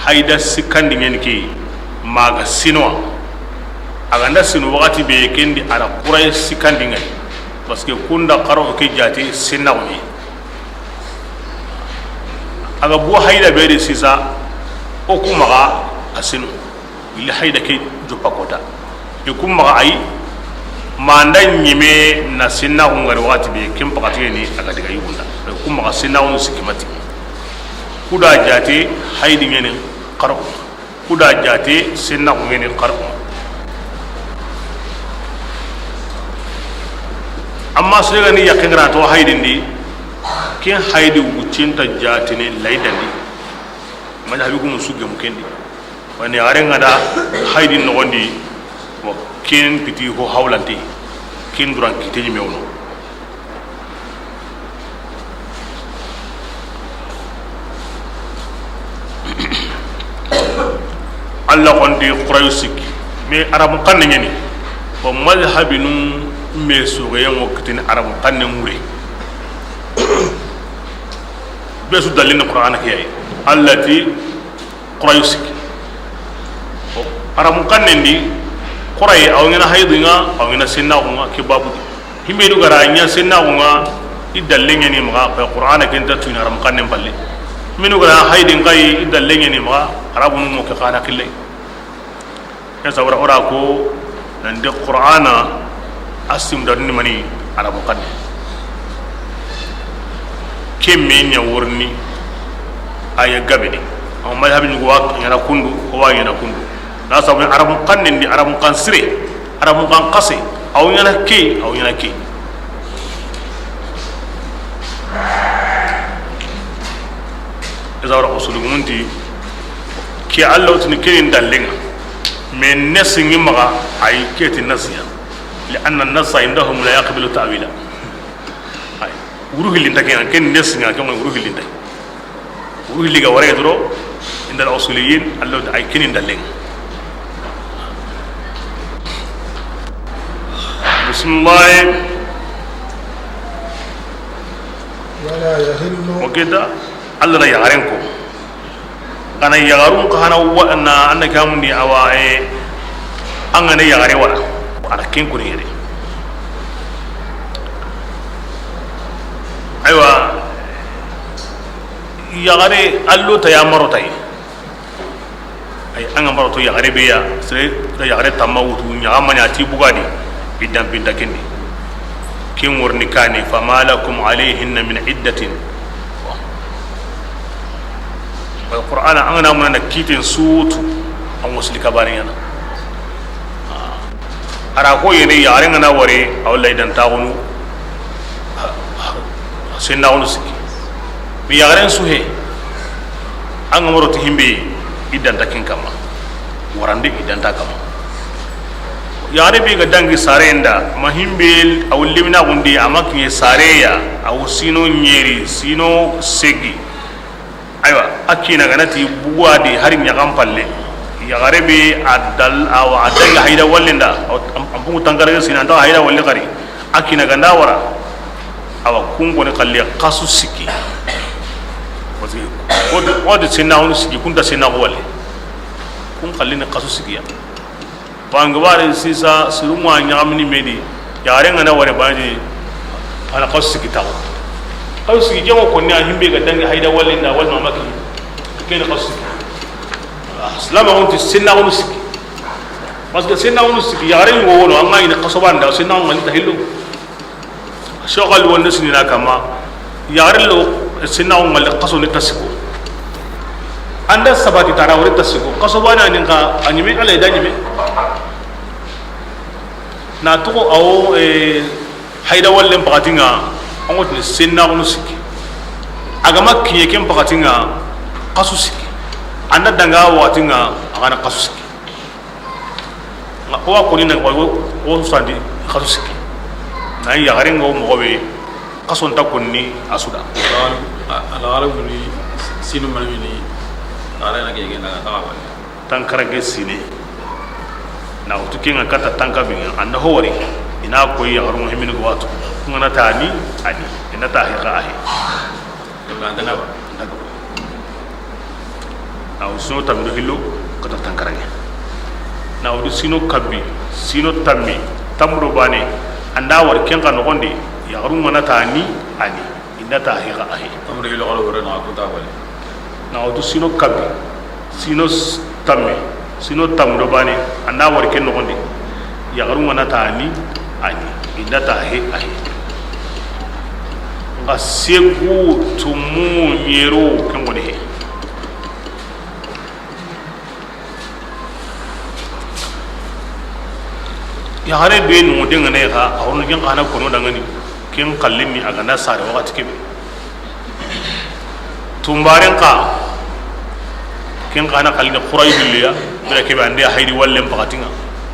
hayda sikkandi ɲeni ke, ma ga senowa. A ga nda sinu waxati be, ken di a ra Quraysi sikkandi ŋa yi, parce que kunda xaro ke jaate sennaxu ni. A ga bo hayda be di sisa, o ku maxa a sinu, gilli hayda ke joppa kota. I ku maxa a yi, ma nda ɲeme na sennaxu ŋari waxati be, ken paxati ni a ga diga yugu nda. I ku maxa sennaxu nu sikki mati. Kuda jaate haydi ŋeni xaro. Kuda jaate sennaxu ŋeni xarxu. Amma sere ga ni yaqqe ŋa ra to haydindi, ken haydi wuccinta jaatini laydandi. Madhabi gumu su gemu ken di. Wani are ŋa da haydi noxon di, wa ken piti ho hawlante, ken duran kite ɲi mewno. Allah xonti Quraysi sikki, mais Arabu xanne ɲeni. Bon, madhabinu me soxeyen ŋo kitini Arabu xanne ŋure. Be su dalilini Qur'ana ke yi. Allah ti Quraysi sikki. Arabu xannen di, Quray, a wa ɲaana haydi ŋa, a wa ɲaana sennaxu ŋa, ke babu di. Himbenu ga ra ɲa sennaxu ŋa, i dalle ɲeni maxa, Qur'ana ken ta tuyini Arabu xannen palle. Himbenu ga ra haydi ŋa yi, i dalle ɲeni maxa, Arabunu mo ke xana xille. Ken sabara o ra ko, nan de Qur'ana a simdani mani, Arabu xanne. Ke me ɲa worni aya gabe di. Amma madhabi ɲugo wa ɲaana kundu, o wa ɲaana kundu. Na sabu Arabu xannen di, Arabu xan sire, Arabu xan xase, a wa ɲaana ke, a wa ɲaana ke. Eza wara usulu munti, ke Allah tini ke ni dallen ŋa, mais nasi ŋi maxa, ay ke ti nasi ya. Li anna nassa indahum la yaqbalu ta'wila. Ay, wuru hillinta ke ŋa, ken nasi ŋa, ke ŋa wuru hillinta. Wuru hilli ga wara doro, inda al usuliyin, Allah ay ke ni dallen ŋa. Bismillah. Wala yahillu. O ke da, Allah na yaxaren ko. Xa na yaxarun xa hana wa na, an na ke hamundi, awa, e, an ga na yaxare wara, a na ken koni yere. Aywa, yaxare, allo ta ya maro ta yi. Ay, an ga maro to yaxare be ya, sere da yaxare tamma wutu, ɲaxa ma ɲa ti bugadi, i danpinta ken di. Ken worni kani, fama lakum alayhinna min iddatin. Bon. Qur'ana, an ga na muna na kiten sutu, an wasili kabari ɲaana. A ra ko yene yaxaren ga na wari, a wa laydanta xunu, sennaxunu sikki. Mi yaxaren su he, an ga maro ti himbe, iddanta ken kamma. Warande iddanta kamma. Yaxare be ga dangi sare nda, ma himbe, a wa limina xundi, a ma kiɲe sare ya, a wa sino ɲeri, sino segi. Aywa, a kina ga na ti bugadi hari ɲaxan palle. Yaxare be a dal, awa, a dangi hayda wallinda, awa, am, am bungu tankarage sina, an ta hayda walli xari. A kina ga nda wara, awa, kun koni xalli xasu sikki. Parce que o di, o di sennaxunu sikki, kun ta sennaxu walle. Kun xalli ni xasu sikki ya. Bangabare sisa, siruma ɲaxamini me di, yaxaren ga na wari bane di, a na xasu sikki taxu. Xasu sikki, ke ŋo konni a himbe ga dangi hayda wallinda, walma maki, ken xasu sikki. Silamaxun ti sennaxunu sikki. Parce que sennaxunu sikki, yaxare ɲugo wono, an ga ɲi xaso banda, sennaxu ŋa ni ta hillo. Soxali wonde sinina kamma, yaxare lo sennaxu ŋa le xaso ni ta sikko. An da sabati tara wori ta sikko. Xaso bana ni xa a ɲime, Alla da ɲime. Na toxo awo, e, hayda wallen paxati ŋa, an ŋa tini sennaxunu sikki. A ga ma kiɲe ken paxati ŋa, xasu sikki. An da danga waxati ŋa, a ga na xasu sikki. Nxa, o wa koni na, o, o sandi xasu sikki. Na yaxare ŋa wo moxo be, xaso nta konni a su da. Alxarabu ni sinu mani ni, ala na gege na taxa wala. Tankarage sine. Na wutu ke ŋa kata tanka bi ŋa, an da ho wari. I na koyi yaxarun himini ko watu. Ku ŋa na ta ni, a ni. I na ta he xa a he. Wala an da na ba. An da ga ba. Aw so tammi do hillo, kata tankarage. Na wutu sino kabi, sino tammi, tammu do baane, an da wari ken xa noxon di, yaxarun ga na ti a ni, a ni, i nda ti a he xa a he. Tammu do i loxo wure na ku ta wale. Na wutu sino kabi, sino s-, tammi, sino tammu do baane, an da wari ken noxon di, yaxarun ga na ti a ni, a ni, i nda ti a he a he. Nxa segu, tumu, ɲero, ken ŋo ni he. Yaxare be nuŋu de ŋa ne xa, a wono ken xa na kono da ŋa ni, ken xallin ni a ga na sare waxati kebe. Tumbaren xa, ken xa na xallin ni xurayi billiya, bira kebe an de haydi wallen paxati ŋa,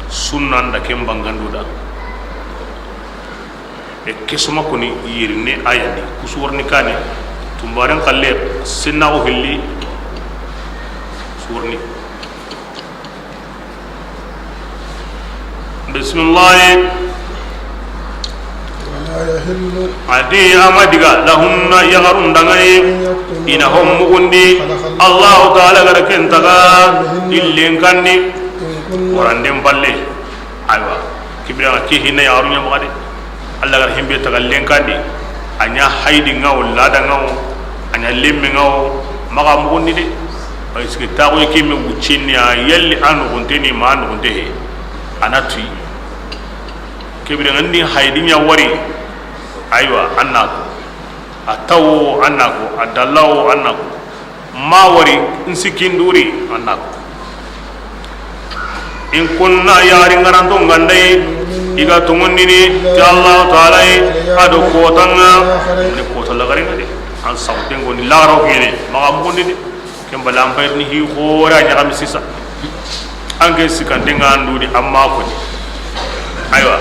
sunnan da ken bangandu da. E ke soma koni yirine a ya ni, ku su wa ri ni kane, tumbaren xalle, sennaxu hilli, su wa ri ni. Bisimilahi. ولا يحل A di a ma diga, lahunna, yaxarun da ŋa yi, أن يكتمن i na hon mugundi, صدقة الله Allahu Taala ga da ken taga, بهن i lenkan di, إن كن waranden palle. Aywa, ke bire ŋa ke hinna yaxarun ɲa maxa de. Alla ga da himbe taga lenkan di, a ɲa haydi ŋa wo, laada ŋa wo, a ɲa lemme ŋa wo, maxa mugundi de. Parce que taxu ke me wuccen ni a yalli a noxonte ni ma a noxonte he. A na tuyi. Ke bire ŋa ni haydi ɲa wari. Aywa, an na ko. A tawo an na ko, a dallawo an na ko. Ma wari, n sikkin duri, an na ko. In kunna, yaxari ŋaranto ŋa nda yi, i ga toŋondini ti Allahu Taala yi, a do kota ŋa, ni kota lagare ŋa de. An sawten ŋo ni lagaro kene, maxa mugundi de. Ken bala an payir ni hi xore a ɲaxami sisa. An ke sikante ŋa an dudi an ma ko ni. Aywa.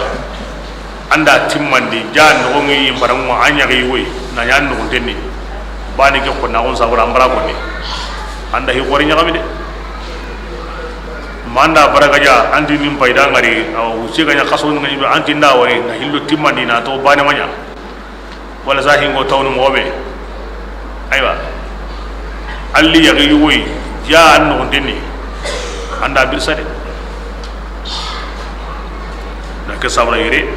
An da timmandi, ja noxo ŋi yi mbaraŋo, a ɲaxi woyi, na ɲa noxonten ni. Bani ke xo na xon sabura, an bara ko ni. An da hi xori ɲaxami de. Ma an da bara ga ja, an ti nin payda ŋari, awa, wuce ga ɲa xaso ŋa ni, an ti nda wari, na hillo timmandi, na to bane ma ɲa. Wala sa hingo tawnu moxo be. Aywa. Alli yaxi yugoyi, ja an noxonten ni. An da birsa de. Na ke sabura yere,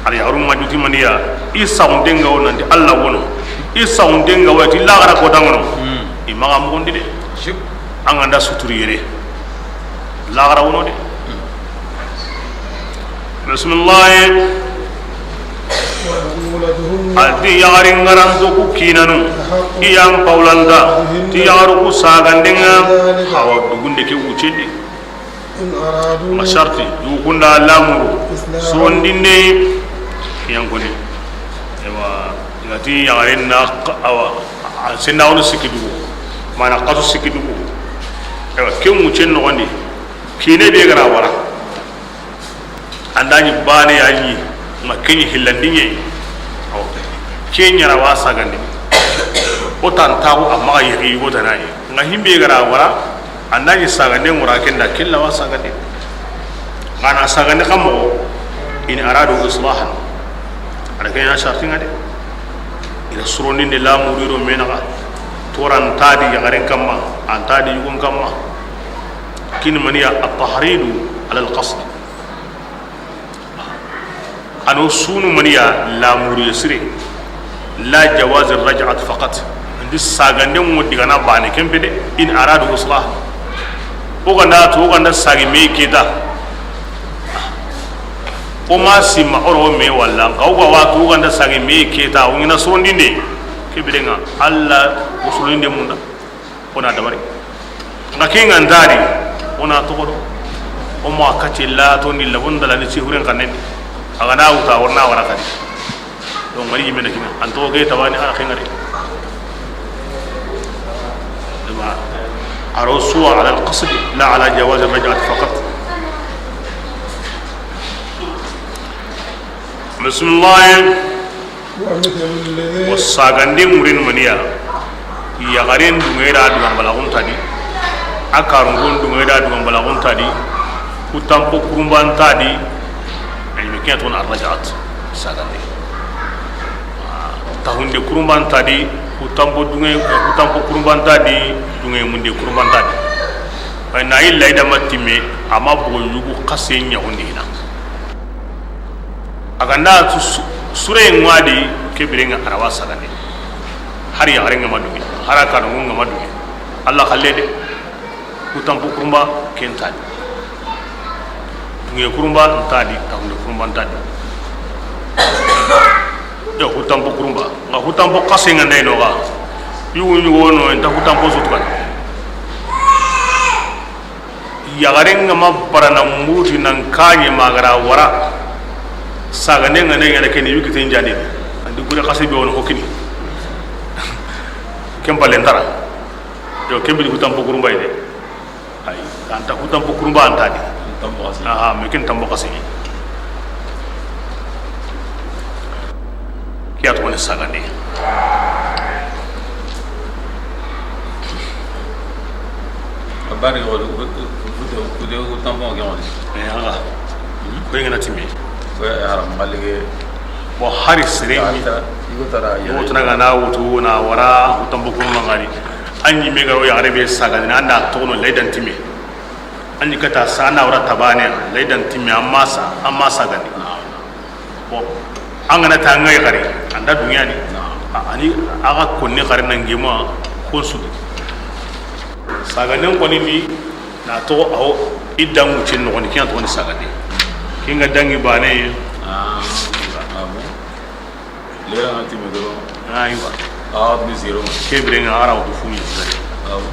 al yaxarun ma juti maniya, i saxunten ŋa wo nanti Alla wono. I saxunten ŋa wo ti laxara kota ŋono. Hmm. I maxa mugundi de. Sip. An ga nda suturi yere. Laxara wono de. Bisimilahi. وبعولتهن A di yaxari ŋaranto ku kinanu, أحق i yan pawlanta, بهن ti yaxaru ku saganden ŋa, في ذلك awa dugunde ke wucen di. إن أرادوا Ma sarti, yugu kunda lamuru, إصلاحا surondinde, yan koni. Ewa, i ga ti yaxaren na, awa, a senna wono sikki dugu, mana xasu sikki dugu. Ewa, ken wucen noxon di, kine be ga ra wara. An da ɲi bane ya ɲi, ma ke ɲi hillandi ɲi. Awa. Ke ɲa ra wa sagandi. O tan taxu a maxa yexi yugo tana ɲi. Ŋa himbe ga ra wara, an da ɲi sagande ŋura ken da killa wa sagandi. Ŋa na sagandi xa moxo, in aradu islahan. A da ke ɲa sarti ŋa de. I na surondinde lamuru do me naxa. Toran ta di yaxaren kamma, an ta di yugon kamma. Kin maniya at-tahridu ala al-qasd. Ano sunu maniya lamuriye sire. La jawaz ar-raj'at faqat. Andi sagande mo digana bane kempe de, in aradu islah. O ganda to, o ganda sagi me kita. O ma sima oro me walla. Ka o ga wa to, o ganda sagi me kita, o ŋina surondinde. Ke birenga, Alla o surondinde munda. O na dabari. Ŋa ke ŋa ndari, o na toxo do. O ma kati la to ni labon dala ni ci huren kanen. A ga na wuta, o na wara kadi. Donc, mari yimena kina. An to ke tawani ala ke ŋari. Dama, aro suwa ala al-qasd, la ala jawaz al-raj'at faqat. Bismillah. ومثل الذي Wa sagande ŋurin maniya. Yaxaren dunŋe da dugan balaxun ta di. A karungun dunŋe da dugan balaxun ta di. Ku tampo kurumban ta di. Ay, me kiyan tona ar-raj'at. Sagande. Ah, tahunde kurumban ta di. Ku tampo dunŋe, ku tampo kurumban ta di. Dunŋe munde kurumban ta di. Bay na illa ida ma timme, a ma bogu yugu xase ɲaxundi hina. A ga nda tu su-, sure ŋa di, ke biren ŋa a ra wa sagandi. Hari yaxare ŋa ma duŋe, hari kanu ŋa ma duŋe. Alla xalle de. Hutanpo kurumba ken nta di. Duŋe kurumba nta di, taxunde kurumba nta di. Yo, hutanpo kurumba. Nga hutanpo xase ŋa ndey no ga. Yugu ɲugo no, nta hutanpo sutu kan. Yaxare ŋa ma barana muruti nan kaɲe ma gara wara. Sagande ŋa ne ŋa ne keni yugu kite njani. Andi gure xase be wono hokini. Ken bale ntara. Yo, ken bini hutanpo kurumba yi de. Ay, anta hutanpo kurumba anta di. Tanpo xase. Aha, me ken tanpo xase. Kiya to ne sagande. A bari o de, o de, o de, o tanpo ke woni. Eh, ala. Ko ngana timme. Ko ya haram, xalle ke. Bon, hari sere ni. Anta, yugo tara, yugo tana ga na wutu na wara, hutanpo kurumba ŋa ni. An ɲi me ga ro yaxare be sagandi, an da toxo no laydan timme. An ɲi kata sa, an na wara tabane, laydan timme, an ma sa, an ma sagandi. Bon, an ga na ta ŋa yaxare, an da duŋe ni. A, ani a ga konni xare nan gema, ko su di. Saganden koni ni, na toxo awo, i dangu cin noxoni, kiyan toxoni sagande. Kinga dangi bane. Ah, ah bon. Lera na timme doro. Aywa. Ah, ni zéro. Ke biren ŋa a ra wutu fu ni zéro. Ah bon.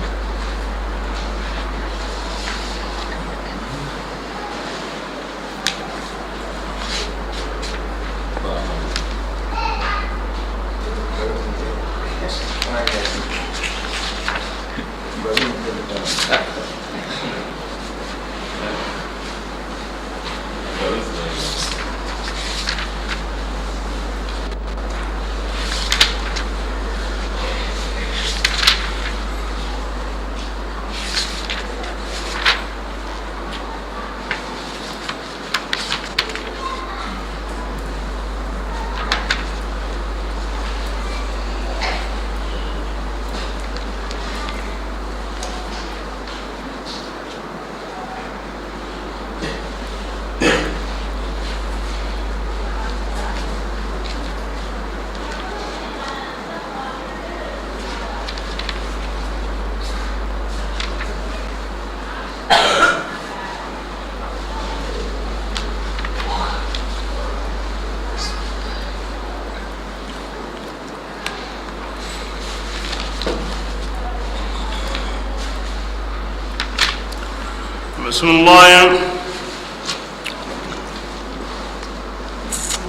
بسم الله.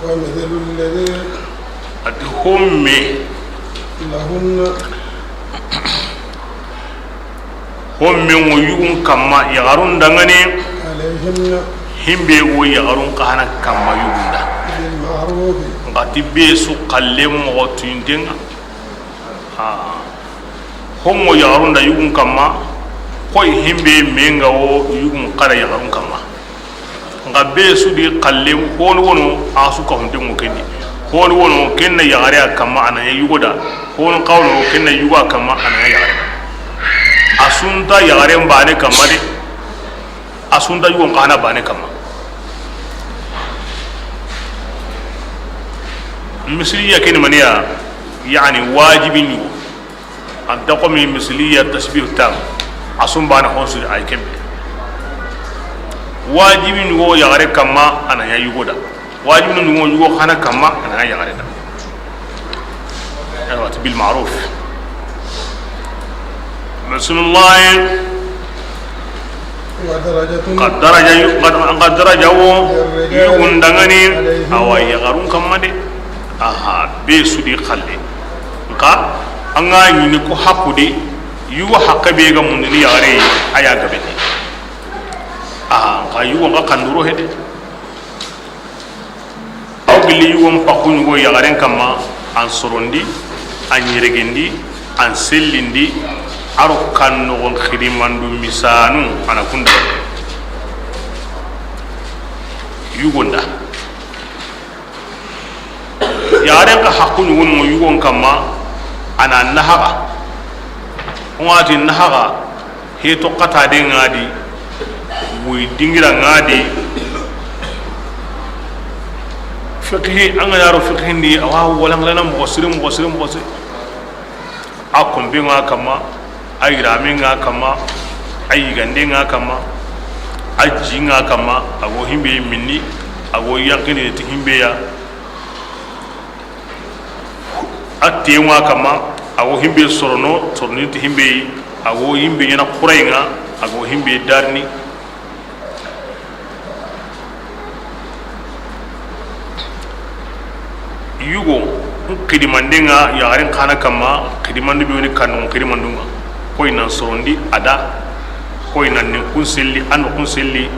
ومثل الذي A ti homme. لهن Homme ŋo yugun kamma yaxarun dangane. عليهن Himbe go yaxarun kahana kamma yugunda. بالمعروف Nga ti be su xalle moxo tuyinten ŋa. Ha. Hongo yaxarun da yugun kamma, koy himbe menga wo yugun xara yaxarun kamma. Nga be su di xalle, honu wono a su ka hunde mo kendi. Honu wono kenna yaxare a kamma a na ɲa yugo da. Honu kawno kenna yugo a kamma a na ɲa yaxare da. A sunta yaxare mbane kamma de. A sunta yugo xana bane kamma. Misliya keni maniya, yani wajibi ɲugo. Anta komi misliya tashbih tam. A sumbana honsu ay kembe. Wajibi ɲugo yaxare kamma a na ɲa yugo da. Wajibi ɲugo yugo xana kamma a na ɲa yaxare da. Aywa, bil ma'ruf. Bismillah. Wa darajatun. Xa daraja yu-, xa, xa daraja wo, للرجال yugun dangani, عليهن awa yaxarun kamma de. Aha, be su di xalle. Nka, an ga ɲini ko haqqu di, yugo haqqe be ga mundini yaxare, a ya gabe ni. Aha, nka yugo nga kanduro hede. Aw gilli yugon paxu ɲugo yaxaren kamma, an sorondi, an ɲeregendi, an sellindi, a ro kan noxon xirimandu misanu, a na kunda. Yugonda. Yaxaren ka haqqu ɲugon mo yugon kamma, a na nahaxa. Ŋati nahaxa. He to xata de ŋa di, wuyi dingira ŋa di. Fiqhi, an ga na ro fiqhi ndi, a wa walaŋalana moxo siri, moxo siri, moxo siri. A konpe ŋa kamma, a yirame ŋa kamma, a yigande ŋa kamma, a ji ŋa kamma, a go himbe minni, a go yankini ti himbe ya. A teŋa kamma, a wo himbe sorono, sorono ti himbe yi, a wo himbe ɲana xurayi ŋa, a wo himbe darini. Yugo n xidimande ŋa yaxarin xana kamma, xidimandu be woni kanu xidimandu ŋa. Koy nan sorondi a da, koy nan ni kun selli, an kun selli,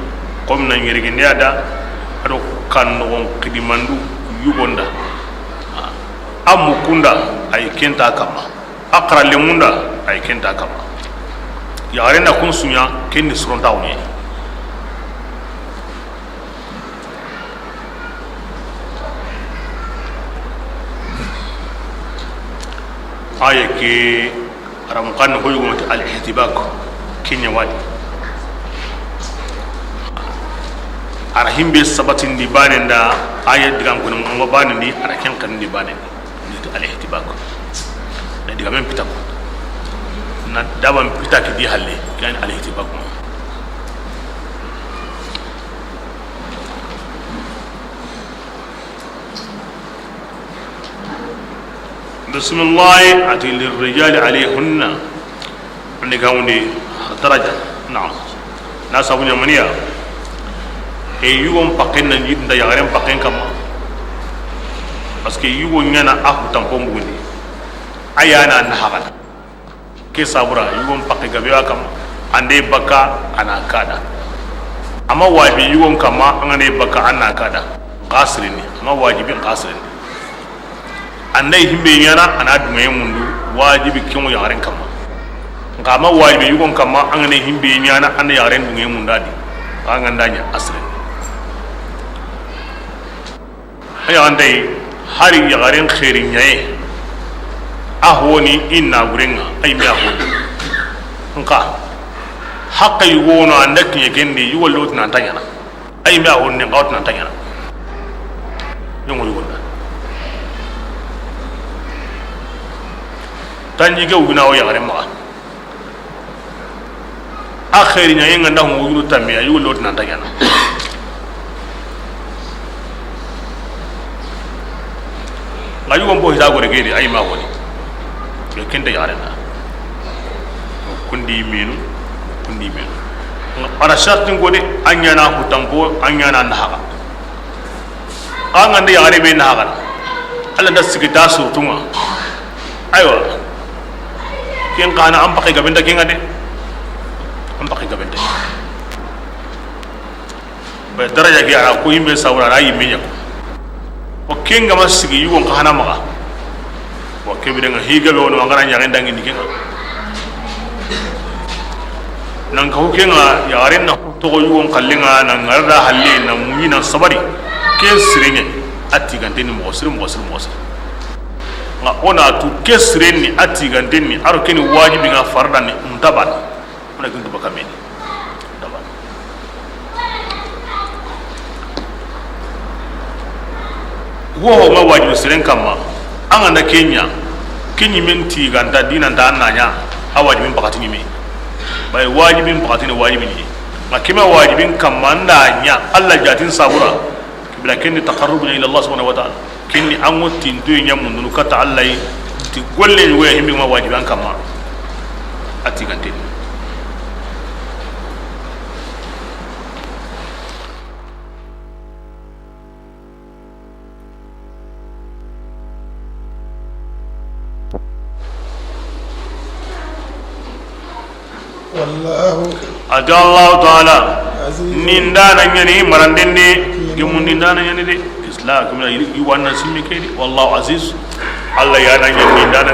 komi nan yergende a da, a do kan noxon xidimandu yugonda. A mukunda, ay kenta kamma. A xaralemunda, ay kenta kamma. Yaxare na kun suɲa, ken ni sorontaxu ɲe. Aye ke. Aramu xanne ho yogo ti al ihtibak, ke ɲa wadi. A ra himbe sabatindi baane nda, aye digan koni mo baane ndi, a ra ken xanindi baane ndi. Ni ti al ihtibak. Na digamen pita ko. Na daban pita ki di halle, yani al ihtibak. Bismillahi, a ti lirrijali alayhunna. Andi gawndi daraja. Naam. Na sabu ɲamaniya. E yugon pakken nan jidinda yaxaren pakken kamma. Parce que yugo ɲana a hutanpon bugundi. A yana na hagana. Ke sabura, yugon pakke gabe wa kamma, an da i bakka, a na kada. Amma wajibi yugon kamma, an ga na i bakka, a na kada. N xa sirini, amma wajibi n xa sirini. An da i himbe ɲana, a na duŋeye mundu, wajibi ke ŋo yaxaren kamma. N xa amma wajibi yugon kamma, an ga na i himbe ɲana, a na yaxaren duŋeye mundu a di. An ga n da ɲa a sirini. A yaxantayi, hari yaxaren xeeri ɲaye, a honi i naguren ŋa, a yinme a honi. Nxa haqqe yugo wono, an da kiɲe ken di, yugo lo ti nan ta ɲana, a yinme a honi, nxa wo ti nan ta ɲana. Yongo yugo nda tanjikke wugina wo yaxaren maxa. A xeeri ɲa, i ŋa nda ho wujunu tammi, a yugo lo ti nan ta ɲana. Ŋa yugo n bo hita gore gedi, a yinme a honi. Yo ken ta yaxaren da. Kundi menu, kundi menu. A ra sartin ko de, a ɲana hutanpo, a ɲana na haga. Xa ŋa nda yaxare be na hagana, Alla nda sigi ta surtu ŋa. Aywa. Ken xa na an paxe gabenta ke ŋa de. An paxe gabenta. Be daraja ke a ra ko yinme sawura a ra yinme ɲa ko. O ken ga ma sigi yugon xa hana maxa. Wa ke biren ŋa hi gabe wono, an ga na ɲaxen dangi ni ke ŋa. Nan ka ho ke ŋa, yaxaren na toxo yugon xalle ŋa, na ŋara da halle, na muɲi, na sabari. Ke siren ɲa, a tigante ni moxo siri, moxo siri, moxo siri. Nxa o na tu ke siren ni, a tigante ni, a ro ke ni wajibi ŋa, farda ni, nta bana. O na gintu baka meni. Wo ho ŋa wajibi siren kamma, an ga na ke ɲa, ke ɲimen tiganta dinanta, an na ɲa a wajibin pakati ɲime. Bay wajibin pakati ni wajibi ni. Ma kima wajibin kamma, an da ɲa Alla jatin sabura. Bila ken ni taqarrubuna ila Allah subhanahu wa ta'ala. Ken ni an ŋo tintoye ɲa mundunu kata Alla yi, ti golle ɲugoye himbi ma wajibi an kamma. A tigante ni. Wallahu. A ti Allahu taala, aziz, nindana ɲani, marandende, gemundi ndana ɲani de. Islam, kuma i wanna simmi ke di. Wallahu aziz. Alla ya na ɲani nindana.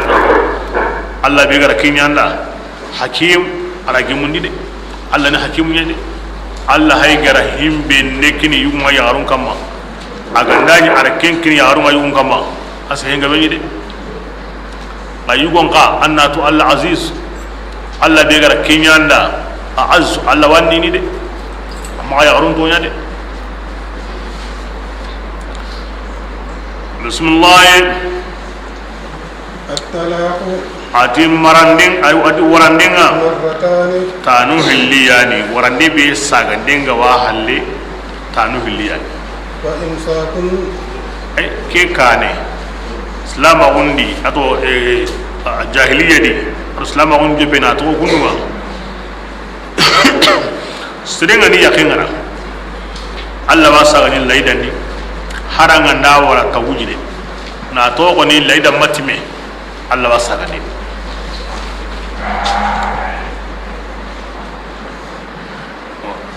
Alla be gara kiɲanda. Hakim, a ra gemundi de. Alla ni hakimu ɲa de. Alla hay gara himbe nde kini yugo ma yaxarun kamma. A ga nda ɲi a ra ken kini yaxarun ŋa yugon kamma. A se henga be ɲi de. Xa yugon xa, an na tu Alla aziz. Alla be ga ra ke ɲa nda, a azzu, Alla wa a nini de. A maxa yaxarun toɲa de. Bismillah. الطلاق A ti maranden, ay, a ti waranden ŋa. مرتان Tanu hilli ya ni, warande be saganden ga wa halle, tanu hilli ya ni. فإمساك Ay, ke kaane, silamaxun di, a to, eh, a, jahiliya di, a to silamaxun joppe na toxo kundu ŋa. Sere ga ni yaqe ŋa ra, Alla wa sagandini laydan di, hari a ga nda wara ta wujine, na toxo ni laydan ma timme, Alla wa sagandini.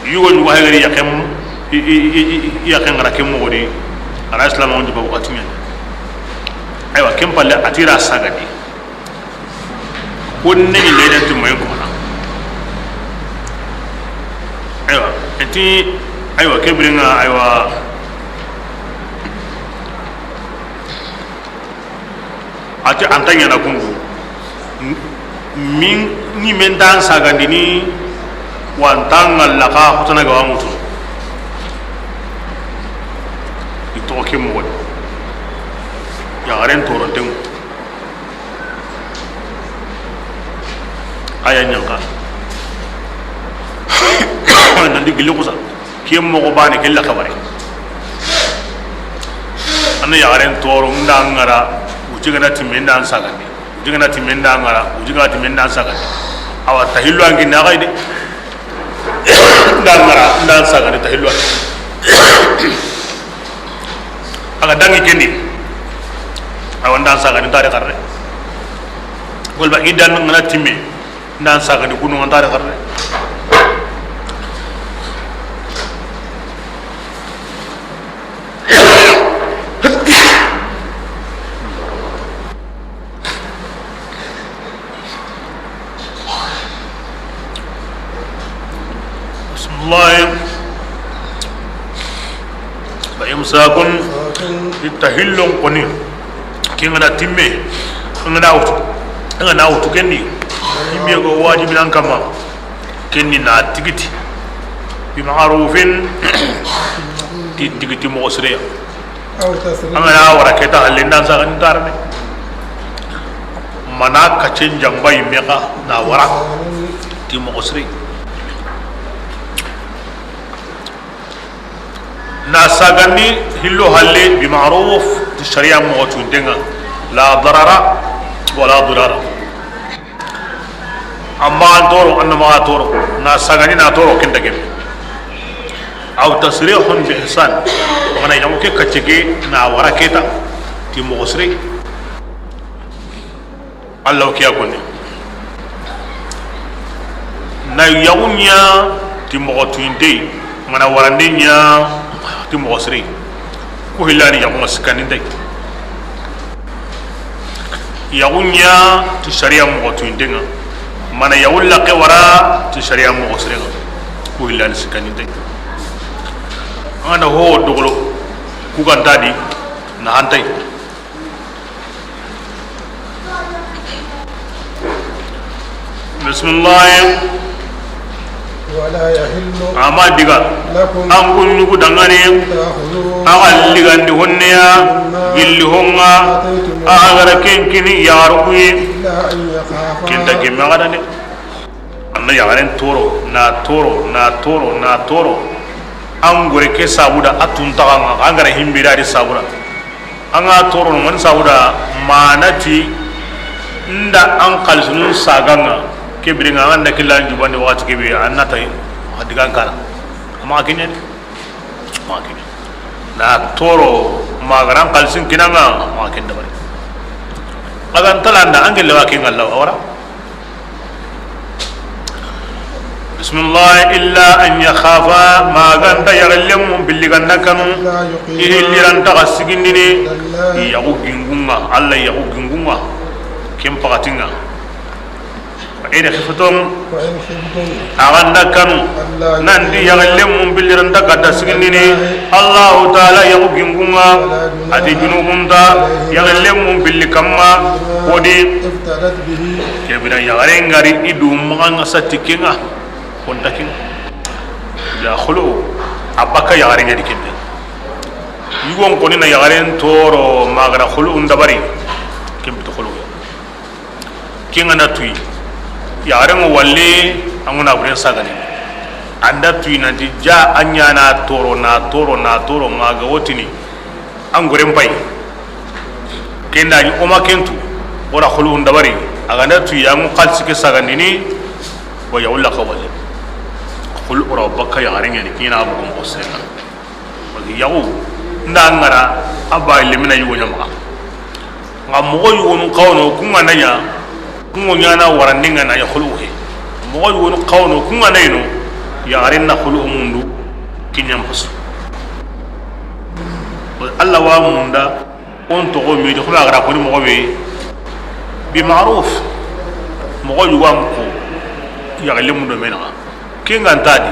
Yugo ɲugo hay ga ri yaqen, i, i, i, i, i yaqen ŋa ra ke moxo di, a ra silamaxun joppa waxati ɲa ni. Aywa, ken palle a ti ra sagandi. Ko ne ni leyden ti moyen ko na. Aywa, eti, aywa, ke biren ŋa, aywa. A ti an ta ɲaana kundu. Min ni men ta an sagandini, wa an ta ŋalla xa xotana ga wa mutu. I toxo ke moxo di. Yaxaren toronten ŋa. A ya ɲanka. Nan di gilli xusa. Ke moxo baane ke la xabare. An na yaxaren toro nda ŋa ra, wuji ga na timme nda an sagandi. Wuji ga na timme nda ŋa ra, wuji ga na timme nda an sagandi. Awa, ta hillo an gi na xa yi de. Nda ŋa ra, nda an sagandi ta hillo an. A ga dangi ken di. Awa, nda an sagandi, nta de xarre. Golba idan ŋa na timme. Nda an sagandi kunu, an ta de xarre. Bismillah. Fa imsakun, i ta hillon koni. Ken ga na timme, an ga na wutu, an ga na wutu ken di. Timme go wajibi nan kama. Ken di na tigiti. Bi ma'rufin, ti tigiti moxo sire ya. An ga na wara ke ta halle, nda an sagandi nta de. Mana kacen jamba yimme xa na wara ti moxo siri. Na sagandi hillo halle bi ma'ruf, ti sariya moxo tunten ŋa, la darara wala dirara. Amma an toro, an na maxa toro, na sagandi na toro ken ta gemme. Aw tasrihun bi ihsan. Mana yamu ke kacce ke na wara ke ta ti moxo sire. Alla ke ya koni. Na yaxu ɲa ti moxo tuyinte, mana warande ɲa ti moxo sire. Ku hillani yaxu ma sikkandinte. Yaxu ɲa ti sariya moxo tuyinten ŋa. Mana yaxu laxe wara ti sariya moxo siren ŋa. Ku hillani sikkandinte. An ga na ho dogolo, ku ga nta di, na hantay. Bismillah. ولا يحل A ma diga. لكم An ku ɲugu dangane. أن تأخذوا A ga ligandi honne ya. مما Gilli ho ŋa. آتيتموهن A ga ra ken kini yaxaru ku yi. إلا أن يخافا Ken ta gemme a ga da de. An na yaxaren toro, na toro, na toro, na toro. An gore ke sabuda a tuntaxa ŋa, an ga ra himbira di sabuda. An ga toro no man sabuda manati nda an xalisinun saga ŋa, ke biren ŋa an ga nda killa an jubandi waxati ke be an na tayi a digan kara. Amma a ke ɲa ni. Amma a ke ɲa ni. Na toro ma ga ra an xalisin kini an ŋa, amma a ke dabari. A ga nta landa an gelle wa ke ŋalla a wara. Bismillah, illa an yakhafa, ma ga nta yaxallenmu billi ga nda kanu, i hilli ra nta ga sigindini, i yaxu gingun ŋa, Alla yaxu gingun ŋa, ken paxatin ŋa. Fa in khiftum, axa nda kanu nanti yaxalenmun pilli ra nta katta sigindini Allahu Taala yaxu gingunŋa, a ti junubunta yaxalenmun pilli kamma, kodi kebira yaxaren ŋari i du maxa ŋa sati kenŋa, konta kenŋa. Ya xulu a bakka yaxaren ŋa di kembe. Yugon koni na yaxaren toro magara xulu ndabari kembe to xulu. Ken ga na tuyi, yaxaren ŋa walle, an ga na buren sagani. An da tuyi nanti ja an ɲa na toro, na toro, na toro, ma ga wotini an goren pay. Ken da ni o ma ken tu, o ra xulu ndabari, a ga na tuyi, an ŋa xalisi ke sagandini, wa ya walla ka walle. Xulu o ra bakka yaxaren ŋa ni, kina bugun ko sena. Parce que yaxu nda ŋara a ba lemina yugo ɲa maxa. Nxa moxo yugonu xawno ku ŋa na ɲa, ku ŋo ɲana warandi ŋa na ɲa xulu he. Moxo yugonu xawno ku ŋa na ino yaxaren na xulu mundu kiɲan pasu. Allah wa munda on toxo midi xuma gara koni moxo be bi ma'ruf. Moxo yugo an ko yaxalenmun do menaxa. Ken ga nta di,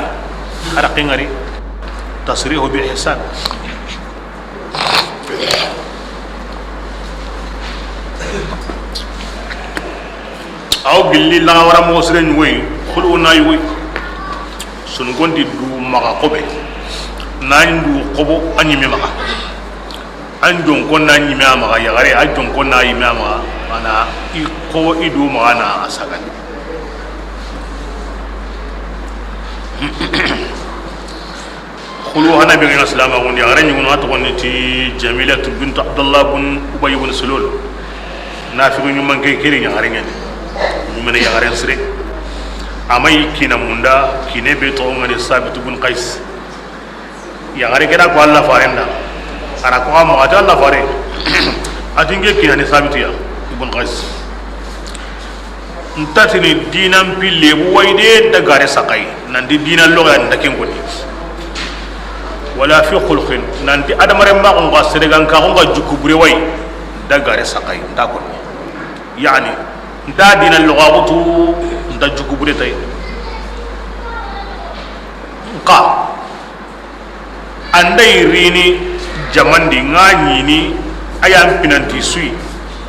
a ra ken ŋari, tasrihu bi ihsan. Aw gilli laxa wara moxo sire ɲugoyi, xulu na yugoyi. Sunu gonti du maxa xobe, na du xobo a ɲime maxa. An jonkon na ɲime a maxa, yaxare a jonkon na ɲime a maxa, a na i xo i du maxa na a sagandi. Xulu hana be ga na silamaxun di, yaxare ɲugunu a toxon ni ti Jamilatu bintu Abdullah bun Ubay bun Salul. Nafiqu ɲumanke kiri yaxare ɲa ni. Ɲumene yaxaren sire. A ma yi kina munda, kine be toxon ŋa ni Sabit bun Qais. Yaxare ke da ko Allah faren da, a ra ko a maxa ti Allah fare. A ti n ke kina ni Sabitu ya, Ibn Qais. Nta ti ni dinan pille bu wayi de, da gare saxayi, nanti dinan loxo ya nda ken koni. Wala fi khulqin, nanti adamaren maxun ga seregan ka xun ga jukku bure wayi, da gare saxayi, nta koni. Yani, nta dinan loxo a xutu, nta jukku bure tayi. Nxa, An da i rini jamandi ŋa ɲini, a ya n pinanti suyi,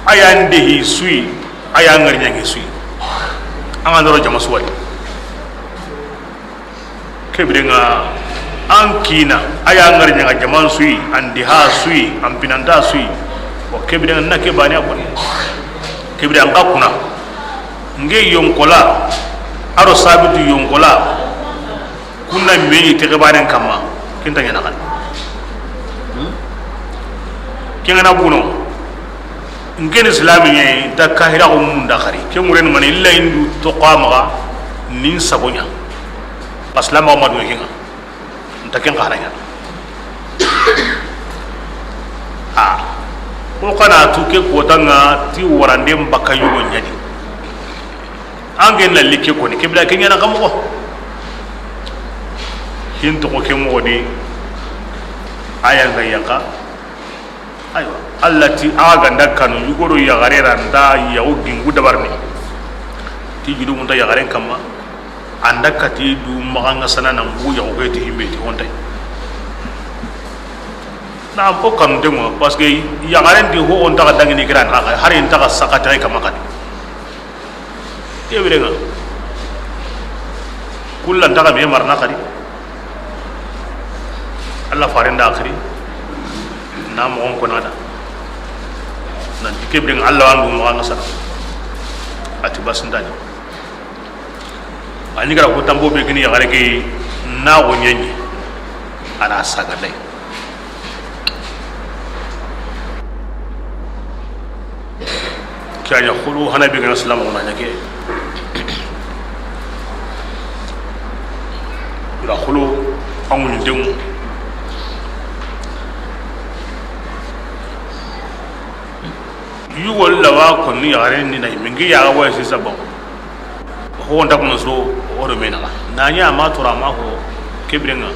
a ya n dehi suyi, a ya n ŋariɲange suyi. An ga ndoro jama suwadi. Kebire ŋa an kina, a ya n ŋariɲanga jaman suyi, an deha suyi, an pinanta suyi. Wa kebire ŋa na ke bani a koni. Kebire an ka kuna. Nge yonkola, aro Sabitu yonkola. Kunna meyi texe banen kamma, ken ta ɲana xadi. Ken ga na buno, n ken islami ɲa, nta kahira ko munda xari. Ken ŋuren mani illa indu toqa maxa, nin sagoɲa. Aslama ma do ken ŋa. Nta ken xara ɲa. A, o kana tu ke kota ŋa ti waranden baka yugo ɲadi. An ke na like koni, ke bira ke ɲana xa moxo. Hin toxo ke moxo di, a ya n ga yanqa. Aywa, Allah ti, a ga nda kanu, yugo do yaxare ra nda yaxu gingu dabarini. Ti judu munta yaxaren kamma, an da kati du maxa ŋa sana na mbugu yaxu ke ti himbe ti hontay. Na o kanu de mo, parce que yaxaren di ho on ta ga dangini kiran, hari n ta ga sakata kamma kadi. Ke bire ŋa, kullan ta ga me marna xadi. Allah faren da xiri, na moxon kona da. Nanti ke bire ŋa Allah wa ndu maxa ŋa sana. A ti basindani. A ni gara ko tambo be gini yaxare ke na go ɲeɲi. A na saga day. Ke a ɲa xulu hana be ga na silama wona ɲa ke. Ira xulu an ŋuɲi denŋu. Yugo lawa konni yaxare ni na mingi yaxa wa sisa bon. Ho nta kono so o do mena. Na ɲa ma tora ma ho ke bire ŋa.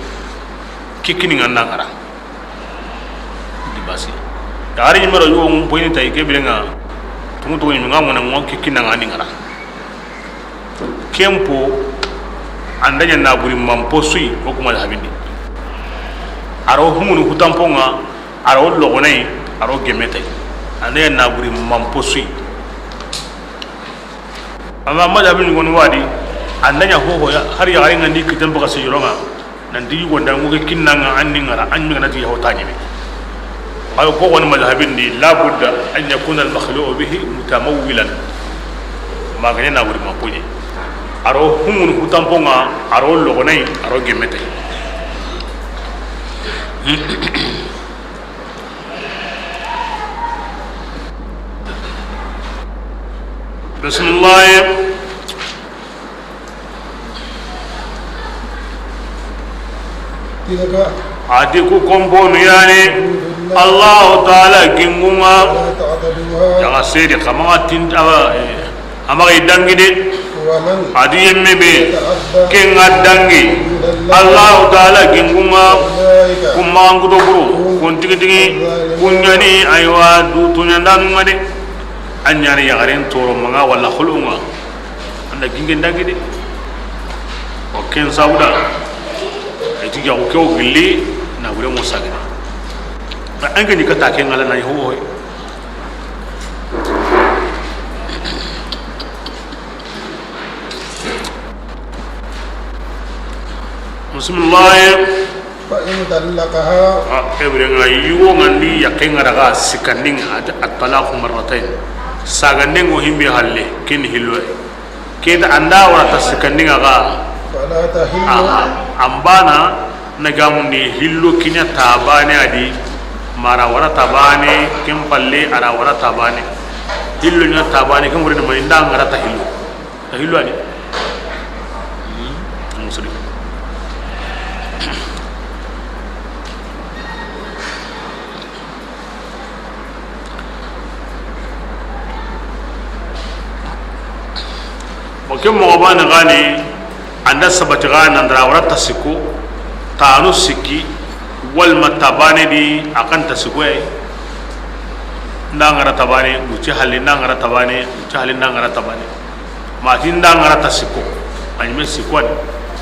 Kikini ŋa na ŋara. Di basi. Yaxare ɲi mero yugo ŋum poyini tayi ke bire ŋa. Tungu tungu ɲi ŋa mona ŋo kikina ŋa ni ŋara. Ken po, an da ɲa naburi manpo su yi, o ku mazhabin di. A ro humunu hutanpo ŋa, a ro logonay, a ro gemetay. An da ɲa naburi manpo su yi. Amma mazhabin ŋoni wa di, an da ɲa hoho ya, hari yaxare ŋa ndi kiten baga sijoro ŋa. Nanti yugo nda ŋo ke kinna ŋa, an ni ŋara, an ni ŋa na ti yaho ta ɲeme. Ayo, ko woni mazhabin di, la budda an yakuna al makhlu'u bihi mutamawwilan. Ma ga ɲa naburi manpo ɲi. A ro humunu hutanpo ŋa, a ro logonay, a ro gemetay. Bismillah. A ti ku konponu yani, Allahu Taala gingunŋa. Daga sedi xa maxa tinta, a maxa i dangi de. A ti yemme be ken ŋa dangi Allahu Taala gingunŋa, kun maxan kuto buru, kun tigi tigi, kun ɲani, aywa, du tuɲandanun ŋa de. An ɲani yaxaren toro maŋa walla xolunŋa. An da gingen dangi de. O ken sabuda, i ti jaxu ke o gilli, na wure mo sagini. An ke ni kata ke ŋa la na yi ho. Bismillah. فإن طلقها. A, ke bire ŋa yugo ŋa ndi yaqqe ŋa daga sikkandin ŋa, a ti at-talaqu marratayn. Saganden ŋo himbe halle, ken hillo. Ke ta an da wara ta sikkandin ŋa ga. فلا تحل. Aha, an bana na gamundi hillo kiɲa tabane a di, mara wara tabane, ken palle a ra wara tabane. Hillo ɲa tabane, ken wure ni mani nda ŋara ta hillo. A hillo a ni. Muslim. Bon, ke moxo bane gani, an da sabati ga na ndara wara ta sikko, tanu sikki, walma tabane di a kan ta sikko yi. Nda ŋara tabane, wuce halli nda ŋara tabane, wuce halli nda ŋara tabane. Ma ti nda ŋara ta sikko, a ɲi me sikko a ni.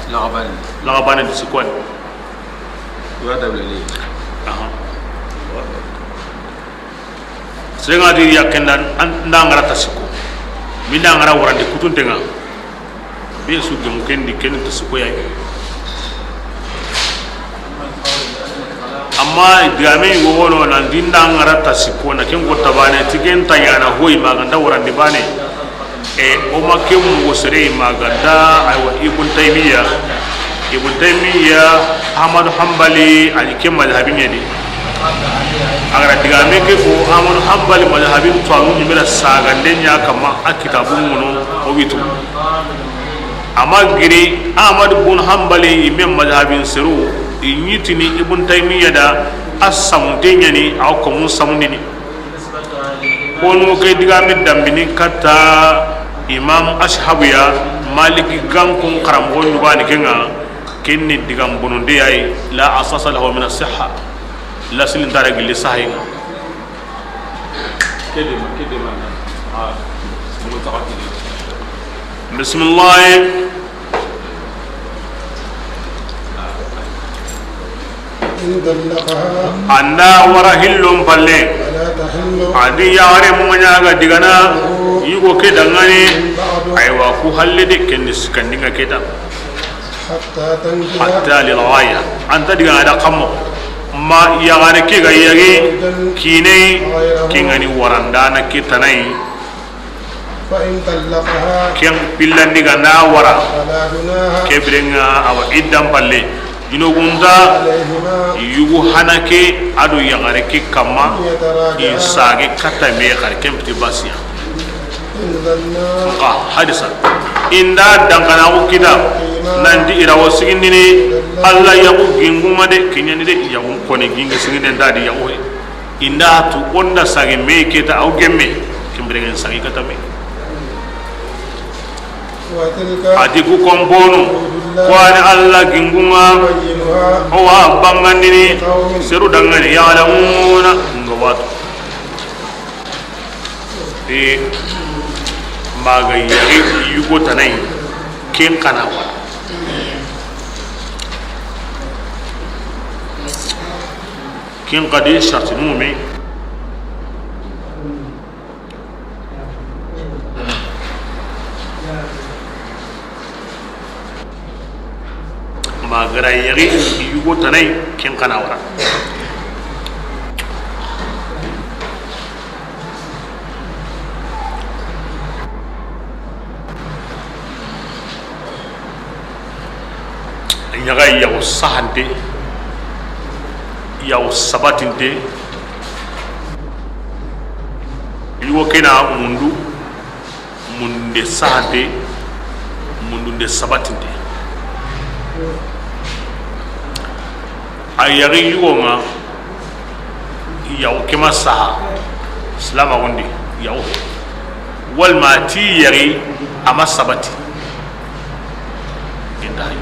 Laxabane. Laxabane di sikko a ni. Wa dabla ni. Aha. Sere ŋa ti yaqqe nda, an, nda ŋara ta sikko. Mi nda ŋara warandi kutunte ŋa. Be su gemu ken di, ken ta sikko ya yi. Amma digame yugo wono nan di nda ŋara ta sikko na ken go tabane, ti ken ta ɲana hoyi ma ga nda warandi bane. E, o ma ke mugo sere ma ga nda, aywa, Ibn Taymiya. Ibn Taymiya, Ahmadu Hanbali, a ni ke mazhabin ɲa di. A ga ra digame ke ko, Ahmadu Hanbali mazhabin to anu ni mera sagande ɲa kama a kitabun ŋono o witu. Amma giri Ahmadu bun Hanbali i me mazhabin seru, i ɲi ti ni Ibn Taymiya da a samunte ɲa ni, a ko mun samundini. Konu ke digame dambini katta Imam Ashabu ya, Maliki gankun xaranmoxo ɲugani ke ŋa, ken ni digam bononde ya yi, la asasa lahu min as-sihha, lasili nta ra gilli sahayi ŋa. Bismillah. إن طلقها. An da wara hillon palle. فلا تحل. A di yaxare mu ɲa ga digana. له. Yugo ke dangani. من بعد. Aywa, ku halle de ken ni sikkandin ŋa ke ta. حتى تنكح. Hatta lil ghaya. An ta digana da kammo. Ma yaxare ke ga yagi. زوجا. Kine. غيره. Ke ŋa ni warandana ke tana yi. فإن طلقها. Ken pillandi ga na wara. فلا جناح. Ke bire ŋa a wa iddan palle. Junubun nta. عليهما. Yugu hana ke a do yaxare ke kamma. أن يتراجعا. I sage katta me xari ken piti basiya. إن ظنا. Nka hadisa. I nda dankanaxu kita. Nan di i ra wo sigindini. Alla yaxu gingunŋa de, ke ɲa ni de yaxu koni gingi siginde nda di yaxu he. I nda tu o nda sage me ke ta aw gemme, ken bire ŋa sage kata me. وتلك. A ti ku konponu, حدود الله. Ku wa ni Alla gingunŋa, نبينها. O wa bangandini, لقوم. Seru dangani, يعلمون, nga watu. E, maga yari yugo tana yi. Ken xa na wara. Ken xa di sartinu me. Ma gara yaxi yugo tana yi, ken xa na wara. Ɲaxa yaxu sahante, yaxu sabatinte. Yugo ke na mundu, mundunde sahante, mundunde sabatinte. A yaxi yugo ŋa, yaxu ke ma saha, silamaxun di, yaxu, walima ti yaxi a ma sabati. Indayi.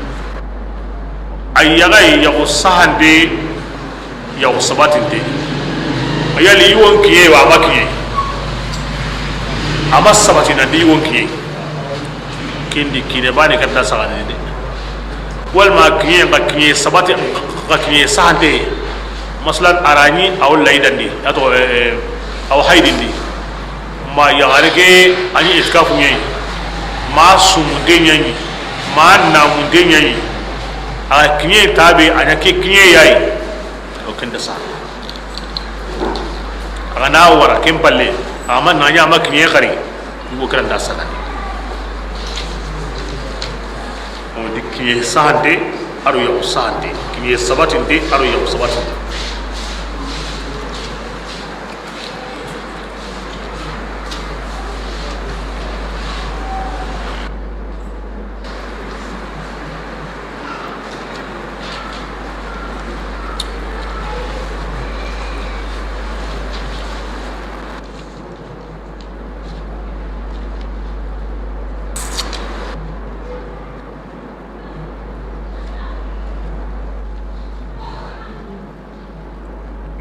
A yaxi yaxu sahante, yaxu sabatinte. A yali yugon kiɲe wa a ma kiɲe? A ma sabati na di yugon kiɲe. Ken di kiɲe bane kata saxani de. Walima kiɲe, xa kiɲe sabati, xa kiɲe sahante. Masalan, a ra ɲi a wo layidandi, a to, eh, eh, a wo hayidindi. Ma yaxare ke a ɲi itikafu ɲa yi, ma sumunte ɲa yi, ma namunte ɲa yi. A kiɲe ta be, a ɲa ke kiɲe ya yi. O ken da sa. A ga na wara ken palle, a ma na ɲa ma kiɲe xari. Yugo ke ra nda sagandi. O di kiɲe sahante, a do yaxu sahante. Kiɲe sabatinte, a do yaxu sabatinte.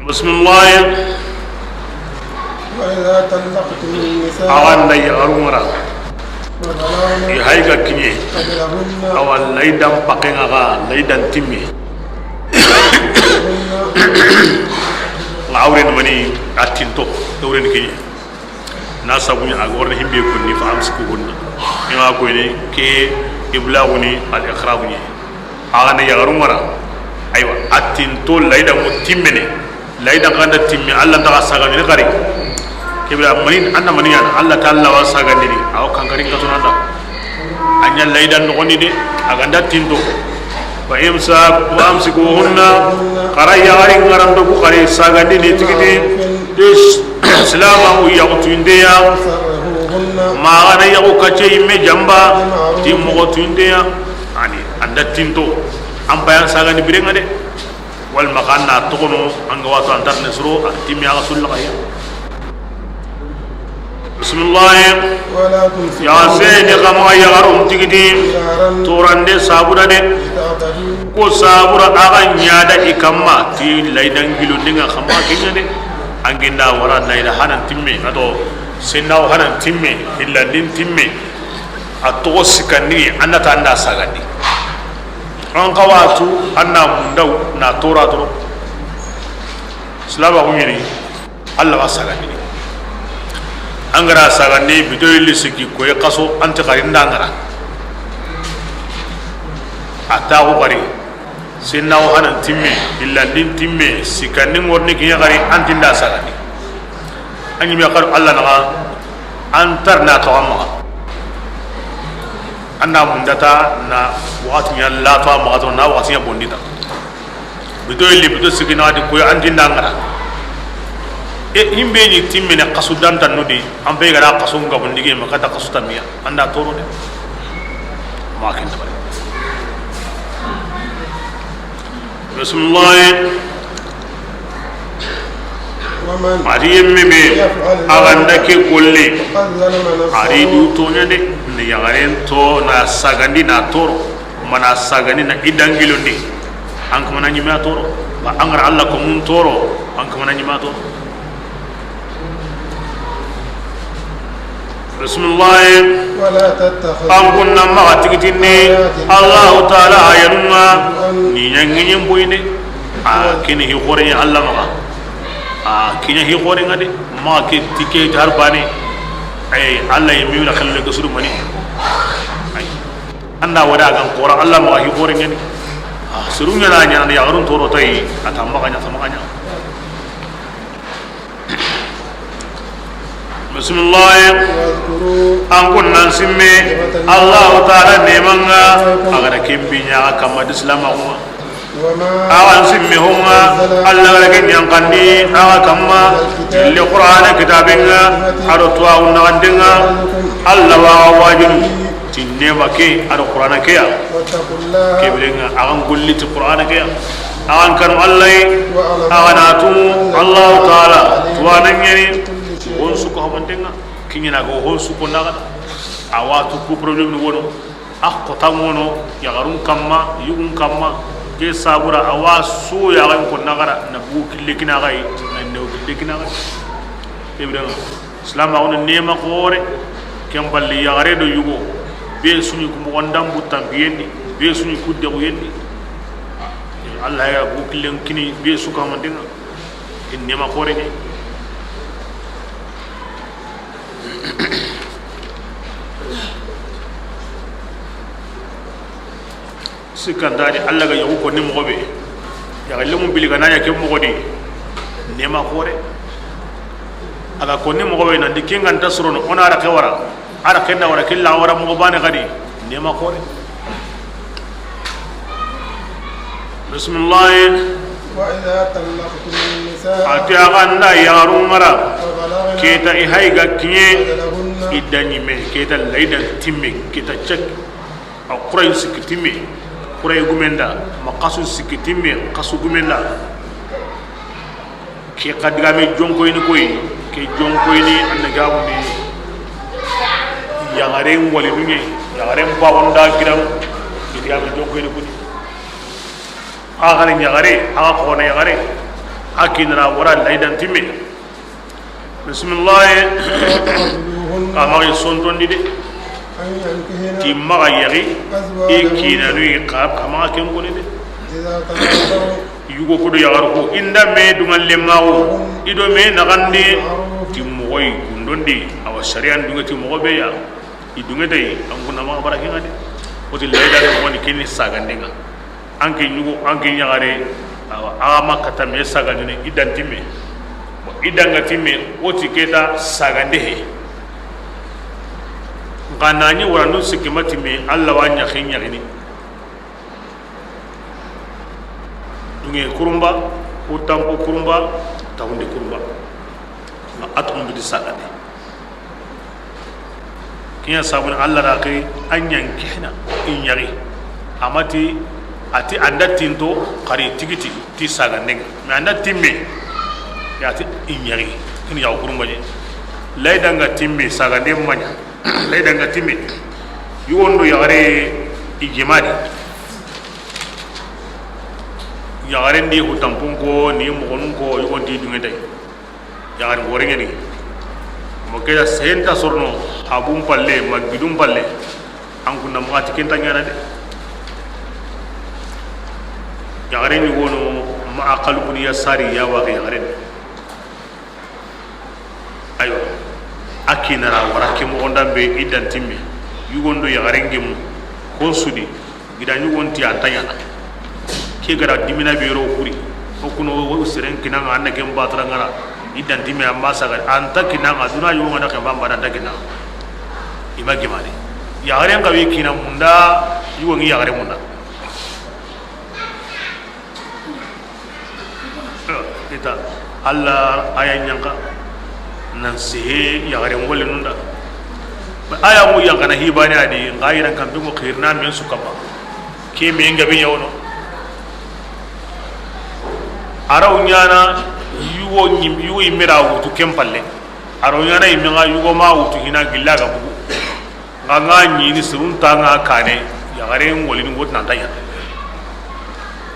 Bismillah. وإذا طلقتم النساء. A ga nda yaxarun ŋara. فبلغن. I hayi ga kiɲe. أجلهن. A wa layidan pakken ŋa ga, layidan timme. فعدتهن. Ŋa awren mani a tinto, awren kiɲe. Na sabu ɲa a ga wara himbe konni, فأمسكوهن. I ma koyni ke iblagu ni al iqra'u ni. A ga na yaxarun ŋara. Aywa, a tinto layidan ŋo timmene. Layidan xa ga nda timme, Alla nta xa sagandini xari. Ke bire mani, an na mani ɲaana, Alla ta Alla wa sagandini. A wo kankarin katunanda. A ɲa layidan noxondi de, a ga nda tinto. Wa imsa-, wa amsikuhunna, xara yaxarin ŋaranto ku xari sagandini tigiti. Dis, silamaxu yaxu tuyinteya. Ma xa na yaxu kacce yimme jamba, ti moxo tuyinteya. Ani, an da tinto, an payan sagandi biren ŋa de. Walma xa na toxono, an ga wato an tarne soro, an timme a ga sulla xaya. Bismillah. ولا تمسكوهن. Ya seni xa ma yaxarun tigiti. ضرارا. Torande sabura de. لتعتدوا. Ko sabura a ga ɲa da i kamma, ti layidan gilondinŋa xa ma kiɲa de. An ga nda wara layida hanan timme, a do sennawo hanan timme, hillandin timme. A toxo sikandi, an na ta an da sagandi. An xa wa tu, an na mundaw, na tora toro. Silamaxu ɲini, Alla wa sagandi. An ga ra sagandi, bito yilli sikki koye xaso, an ti xari nda ŋara. A taxu xari. Sennawo hanan timme, hillandin timme, sikandin ŋorni kiɲa xari, an ti nda sagandi. A ɲime xaru Alla naxa, an tar na to an maxa. An na mundata na waxati ɲa la to an maxa to na waxati ɲa bondita. Bito yilli, bito sikki na di koy an ti nda ŋara. E, himbe ni timmene xasu dantanno di, an be ga ra xasu nga bondigi ma kata xasu tamiya. An da toro de. Ma ken dabari. Bismillah. ومن A di yemme be, يفعل a ga nda ke golle. فقد ظلم نفسه. A di du toɲa de, ni yaxaren to na sagandi na toro, mana sagandi na i dangilondi. An kamana ɲime a toro, ba an ga ra Alla ko mun toro, an kamana ɲime a toro. Bisimilahi. ولا تتخذوا An kunna maxa tigitindi آيات الله Allahu Taala ayanun ŋa هزوا ni ɲangiɲin boyini. A kini hi xoore ɲa Alla maxa. A kiɲa hi xoore ŋa de. Maxa ke tike har bane. Ay, Alla yi mi wala xalle ga suru mani. Ay. Anda wada gan xora Alla maxa hi xoore ɲa ni. A suru ɲa na ɲa na yaxarun toro tayi. A ta maxa ɲa, ta maxa ɲa. Bisimilahi. واذكروا An kunna simme نعمة الله Allahu Taala neeman ŋa. عليكم A ga da ken bi ɲa xa kamma di silaamaxu ŋa. وما A wa simme ho ŋa أنزل Alla ga da ke ɲankandi a ga kamma من الكتاب le Qur'ana kitaaben ŋa, a do tuwaaxu naxanden ŋa. يعظكم Alla wa xa wajunu به ti neema ke a do Qur'ana ke ya. واتقوا الله Ke biren ŋa, a xa n golli ti Qur'ana ke ya. A xa n kanu Alla yi. واعلموا A xa na tu أن الله Allahu Taala عليم tuwaana ɲa ni. بكل شيء Hon su ko hamanten ŋa. Kiɲina go hon su ko naxa da. A wa tu ku problème ni wono. A xota ŋono yaxarun kamma, yugun kamma. Ke sabura a wa su yaxan ko naxa da na bu kille kina xa yi, na new kille kina xa yi. Ibrahima. Silaamaxu ni neema xoore, ken palle yaxare do yugo, be su ɲi ku moxon da n buttanpiyen di, be su ɲi ku dexuyen di. Alla ya bu killen kini be su kamanten ŋa, i neema xoore ɲa. Sikka nta di, Alla ga yaxu konni moxo be, yaxa lemu bili ga na ɲa ke moxo di, neema xoore. A ga konni moxo be nan ti ken ga nta sorono, o na raqe wara, a raqe nda wara, ke la wara moxo baane xadi, neema xoore. Bisimilahi. وإذا طلقتم النساء A ti a ga nda yaxarun ŋara, فبلغن ke ta i hay ga kiɲe, أجلهن i da ɲi me, ke ta laydan timme, ke ta cek. A xurayi sikki timme, xurayi gumen da, ma xasu sikki timme, xasu gumen da. Ke xa digame jonkoyini koyi, ke jonkoyini an na gamundi. Yaxaren wali duɲe, yaxaren bawon da giran, ke digame jonkoyini kuni. A xa ni yaxare, a xa xona yaxare, a kinara wara laydan timme. Bisimilahi. Xa maxa i sontondi de. Ti maxa yaxi i kinanu yi, xa maxa ken koni de. Yugo kudo yaxaru ko i nda me dunga lemmaxu, i do me naxandi ti moxoyi gundondi, awa sariyan dunga ti moxo be ya. I dunga tay an kunna maxa bara kenga de. Woti layda de moxoni keni sagandenga. An ke ɲugo, an ke ɲaxare, awa, axa ma kata me sagandini i dan timme. Bon, i danga timme, o ti keta sagande he. Nxa na ɲi waranu sikki ma timme, Alla wa ɲaxi ɲaxini. Dunge kurumba, o tampo kurumba, tawundi kurumba. Ma a toxo mbiti sagande. Kiɲa sabuni Alla da ke a ɲan kehna i ɲaxi. Amati ati anda tinto xari tigiti ti sagandenga. Mais anda timme ya ti i ɲaxi. Kini ya kurumba je. Lay danga timme sagande maɲa. Lay danga timme. Yugondo yaxare i jemadi. Yaxaren di hu tampun ko ni moxonun ko yugon ti dunge tay. Yaxari worengeni. Mo ke da senta sorno, habun palle, ma gidun palle. An kunna maxa ti kenta ɲana de. Yaxaren ni wono ma aqal buniya sari ya waxi yaxaren. Aywa. A kinara wara ke moxondan be i dan timme. Yugondo yaxaren gemu. Kon sudi. Gida ɲugon ti an ta ɲana. Ke gara dimina be ro kuri. O kuno wo seren kinanga an na ken batara ngara. I dan timme amma saga an ta kinanga duna yugo ngana ke bamba dan ta kinanga. I ma gimani. Yaxaren kawi kina munda yugo ngi yaxare munda. Kita Alla aya ɲanka nan sehe yaxaren wole nunda. Aya mu yankana hibane adi nga yiran kambe mo xirna men su kaba. Ke me ngabe yawno. Araw ɲana yugo ɲim, yugo imira wutu kempalle. Araw ɲana imenga yugo ma wutu hina gilla ga bugu. Nga nga ɲini sirun tanga kane, yaxaren wolini woti nan ta ɲana.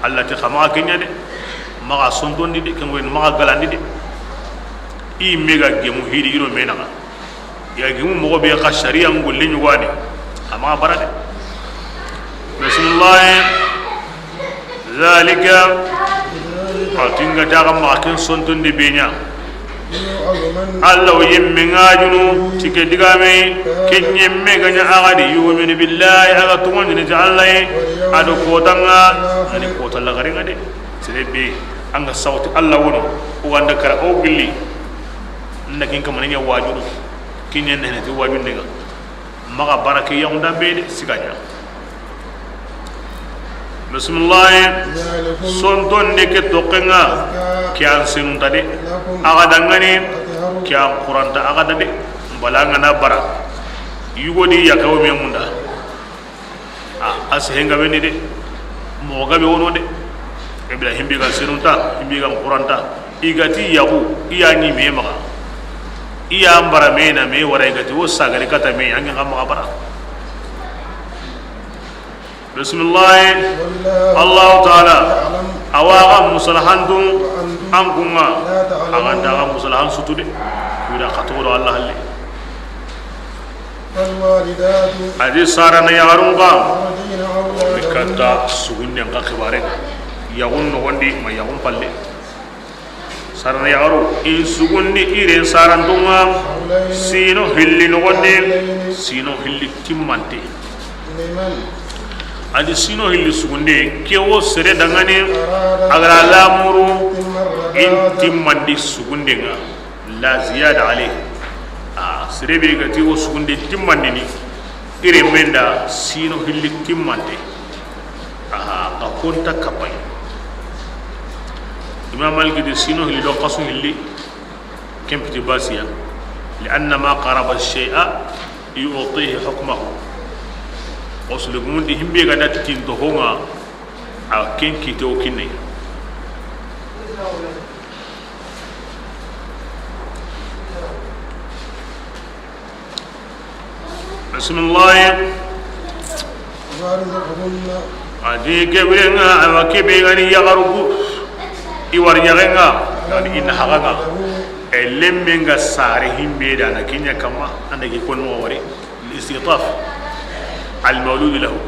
Alla ti xa maxa ke ɲa de, maxa sontondi de, ken wolini maxa galandi de. I mega gemu hidi iro menaga. Ya gimu moxo be xa sariya ngolli ɲugani. Ama bara de. Bismillah. Zalika. A tinga ta ga ma ken sontondi be ɲa. Allah wo yemme ŋa junu ti ke digame, ken yemme ga ɲa a ga di yu'minu billahi, a ga tugundini ti Allah ye, a do kota ŋa, a ni kota lagare ŋa de. Sere be an ga sawti Allah wono, o ga nda kara o gilli. Nda kin kamane ɲa wajunu, kin ɲa nene ti wajun de ga. Maxa bara ke yaxunda be de siga ɲa. Bismillah. Sontonde ke toxen ŋa, ke an senunta de. A ga dangani, ke an xuranta a ga da de. Bala ŋa na bara. Yugo di ya kawo me munda. A, a sehe nga be ni de. Moxo gabe wono de. Ibrahim bi ga senunta, himbi ga xuranta. I ga ti yaxu, i ya ɲi me maxa. I ya mbara me na me wara i ga ti wo sagari kata me, an ga maxa bara. Bismillah. Allahu taala. A wa ga musalahantu, an kunga. A ga nda ga musalahan sutu de. Kuda xatoro Allah halle. A di sarana yaxarun ga. Ni katta sugunden ga xibare. Yaxun noxondi ma yaxun palle. Sarana yaxaru, i sugundi i ren sarantunga, sino hilli noxondi, sino hilli timmante. A di sino hilli sugunde, ke wo sere dangani, a ga ra lamuru, in timmandi sugundenga, la ziyada alayhi. A, sere be ga ti wo sugunde timmandini, i ren menda sino hilli timmante. Aha, ka konta kapay. Imam Malik di sino hilli do xasu hilli, ken piti basiya. Li anna ma qaraba shay'a yu'tihi hukmahu. Uslubu mun di himbe ga da tinto honga, a ken kite o kinne. Bismillah. A di kebirenga, awa kebe gani yaxaruku. I wari yaxenga, gani in haxanga. E lemmenga sare himbe dana kinya kama, anda ki kon mo wari. Al-istitaf. Al-mawlud lahu.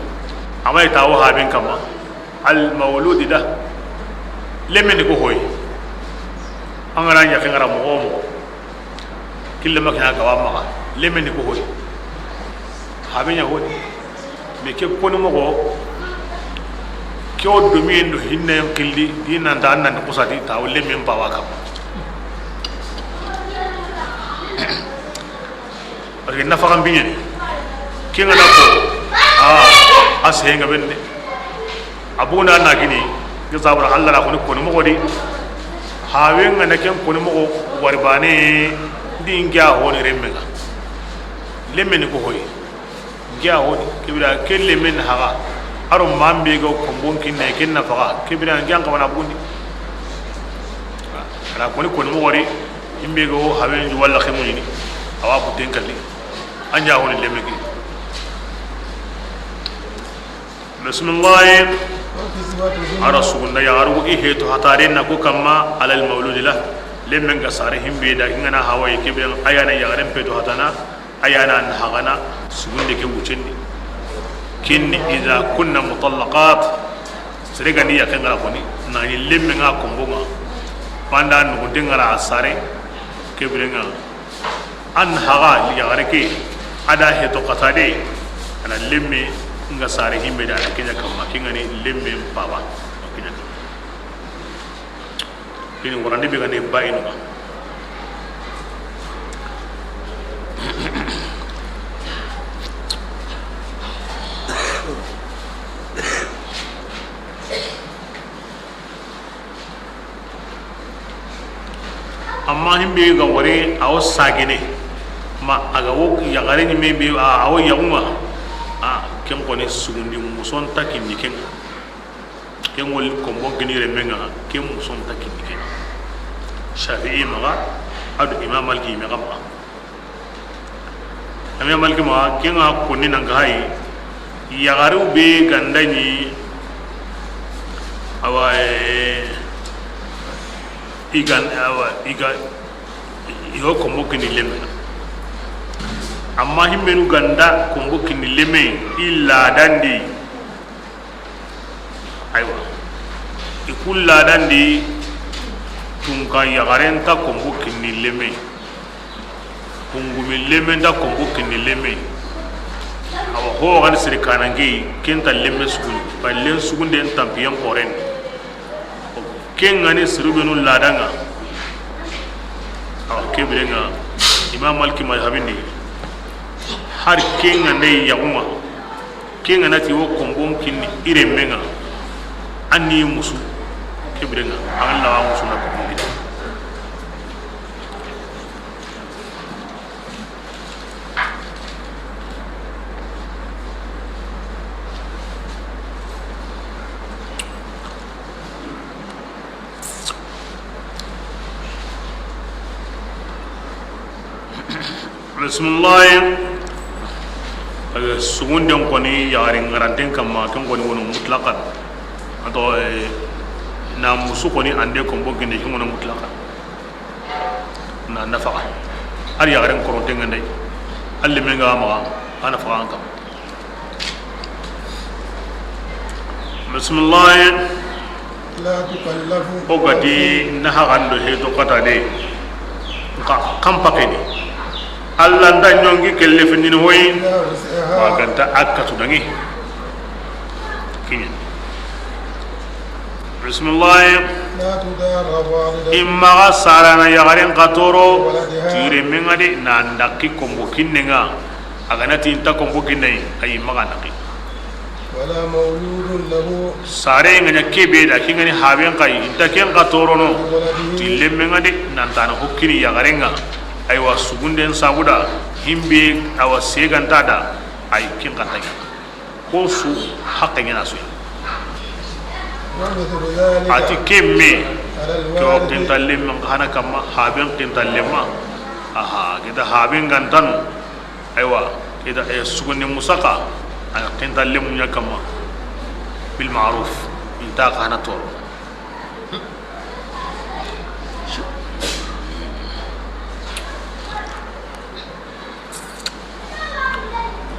Ama ita wo haben kama. Al-mawlud da. Lemmen ko hoy. Angara yaxenga ra mo mo. Kille ma ke ɲa gawa maxa, lemmen ni ko hoy. Habe ɲa hodi. Mais ke koni moxo, ke wo domiyen do hinne xilli, di nanta an nan xusati, ta wo lemmen pawa kam. Parce que nafaxan biɲeni. Ke nga na ko, a, a sehe nga benne. A bugunda na gini, ke sabura Allah ra koni, koni moxo di. Hawe nga na ken koni moxo wari bane, di nge a honi remmenga. Lemmen ni ko hoy. Nge a honi, kebira, ke lemmen haga. Aro mambe ga kombon kinne, ken na faga. Kebira, nge an kamana bugundi. Ala koni, koni moxo di, imbe ga hawe nju walla xemuɲini. Awa buten kalli. An ja honi lemme ki. Bismillah. A ra sugunda yaxaru i heto hatare na ko kamma alal mawludi la. Lemmen ga sare himbe da i nga na hawaye kebe a ya na yaxaren peto hatana, a ya na hagana sugunde ke wucendi. Kinni idha kunna mutallaqat. Sere gani yaxen ga ra koni, na ni lemmen nga kombonga. Panda nugunde nga ra sare, kebirenga. An haga li yaxare ke, a da heto katade, a na lemme nga sare himbe da, a na ke ɲa kamma, ke nga ni lemme paba, ke ɲa kamma. Kini warandi be ga ni ba inu ma. Amma himbe ga wari a wo sagene ma a ga wo yaxare ɲime be a wo yaxunga. A ken koni sugundi muson ta kinni ken. Ken wol kombo gini remmenga ken muson ta kinni ken. Shafi'i maxa a do Imam Maliki maxa maxa. Ame Maliki ma, ke nga konni nan ga hayi, yaxaru be gandani, awa, eh, i gan-, awa, i ga, i ga komo kini lemina. Amma himmenu ga nda kombo kinni lemme, i laadandi. Aywa, i ku laadandi, tunka yaxare nta kombo kinni lemme, kungumi lemme nta kombo kinni lemme. Awa, ho gani sere kananke, ken nta lemme sugundi, ballen sugunden tanpiyen xoren. Ken ga ni sirubenu laadanga. Awa, ke birenga Imam Maliki mazhabindi, har ken ga nde yaxunga, ken ga na ti wo kombon kinni i remmenga, an ni musu, ke birenga an lawa musu na kombon kinni. Bismillahi. Sugunden koni yaxari ŋaranten kamma, ken koni wono mutlaqan. Ato, eh, na musu koni ande kombo ginde, ken wono mutlaqan. Na nafaqa. Ar yaxaren koronten ŋa ndey. Alle menga maxa, a nafaqa an kam. Bismillahi. La tukallafu. O gati na haxando he to kata de. Nka kampa keni. Alla nda ñongi kelle findini hoyi. Illa wus'aha. Wa ganta akkatu dangi. Kiñen. Bismillahi. La tudarra walidatun. I maxa sarana yaxaren xa toro. Waladiha. Tire menga de na ndaki kombo kinnenga. A ga na ti inta kombo kinne, ayi maxa naki. Wala mawludun lahu. Sare nga ña kebe da, kin ga ni haben xa yi, inta ken xa torono. Waladihi. Ti lemmenga de, nantana hokkini yaxarenga. Aywa, sugunden sabuda, himbe, awa seganta da, ay kin xa tagi. Ko su haqqe ñana su. Wa mithlu dhalika. Ati kemme. Ala alwarith. Ko kinta lemmen xa na kamma, haben kinta lemma. Aha, kita haben gantanu. Aywa, kita, eh, sugundi musaxa, a na kinta lemmu ña kamma. Bil ma'ruf, inta xa na toro.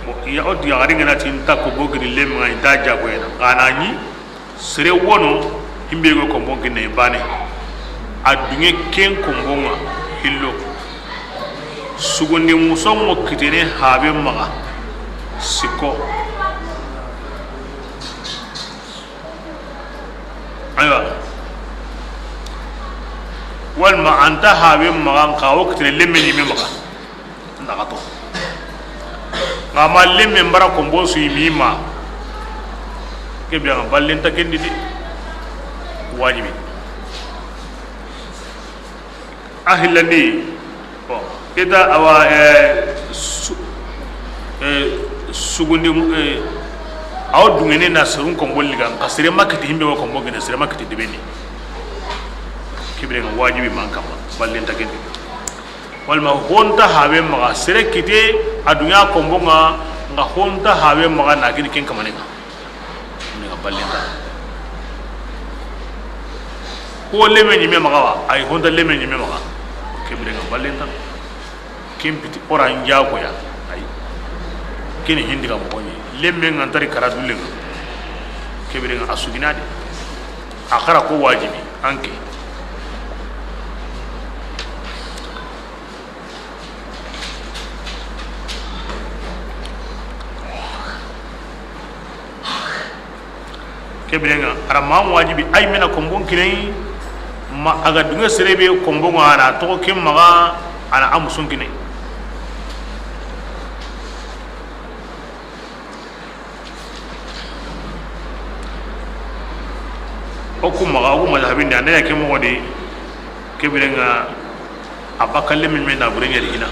Bon, ya o di yaxari nga na ti inta ko bogini lemma, inta jagoyena. Xa na ñi, sere wono, himbe go kombo kinne bane. A dunge ken kombonga, hillo. Sugundi musongo kitene haben maxa. Sikko. Aywa. Walma anta haben maxa, nka wo kitene lemme ñime maxa. Naxato. Nga ma lemme mbara kombon su yi mi ma. Ke biya nga ballenta kendi di. Wajibi. A hillandi. Bon, kita awa, eh, su-, eh, sugundi, eh, awa dungene na serun kombon liga, nka sere ma kiti himbe wa kombon gene, sere ma kiti debeni. Ke bire nga wajibi man kamma, ballenta kendi. Walma honta haben maxa, sere kite a duña kombonga, nga honta haben maxa na kini ken kamanenga. Ni ga ballenta. Ko lemme ñime maxa wa, ay honta lemme ñime maxa. Ke bire nga ballenta. Ken piti ora njago ya. Ay. Kini hindi ga moxoni. Lemme nga ntari kara dullenga. Ke bire nga a sugina de. A xara ko wajibi, anke. Ke birenga, a ra ma wajibi, ay mena kombon kinai, ma a ga dunge serebe kombon ŋa, a na toxo ken maxa, a na a musun kinai. O ku maxa, o ku mazhabin di, a nda ña ke moxo di, ke birenga, a bakka lemme me na bure ñeri hina.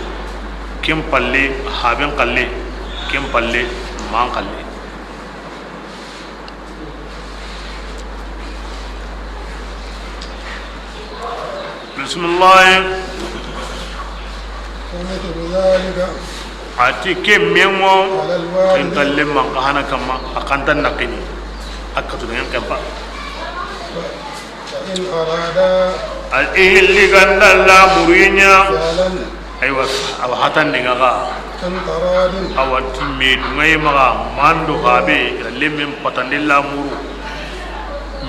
Ken palle, haben xalle, ken palle, man xalle. Bismillah. ومثل ذلك. A ti ke mengo, على الوارث. Ken talle man ka hana kamma, a kantan nakini. A katu ñan kempa. فإن أرادا. Al ihilli ganda la murinya. فصالا. Aywa, awa hatande ŋa ga. عن تراض. Awa ti me duŋaye maxa, mando habe, lemmen patande lamuru.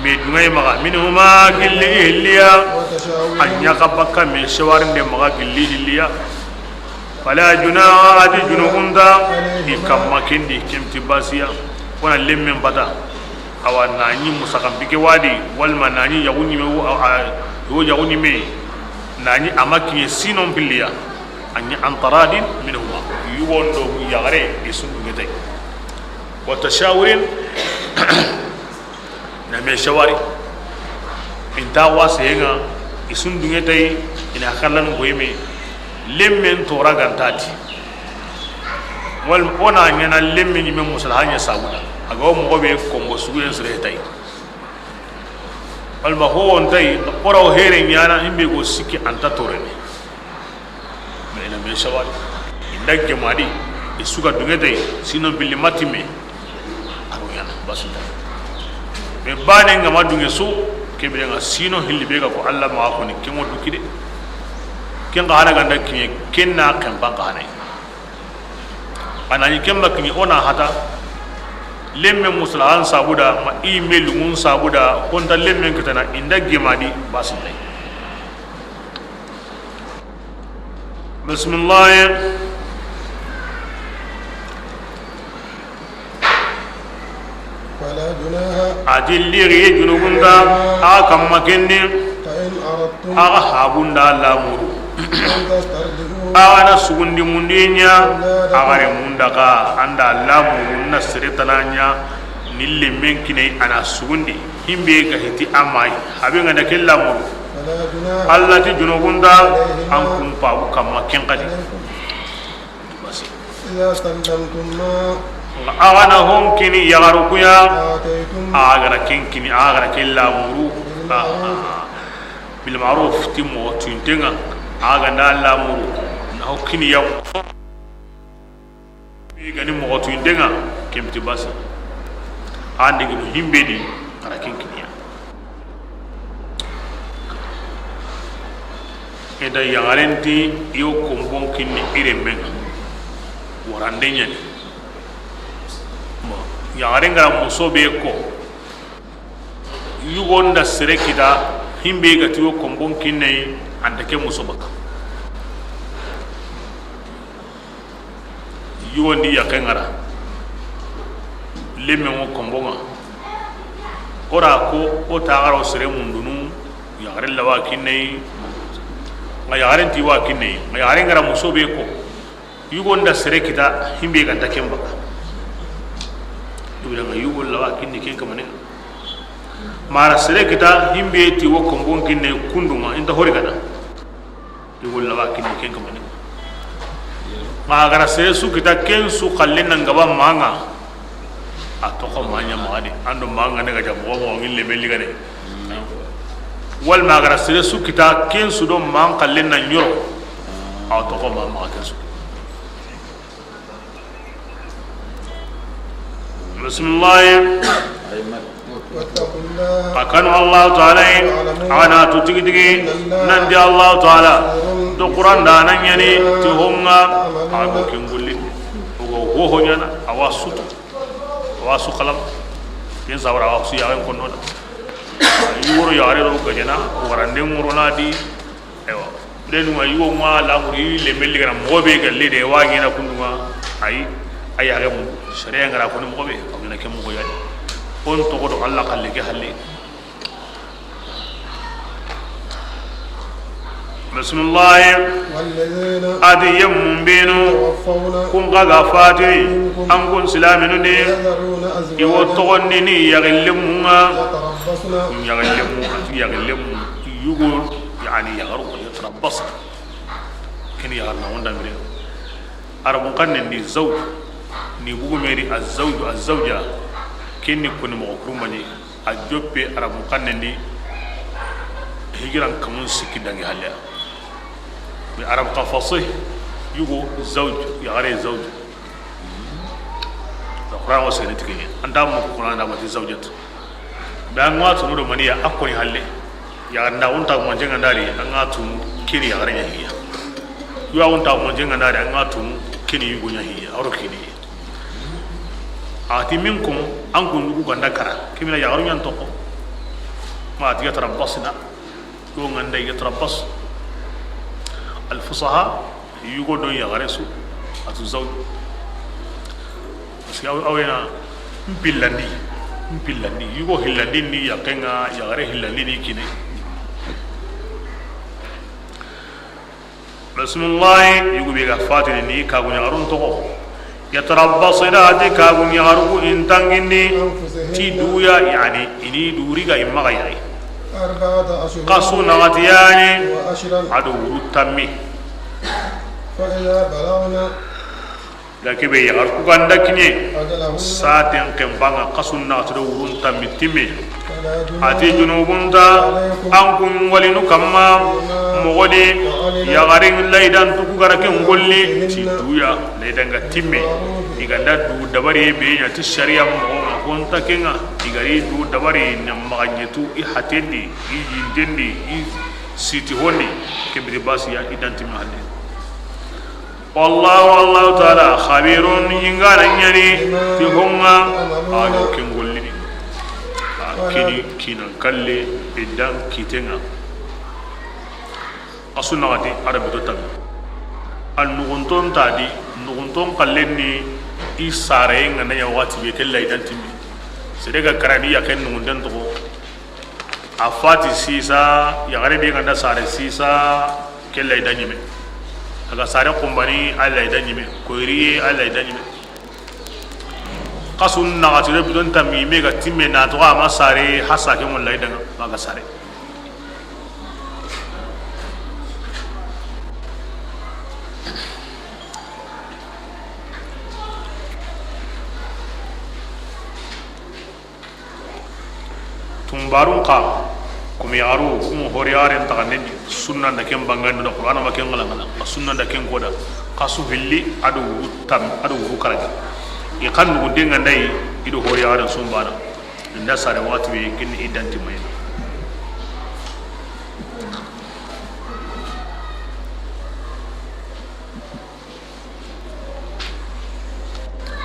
Me duŋaye maxa, منهما gilli i hilliya. وتشاور. A ɲa xa bakka me shawarinde maxa gilli i hilliya. فلا جناح, a di junubun nta i kamma ken di, ken ti basiya. Wona lemmen bata. Awa na ɲi musaxan bike wa di, walma na ɲi yaxu ɲime wo, a, a, yo yaxu ɲime, na ɲi a ma kiɲe sinon pilliya, a ɲi عن تراض منهما, yugon do yaxare i su duŋe tay. وتشاور, na me shawari, i nta wase ŋa, i su duŋe tay, i na xallan boyime, lemmen tora gantati. Wal, o na ɲaana lemme ɲime musalaha ɲa sabuda. A ga wo moxo be konbo suguyen sere tay. Walma ho wo nta yi, o ra wo here ɲaana, himbe go sikki a nta torene. Mais i na me shawari. I nda gemadi, i su ga duŋe tay, sinon billi matime. A ro ɲaana, basi nta. Mais bane ŋa ma duŋe su, ke bire ŋa sinon hilli be ga ko Alla ma ko ni, ken wo du kide. Ken ga hana ganda kiɲe, ken na ken ban ga hana. A na ɲi ken ba kiɲe, o na hata. Lemme musalahan sabuda, ma i me lungun sabuda, konta lemmen kitana, i nda gemadi, basi nta yi. Bismillah. فلا جناح. A ti lixi junubun nta a kamma ken di. فإن أردتم. A ga habunda lamuru. أن تسترضعوا. A ga na sugundi mundi ɲa. أولادكم. A ga re munda ka anda lamuru na sere tana ɲa. Ni lemmen kine a na sugundi. Himbe ga hiti a ma yi. Habe ŋa na ke lamuru. فلا جناح. Alla ti junubun nta. عليهما. An kun pabu kamma ken xa di. عليكم. Basi. إذا سلمتم ما. Nxa a ga na hon kini yaxaru ku ya. آتيتم. A ga ra ken kini, a ga ra ken lamuru. بالمعروف. Ah, ah, ah. بالمعروف, ti moxo tuwinten ŋa. A ga nda lamuru, na ho kini ya. I ga ni moxo tuwinten ŋa, ken ti basi. An digi no himbe di, a ra ken kini ya. I da yaxaren ti yo konbon kinni i renmen ŋa. Warande ɲa ni. Bon, yaxaren ga ra muso be ko, yugo nda sere kita, himbe ga ti yo konbon kinne, a nta ke muso baka. Yugo ndi yaxe ŋa ra, lemme ŋo konbon ŋa. O ra ko o ta xa ra wo sere mundunu, yaxare la wa kinne, nxa yaxaren ti wa kinne, nxa yaxaren ga ra muso be ko, yugo nda sere kita, himbe ga nta ken baka. Ibra ŋa yugo la wa kinni ken kamane. Ma ra sere kita, himbe ti wo konbon kinne kundu ŋa, i nta hori gada. I walla wa kinni ken kamane. Ma a ga ra sere su kita, ken su xalle na n gaba ma ŋa. A toxo ma ɲa ma di, an do ma ŋa ne ga ja moxo moxo ŋi leme ligane. Walma a ga ra sere su kita, ken su do ma n xalle na ɲoro. A toxo ma maxa ken su. Bisimilahi. واتقوا الله. A kanu Allahu Taala yi, واعلموا a ga na tu tigi tigi, أن الله nanti Allahu Taala, بصير do Quran da na ɲani, بما ti honga, تعملون a do kin gulli. O go ho ho ɲana, a wa sutu, a wa su xalam, ken sabara a wa su yaxen konno da. Yi woro yaxare do gajana, warande ŋoro na di, Ewa. Ndenu ma yugo ma lamuri le melli gana moxo be galle de wa ɲena kundu ŋa. Ayi, ayi a ga mu sharia ngara ko ni moxo be, a ɲena ke moxo ya de. On toxo do Allah xalle ke halle. Bismillah. والذين A di yemmun benu, توفون kun xa ga fati, منكم an kun silaminu ni, ويذرون أزواجا i wo toxondi ni yaxillemmun ŋa. يتربصن Yaxillemu, a ti yaxillemu, yugo, yani yaxaru, yatarabbasna. Ken yaxarna wonda mire. Arabun xannen di zawj, ni bugu meri azzawju, azzawja, ken ni koni moxo kurumani, a joppe Arabun xannen di, hijiran kamun sikki dangi halle ya. Mais Arab xa fasih, yugo zawj, yaxare zawj. Alquran wa sene tike. Anda mo Quran da mati zawjat. Be an ga tunu do maniya a koni halle. Ya nda on ta manje ngandari an ga tunu kiri ya garanya hiya. Duwawun ta mo jenga na da nga tun kini yugo nya hiya aro kini. A ti minkum, an kun yugo ganda kara. Kimina yaxaru ɲan toxo. Ma ti yatarabbasna. Yo nganda yatarabbas. Al fusaha, yugo do yaxare su. Atu zawj. Parce que aw, awena mpillandi, mpillandi. Yugo hillandi ni yaxenga, yaxare hillandi ni kine. Bismillahi, yugo be ga fatini ni kagu ɲaxarun toxo. Yatarabbasna, a ti kagu ɲaxaru ku in tangindi ti duya, yani, ini duri ga i maxa yere. Xasu naxati yani, a do wuru tammi. Da kebe yaxaru ku ganda kiɲe, saten ken banga xasu naxati do wurun tammi timme. A ti junubun ta an kun walinu kamma, moxo di yaxarin laydan tuku gara ken golli ti duya, laydan ga timme. I ganda du dabari be ɲa ti sariya moxo ma konta kenga, i gari du dabari ne maxa ɲetu i hatendi, i yindendi, i siti hondi, kebiri basiya i dan timme halle. Wallahu, Allahu taala, khabirun, ingana ɲani ti honga a do ken gollini. A kini kinan kalle, idan kitenga. A su naxati a da bito tammi. A nuxunton ta di, nuxunton kallen ni i sare nga na ɲa waxati be kella idan timmi. Sere ga karani yaxen nuxunten toxo. A fati sisa, yaxare be ganda sare sisa, kella i da ɲime. A ga sare xumbani, a la i da ɲime. Koyriye, a la i da ɲime. Xasu naxati do bidon tammi me ga timme na toxo a ma sare, hasa ke ŋolla i danga ma ga sare. Tunbarun xa, kumi yaxaru, kumu hori yaxaren taxanden di, sunna nda ken bangandi na Qur'ana ma ken ŋalaŋala, a sunna nda ken koda, xasu hilli, a do wuru tam, a do wuru karagi. I xa nugu denga ndayi, i do hori yaxaren sumbana, inda sare waxati be ken i dan timmayna.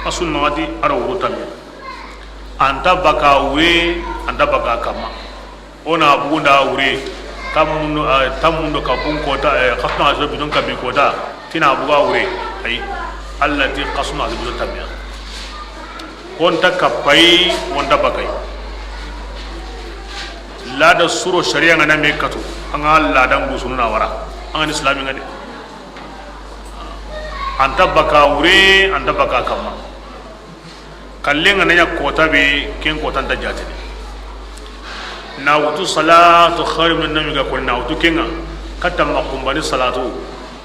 A su naxati a da wuru tammi. Anta baka wure, anta baka kamma. O na bugunda wure, tammundo, a, tammundo kabun kota, e, xasu naxati do bidon kabi kota, ti na buga wure. Ay, Allah ti xasu naxati do bidon tammiya. Wonta kappayi, wonta bakayi. Lada suro sariya nga na me katu, an ga ladan gusunu na wara, an ga ni islami nga de. Anta baka wure, anta baka kamma. Kallen nga na ɲa kota be, ken kota nta jatene. Na wutu salatu khairu minan nawmi ga ko na wutu kenga, katta ma xumbani salatu.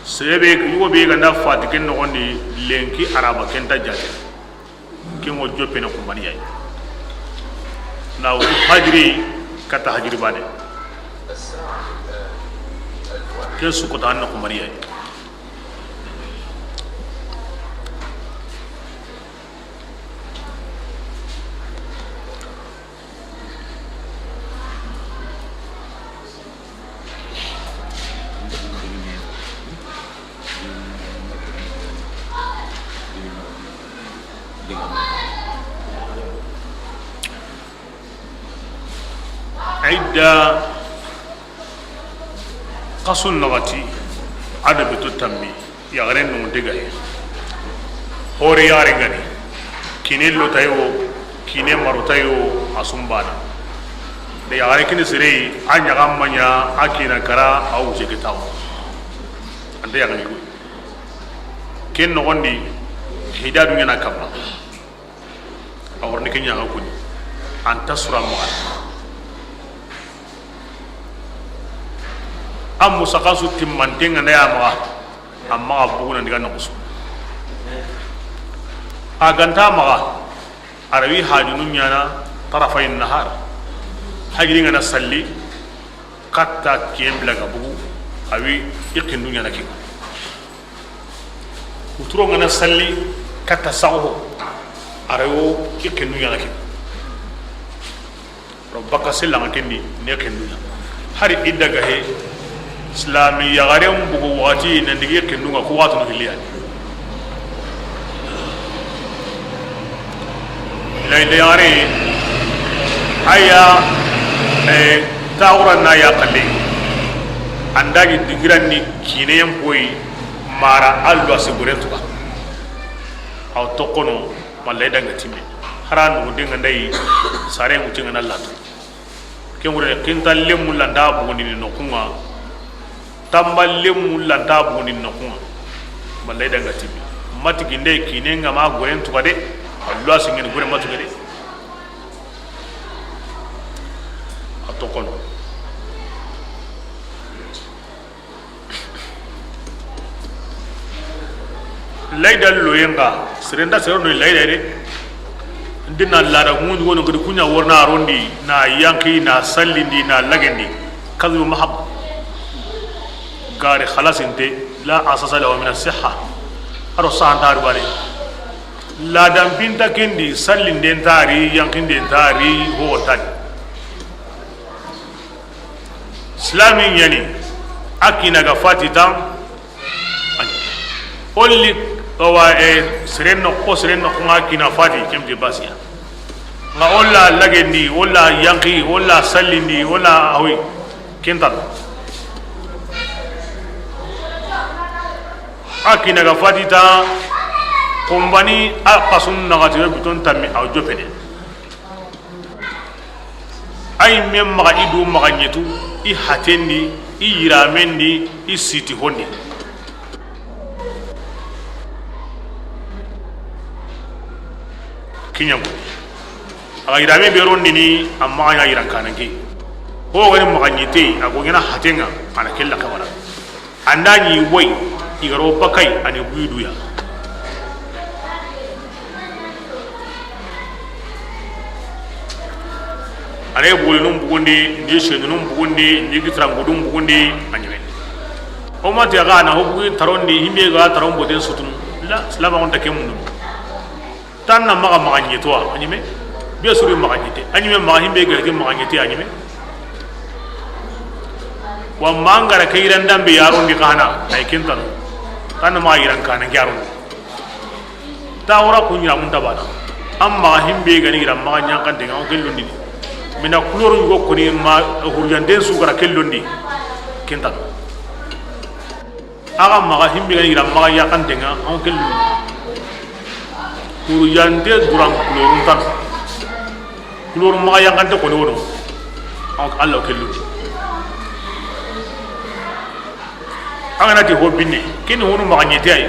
Sere be, yugo be ganda fati ken noxondi lenki araba ken nta jatene. Ken ŋo joppene xumbaniya yi. Na wutu hajiri katta hajiri bane. Ken su kota an na xumbaniya yi. Idda, xasun naxati, a da bito tammi. Yaxare nuŋunte gaye. Hori yaxare ngani. Kine lotayo, kine marotayo, a sumbana. De yaxare kini sere, a ɲaga maɲa, a kina kara, a wuje ke tawo. Anta yaxani ko. Ken noxondi, hidadu ɲana kamma. A worni ke ɲaga kuni. Anta sura maxa. A musaxasu timmanten ŋa na ya maxa. Amma a bugu nan diga noxusu. A ganta maxa, a rawi hajunu ɲana tarafay nahar. Hajiri ŋa na salli, katta kiyen bila ga bugu, a wi i kindu ɲana ke. Wuturo ŋa na salli, katta saxo, a rawo i kindu ɲana ke. Ro baka sella ŋa kendi ne kendunya. Hari idda ga he, Islami yaxaren bugu waxati na ndigi xindunga ku waxatunu hiliyani. Layla yaxare, aya, eh, taxura na ya xalle. Andagi dingiran ni kineyen boyi mara allo a siburen tuga. Aw toxono, mallay danga timme. Hara nugu dinga ndayi, sare mutinga na latu. Ken wure kinta lemu lanta bugundini noxunga. Tamba lemu lanta bugundini noxunga. Mallay danga tibi. Mati ginde kine nga ma goren tuga de. Allo a singeni gore matuga de. A toxono. Layda loyen ga, sere nda sere no layda de. Ndina lada ŋundi wono gadi kunya worna rondi, na yanki, na sallindi, na lagendi. Kadru mahab. Gari khalasinte, la asasa lahu min as-sihha. Aro sahanta arbane. Ladan pinta kendi, sallinden tari, yankinden tari, ho tari. Islami ɲani, a kina ga fati tan. Olli awa, e, seren no ko, seren no ko nga kina fati, kemti basiya. Nga olla lagendi, olla yanki, olla sallindi, olla awi, kentan. A kina ga fati tan, kumbani a kasun nagati biton tammi a jopene. Ay men maxa i du maxa ɲetu, i hatendi, i yiramendi, i siti hondi. Kiɲango. A ga yirame be rondini, a maxa ɲa yiran kananke. Ho gani maxa ɲete, a go ɲana hatenga, a na kella kawara. Anda ɲi woy, i ga ro bakay, a ni buyi duya. A na bolinun bugundi, ni senunun bugundi, ni gitarangudun bugundi, a ɲeme. O ma ti a ga na ho bugi tarondi, himbe ga taron boten sutunu. La, silama on ta ke mundu. Tan na maxa maxa ɲeto a ɲime. Be suri maxa ɲete a ɲime, maxa himbe ga ti maxa ɲete a ɲime. Wa mangara ke yiran dambe yaron di kana ay kintano. Tan na maxa yiran kana yaron. Ta wora ku ɲira mun tabana. Amma himbe ga ni yiran maxa ɲankante ga o kellondi. Mina kuloro yugo koni ma hurjanden su gara kellondi. Kintano. Axa maxa himbe ga ni yiran maxa yaxantenga, an kellu. Hurjante duran kulorun tan. Kuloru maxa yaxante koni wono. An Allah kellu. An ga na ti ho binne, keni honu maxa ɲete ay.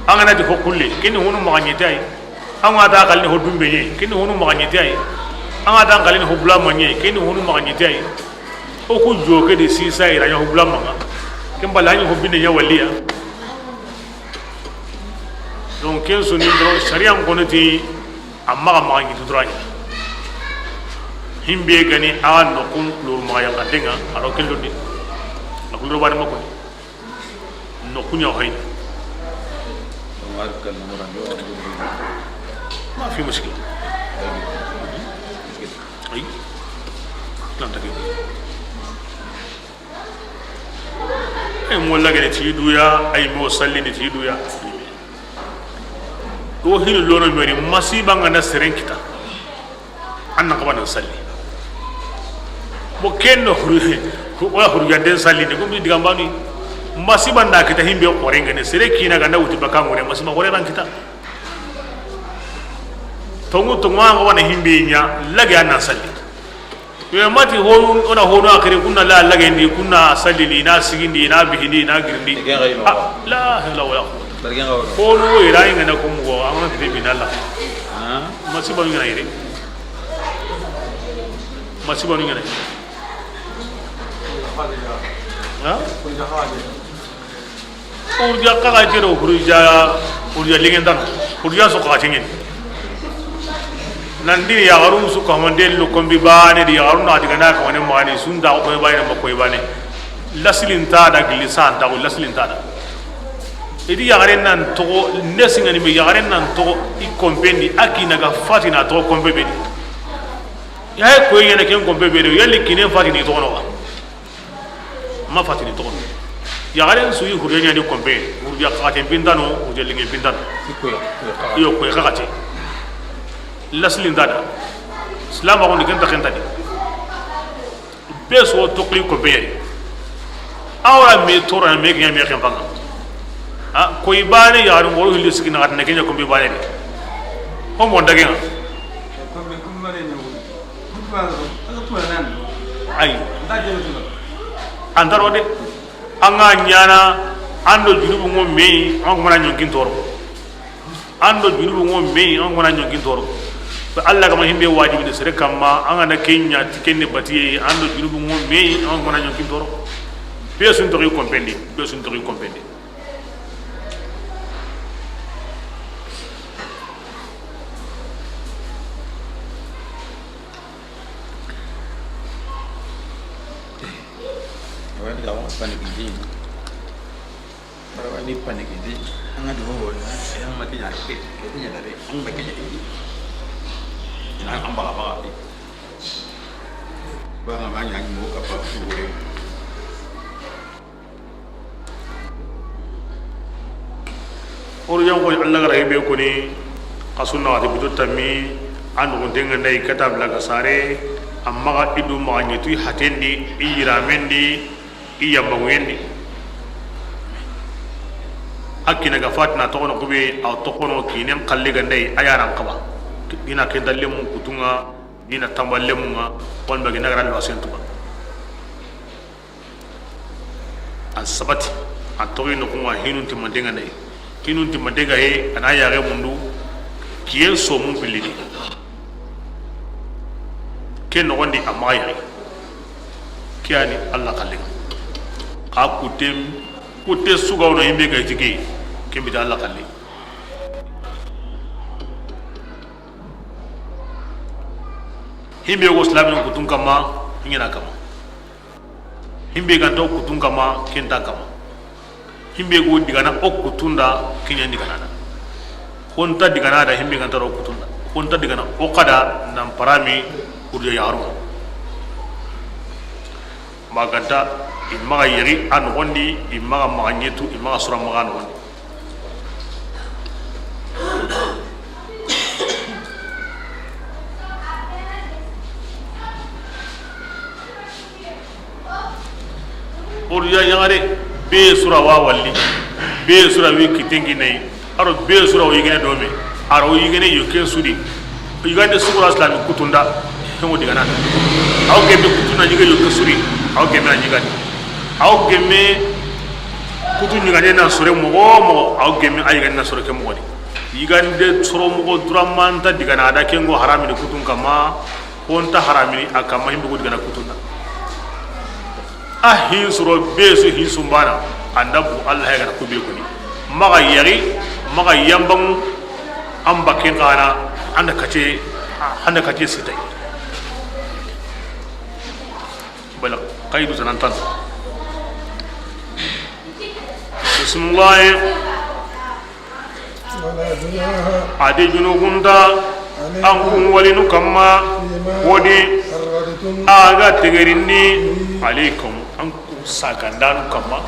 An ga na ti ho kulle, keni honu maxa ɲete ay. An ga ta kalini ho dumbe ye, keni honu maxa ɲete ay. An ga ta kalini ho bula maɲe, keni honu maxa ɲete ay. O ku joke de sisa ira ɲa ho bula maxa. Ken bala ɲa ho binne ɲa waliya. Donc ken soni doro sariyan kono ti a maxa maxa ɲi dura ɲa. Himbe ga ni a no kun lor maxa yankantenga a ro kello de. A kullo bari mako. No kuɲa hay. Ma fi muskil. Ay. Tanta ke. Ay mo lagene ti duya, ay mo sallini ti duya. O hinu lono meri masiba nga na seren kita. An na xawa nan salli. Bo ken no huru, wala huru janden salli de, ko mi diga mbani. Masiba nda kita himbe xore ngene, sere kina ga na wuti baka ngore, masiba xore ran kita. Tongu tongu an xawa na himbe ɲa, lage an nan salli. Yo mati honu, ona honu akere kunna la lagendi, kunna sallini, na sigindi, na bihindi, na girindi. Ken ga yino. Ah, la hawla wala quwwata. Bargen ga wala. Honu ira ngana ko mo, an ga kite binalla. Ah. Masiba ngana ire. Masiba ni ŋana. Ha? Hurja kaga jero hurja, hurja lingen tan. Hurja so kaga tingen. Nan dini yaxarun su ka mande lo kombi bane di yaxarun na diga na ka wane mani sunda ko bane ma ko bane. Lasilin ta da gilisan ta ko lasilin ta da. Idi yaxaren nan toxo, ne singani be yaxaren nan toxo, i kompendi, a kina ga fatina toxo kompe be di. Ya he koy yene ken kompe be di, yalli kinen fatini toxo no wa. Ma fatini toxo. Yaxaren su yi hurje ɲaani konpe, hurje xaxaten pintano, hurje linŋen pintano. Iyo, koy xaxate. Lasilin da da. Silamaxu ni ken ta, ken ta di. Be so toxi konpe ya di. Awa me toro me ɲa me ken fanga. A koy baane yaxarin ŋoro hilli sikki na xatana ken ɲa konpe baane di. Ho mo ndagenga. Ay. An ta ro de. An ga ɲaana, an do junubu ŋo me yi, an ga mana ɲonkin toro. An do junubu ŋo me yi, an ga mana ɲonkin toro. Ba Alla ga ma himbe wajibini sere kamma, an ga na ken ɲa ti ken ni batiye, an do junubu ŋo me yi, an ga mana ɲonkin toro. Be su n toxi konpen di, be su n toxi konpen di. Wani ga wani panikindi. Wani panikindi. An ga dogo wani. An ma kiɲa ke. Ke kiɲa dare. An ma kiɲa ke. Ina an baga baga. Ba ma ɲa mo ka pa su gore. Horo ɲan ko Alla ga ra himbe koni, xa sunna wati butu tammi, an do gonten ga nda i kata bla ga sare, amma ga i du maxa ɲetu i hatendi, i yiramendi, i yambaŋuyendi. A kina ga fatina toxono kube, a toxono kinen xalle ga nda i, a yaran xaba. Ina ken da lemu kutunga, ina tamba lemunga, wal bagi na ga ra lo sentuba. An sabati, an toxi noxunga hinun timmantenga nayi. Hinun timmantenga he, a na yaxe mundu, kiyen somun pillini. Ke noxondi a maxa yaxi. Ke yani Alla xallenga. Xa kutte, kutte sugawno himbe ga tike, ken bita Alla xalle. Himbe go silamin kutun kamma, hingena kamma. Himbe ganta o kutun kamma, kenta kamma. Himbe go digana o kutunda, kiɲa digana da. Honta digana da, himbe ganta o kutunda. Honta digana o kada nan parami kurja yaru. Maganta i maxa yeri a noxondi, i maxa maxa ɲetu, i maxa sura maxa noxondi. Odu ya yaxare be sura wa walli, be sura wi kitengi nayi, aro be sura o yigene dome, aro yigene yoke sudi. Yigande sugura silami kutunda, hengo digana. Aw gemme kutunda ɲiga yoke suri, aw gemme a ɲigandi. Aw gemme kutu ɲigande na sore moxo moxo, aw gemme a yigande na sore ke moxo di. Yigande soro moxo duramanta digana, a da kengo haramini kutun kamma, honta haramini a kamma, himbe go digana kutunda. A hin soro be su hin sumbana, anda bu Allah ya gana kube kuni. Maxa yari, maxa yambamu, an bakin kana, anda kace, anda kace sitai. Bala, kaidu sanantan. Bismillah. A di junubunta an kun walinu kamma, wodi a ga tegerindi alaikum, an kun sagandanu kamma,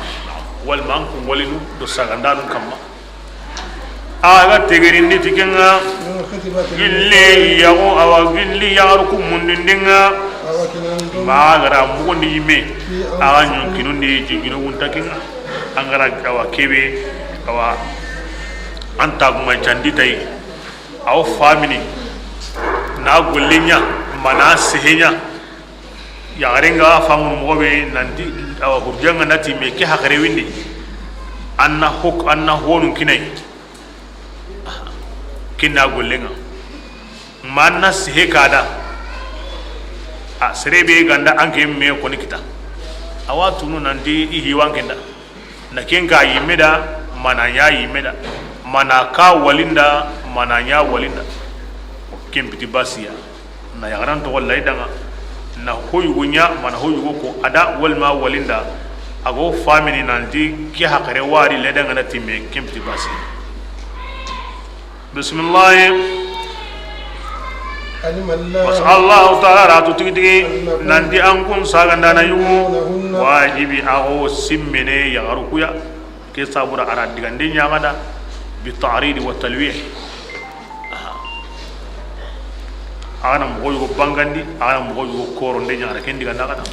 walma an kun walinu do sagandanu kamma. A ga tegerindi tikenga gilli yaxu, awa gilli yaxaru kun mundindinga. Ma gara mugundi yimme, a ga ɲonkinundi ti junubunta kenga. An gara awa kebe, awa an taguma candi tayi. Aw famini na golle ɲa, mana sehe ɲa. Yaxarenga famunu moxo be nanti awa hurjanga nati me ke haxare windi. Anna hok, anna honun kinai. Kinna gollenga. Manna sehe kada. A sere be ganda anke me koni kita. Awa tunu nanti i hiwan kenda. Na ken ka yimme da, mana ɲa yimme da, mana ka walinda, mana ɲa walinda. Ken piti basiya. Na yaxaran toxo laydanga. Na hoyugo ɲa, mana hoyugo ko ada walma walinda. Ago famini nanti ke haxare wari laydanga na timme, ken piti basiya. Bismillah. علم الله Parce que Allahu taala ra tu tigi tigi أنكم nanti an kun sagandana yugu تطيقونهن waajibi a xo simmene yaxaru ku ya. Ke sabura a ra digande ɲaxada bi taaridi wa talwih. Aha. A ga na moxo yogo bangandi, a ga na moxo yogo koronde ɲaxada ken diganda xa da.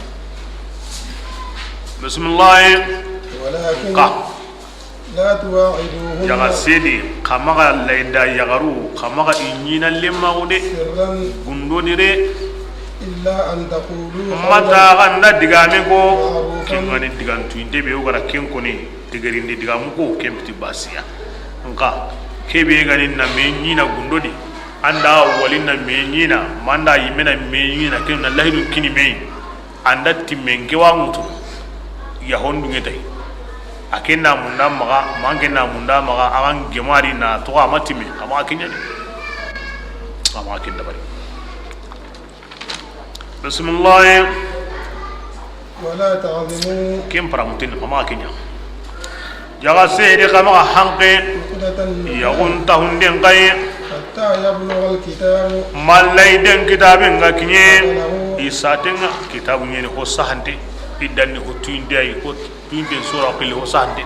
Bisimilahi. ولكن Nka لا تواعدوهن Yaxa sedi, xa maxa layinda yaxaru, xa maxa i ɲina lemmaxu de. سرا Gundo ni de. إلا أن تقولوا Mata قولا xa nda digame ko, معروفا ken ga ni digantuyinte be, o ga ra ken koni, tigerindi digamu ko, ken piti basiya. Nka, ke be ga ni na me ɲina gundo di, an da wali na me ɲina, ma an da yimme na me ɲina, ken na lahidun kini me. An da timme nke wa ŋutu, yaxon dunge tay. A ke na munda maxa, ma an ke na munda maxa, a xa n gemari na toxo a ma timme, a maxa ke ɲa de. A maxa ken dabari. Bisimilahi. ولا تعزموا Ken paramutin, a maxa ke ɲa. Yaxa sedi xa maxa hanke, عقدة النكاح yaxun tahunden xa yi. حتى يبلغ الكتاب Ma layiden kitaben ga kiɲe, أجله i saten ŋa, kitabu ɲeni ho sahante, i danni ho tuyinde ay, ho tuyinde sora xili ho sahante.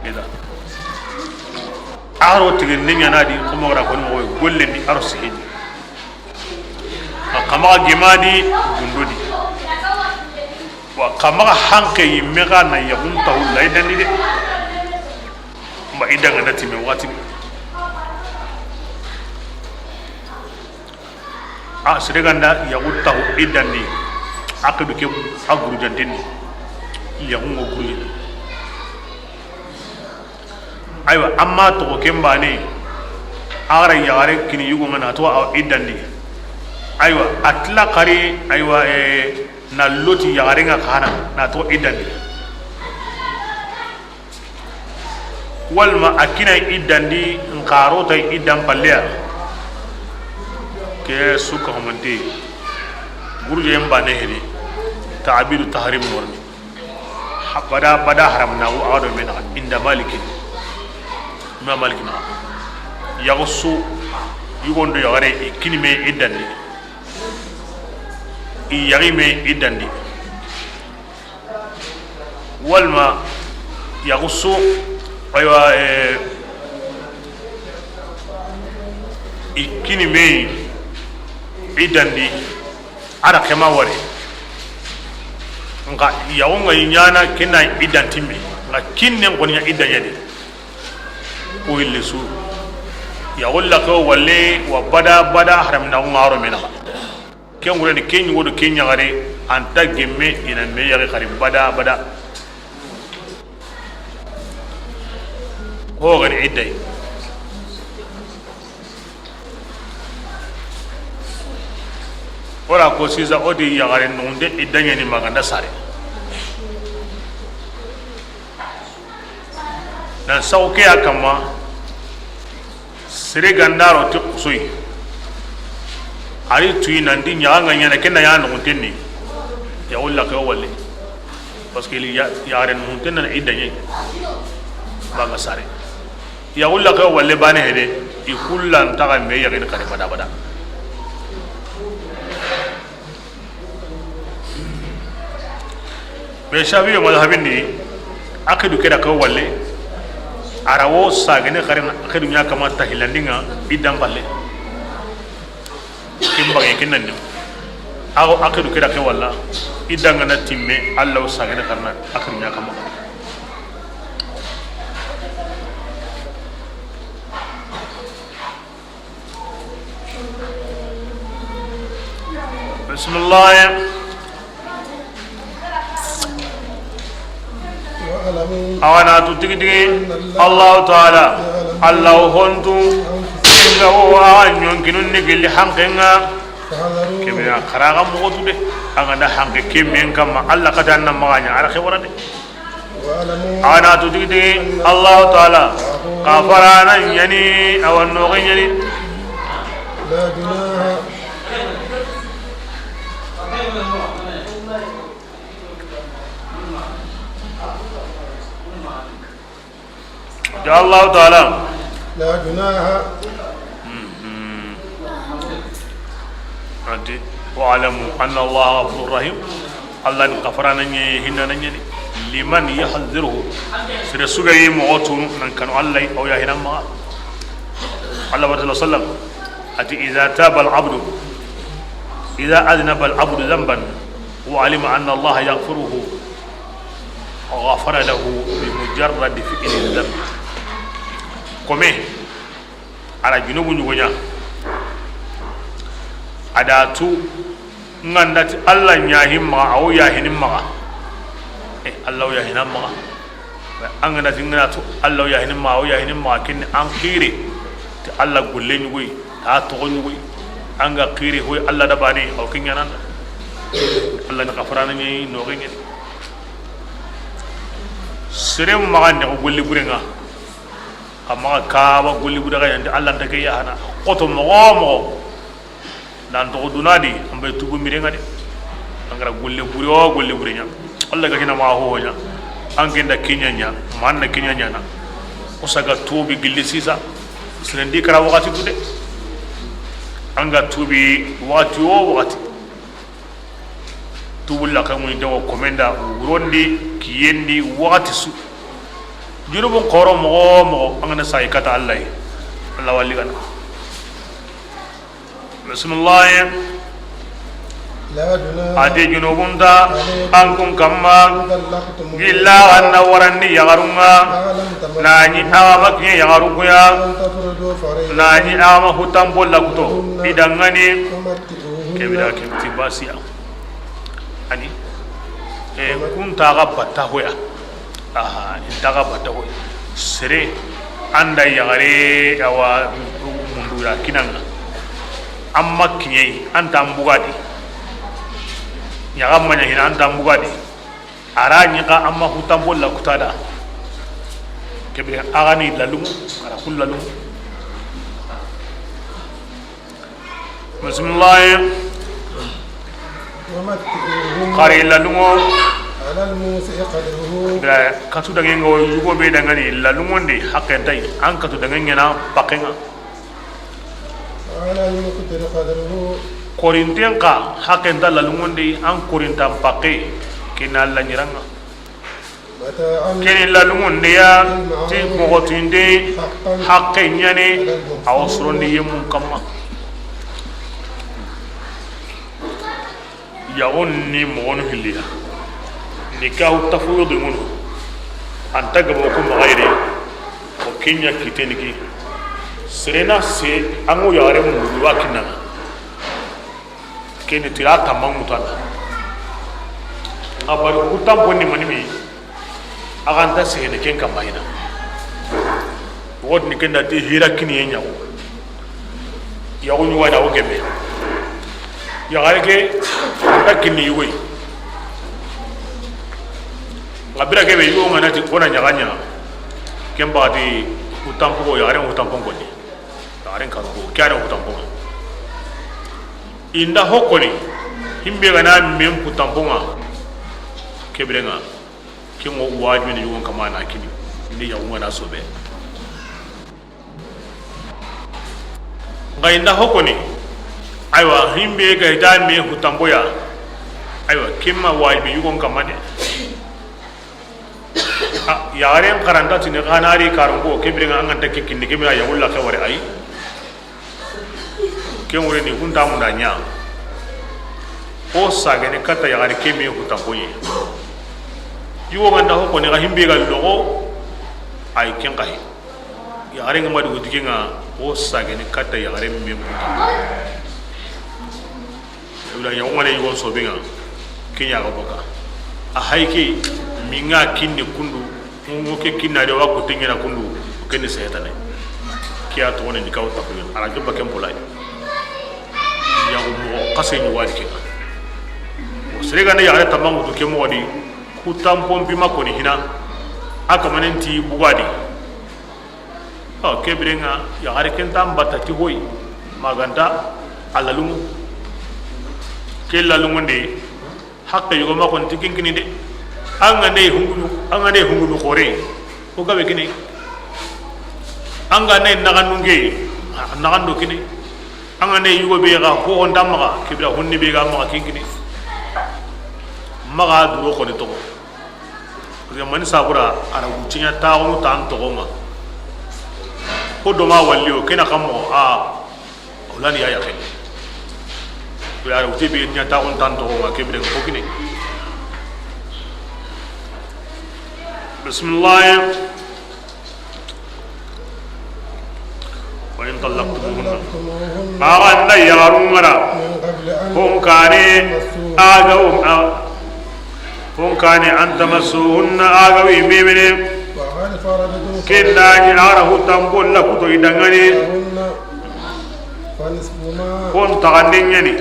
Ida. A ro tigende ɲana di, xo ma ga ra koni moxo gollendi, a ro sihindi. Xa maxa gemadi gundo di. Wa xa maxa hanke yimme ga na yaxun tahu laydandi de. Ma i danga na timme waxati. A sere ga nda yaxu taxu i dandi, aqidu ke a gurujantini, yaxu ŋo gurujini. Aywa, amma toxo ken bane, a ga ra yaxare kini yugo ŋa na toxo a i dandi. Aywa, a tila xari, aywa, eh, na loti yaxare ŋa xana na toxo i dandi. Walma a kina i dandi, n xaro ta i dan palleya. Ke suka xomante, guruje n bane hedi, ta'bidu tahrim worni. Bada, bada haram na wo a do mena inda Maliki. Imam Maliki na. Yaxu su, yugondo yaxare, i kini me i dandi. I yaxi me i dandi. Walma yaxu su, aywa, eh, i kini me i dandi, a ra xema wari. Nxa yaxu ŋa i ɲana kena i dantimme, nxa kinnen xoni ɲa i daɲadi. Ko ille su, yaxu laxo walle wa bada bada haram na ŋaro mena. Ken ŋureni, ken ɲugo do ken ɲaxare, an ta gemme i na me yaxi xari bada bada. Ho gani idday. Wala ko sisa o di yaxare nunde idda ɲani ma ga nda sare. Nan saxu ke ya kamma, sere ga nda ro ti xusoyi, a ri tuyi nan ti ɲaxa ŋa ɲana, ken na ya noxunten ni, yaxu laxe walle. Parce que ya, yaxare noxunten na idda ɲa ba ga sare. Yaxu laxe walle bane hede, i kullan taxa me yaxini xari bada bada. Mais Shafi'i madhabin di, aqidu ke da ko walle, a ra wo sagene xari na aqidu ɲa kamma tahilandinŋa iddan balle. Kin bage kin nan ni. Ago aqidu ke da ke walla, iddan ga na timme, Alla wo sagene xari na aqidu ɲa kamma. Bismillah. واعلموا Awa na tu tigi tigi, أن الله Allahu Taala, يعلم Alla wo hontu, ما في الصدور. Nga wo a ɲonkinun ni gilli hankenŋa. فاحذروه. Kebe ya xaraga moxo tu de, a ga nda hanke ke men kamma, Alla kata na maxa ɲa, a ra xewara de. واعلموا A na tu tigi tigi, أن Allahu Taala, غفورا kafarana ɲani, awa noxe ɲani. لا جناح. Ya Allahu Taala. لا جناح. Mhm. Anti, wa'lamu anna Allaha ghafurur rahim. Alla ni xafarana ɲa, hinnana ɲa ni. Liman yahziruhu. Sere su ga yi moxo tunu nan kanu Alla, aw ya hinan maxa. Alla wa sallam ati, idha taba al-abdu, idha adhnaba al-abdu dhanban wa alima anna Allaha yaghfiruhu, ghafara lahu bi mujarradi fi'li dhanb. Kome, a ra junubu ɲugo ɲa, a da tu, n ga nda ti Alla ɲa hin maxa, a wo ya hinin maxa. E, Alla wo ya hinan maxa. An ga nda ti n ga na tu Alla wo ya hinin maxa, a wo ya hinin maxa, ken ni an xiri ti Alla golle ɲugoy, a toxo ɲugoy. An ga xiri hoy Alla da bane, a wo ken ɲaana nda. Alla ni xafarana ɲa, noxe ɲa ni. Sere maxa ne ko golli burenga. Xa maxa kaba golli bure ga yanti Alla nta ke ya hana. Xoto moxo moxo. Nan toxo duna di, an be tubu mirenga de. An ga ra golle bure o golle bure ɲa, Alla ga kina maxa ho ɲa. An ke nda ke ɲa ɲa, ma an na ke ɲa ɲaana. O saga tubi gilli sisa. Seren di kara waxati tu de. An ga tubi waxati o waxati. Tubu la xa ŋuni dawo komenda, wuron di, kiyen di, waxati su. Junubun xoro moxo moxo, an ga na sayi kata Alla yi. Alla wali gana. Bismillah. لا جناح A ti junubun nta عليكم an kun kamma. إن طلقتم Gilla an na warandi yaxarun ŋa. ما لم تمسوا Na ɲi axa ma kiɲe yaxarun ku ya. وأن تفرضوا فريضة Na ɲi axa ma hutanpo lakuto لهن i danŋa ni. فمتعوهن Kebira kebiti basiya. Ani, e, kun taxa batta hoya. Aha, in taxa batta hoya. Sere, an da yaxare, awa, mundu ya kinanga. An ma kiɲe, an ta an bugadi. Yaxa ma ɲa hina, an ta an bugadi. A ra ɲi xa an ma hutanpo lakuta da. Kebe, axa ni lalumu, a ra kun lalumu. Bisimilahi. ومتعوهن Xari lalungo. على الموسع قدره. Bira katu dange ngo yugo be dangani lalungo ndi haqqe nta yi. An katu dange ngena pakenga. وعلى المقتر قدره. Korinten ka haqqe nta lalungo ndi, an korintan pakke kina lanyiranga. Keni lalungundiya ti moxotinde haqqe ɲane, a wo sorondi yemun kamma. Yaxun ni moxonu hilliya, nikahu tafwidi ŋunu, an ta gabo ku maxayre, o kiɲa kiteni ki. Serena se an ŋo yaxare mundu wa kinnanga. Keni tira tamma ŋutana. Nga bari ku tampo ni manimi. Axa nta sehene ken kamma hina. Wodi ni kenda ti hira kini ye ɲaxu. Yaxu ɲugo na wo gemme. Yaxare ke anta kini yugo yi. Nga bira kebe yugo nga nati kona ɲaxa ɲa. Ken baxati ku tampo ko yaxare ku tampo ko ni. Yaxaren kanu ko ke ya ni ku tampo. Inda hokoni, himbe gana men ku tamponga, kebirenga, kingo wajibi ni yugon kamana kini, ni yaxunga na sobe. Nga inda hokoni, aywa, himbe ga ida me ku tampoya, aywa, kimma wajibi yugon kamane. A, yaxaren xaranta tini xanari karonko, kebirenga an ganta ke kinni, kebira yaxulla ke wari ayi. Ken wure ni kunta munda ɲa. Ko sagene kata yaxare kemi ku tampoye. Yugo ganda ho ko ne ga himbe ga logo. Ay ken xahi. Yaxare ngama di wutikenga ko sagene kata yaxare me ku tampoye. Ibra yaxu ŋa ne yugo sobenga. Kenya ga baka. A hayke minga kinni kundu. Ŋo ke kinna de wa ko tengena kundu. Keni setane. Kiya to ne dikaw takuyen. Ala ke bakem bolay. Yaxu mo xase ni wadi ke. O sere gane yaxare tamangu to ke mo di. Ku tampon bi ma ko ni hina. Aka manenti bugadi. Awa, kebirenga yaxare ken ta n batta ti hoyi, maganta a lalungu. Ke lalungunde, haqqe yugo ma xon ti ken kini de. An ga ne hungunu, an ga ne hungunu xore, o gabe kini. An ga ne naxandunge, naxando kini. An ga ne yugo be ga ho honda maxa, ke bire honni be ga maxa ken kini. Maxa duro xoni toxo. Parce que mani sabura, a ra wuciɲa taxunu tan toxo ŋa. Ko doma walli o, ke na xa moxo, a, o lani ya yaxe. Ko ya ra wuti be ɲa taxunu tan toxo ŋa, ke bire ko kini. Bismillah. وإن طلقتموهن. Axa nda yaxarun ŋara. Hon kane, a ga wo, a, hon kane an tamassuhunna, a ga wo i memene. Ken da ɲi a ra hutan bon la kuto i danŋani. Hon taxanden ɲani.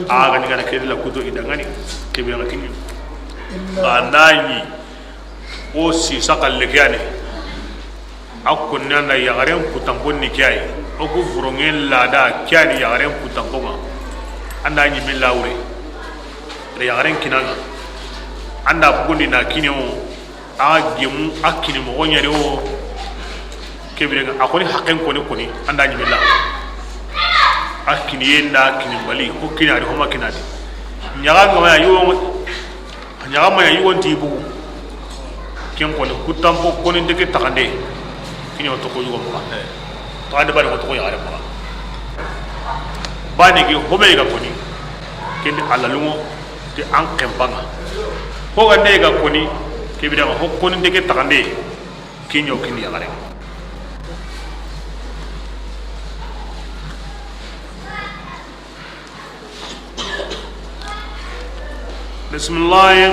A ga ni gana ken la kuto i danŋani. Ke bire ga kini. Ba na ɲi. O sisa xalle ke yani. A konni an da yaxaren kutanpon ni ke yi. O ku furongen lada ke yani yaxaren kutanpon ŋa. An da ɲimme lawure. Da yaxaren kinaŋa. An da bugundi na kini o. A gemu a kini moxo ɲari o. Ke bire ŋa a koni haqqen koni koni. An da ɲimme la. A kiniye nda kini bali. Ko kini a di homa kina di. Ɲaxa ŋa ma ya yo. A ɲaxa ma ɲa yugon ti bugu. Ken koni, kutanpo koni nde ke taxande. Kini o toxo yugo maxa. Taxande bani o toxo yaxare maxa. Bani ke home ga koni. Ken di a la lungo ti an kempa ŋa. Ho ga nde ga koni, ke bire ŋa ho koni nde ke taxande. Kini o kini yaxare. Bismillah.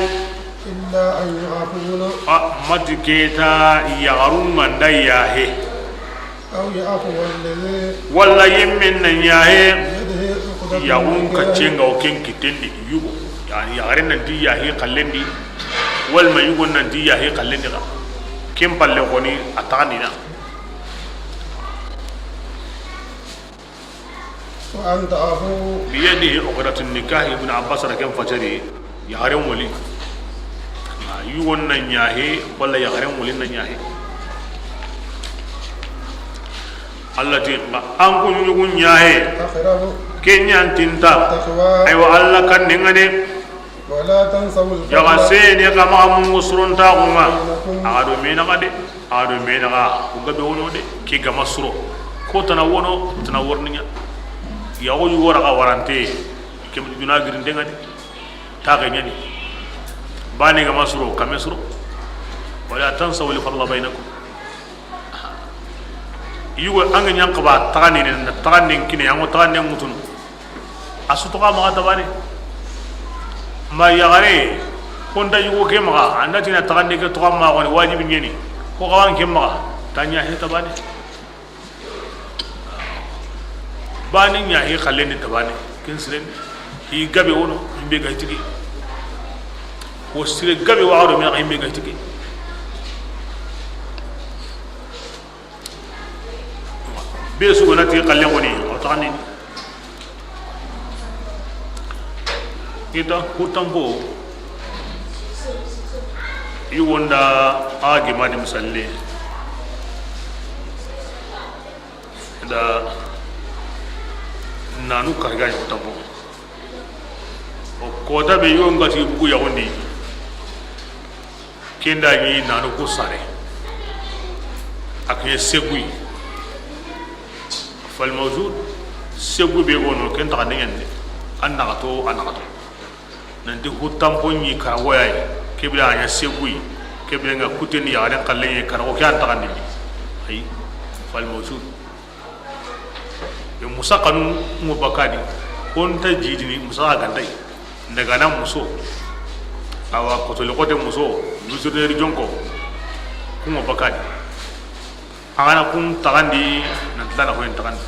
إلا أن يعفون. A, mati keta yaxarun ŋa nda yaxe. أو يعفو الذي. Walla yimmen na yaxe. بيده عقدة. Yaxun النكاح. Kacce ŋa o ken kitten di yugo. Yani yaxaren nan ti yaxe xallen di. Walma yugon nan ti yaxe xallen di xa. Ken palle xoni a taxandina. وأن تعفوا. بيده عقدة النكاح, Ibn Abbas ra ken fasari, yaxaren woli. A, yugon na ɲaxe, walla yaxaren woli na ɲaxe. Allah ti, an ku ɲugun ɲaxe. أقرب. Ke ɲa nti nta. للتقوى. Aywa, Allah kan ni ŋa de. ولا تنسوا الفضل. Yaxa sene xa maxa mungu surontaxu ŋa. بينكم. A ga do me naxa de. A ga do me naxa, o gabe wono de. Ke ga ma suro, ko tana wono, tana worni ɲa. Yaxo yugo ra xa warante. Ke duna girinde ŋa de. Taxe ɲani. Bane ga ma suro, kame suro. ولا تنسوا الفضل بينكم. Yugo an ga ɲa n xaba taxandini, na taxanden kine, an ŋo taxanden ŋutunu. A su toxo maxa ta bane. Ma yaxare, ko nta yugo ke maxa, an da ti na taxande ke toxo maxa, xoni wajibi ɲeni. Ko xawan ke maxa, ta ɲaxe ta bane. Bane ɲaxe xallen di ta bane. Ken siren di. Hi gabe wono, himbe ga tigi. Ko sire gabe wa do me himbe ga tigi. Be su gona ti xallen xoni, o taxandini. Kita hutanpo. I wonda a gema di misalle. Da nanu karga hutanpo. O kota be yo ngati bugu yaxundi. Ken da ɲi nanu ku sare. A ke seguyi. Fal mawjud, seguyi be gono, ken taxande ɲani de. An naxato, an naxato. Nanti hutanpo ɲi karago ya yi. Ke bire a ɲa seguyi. Ke bire nga kuteni yaxaren xallen ɲi karago ke an taxandini. Ayi. Fal mawjud. Yo, musaxanu ŋo bakadi, konta jidini musaxa gantay. Ndagana muso, awa kotoli xote muso, misirneri jonko, ku ŋo bakadi. A gana kun taxandi, nan tilana xoyen taxandi.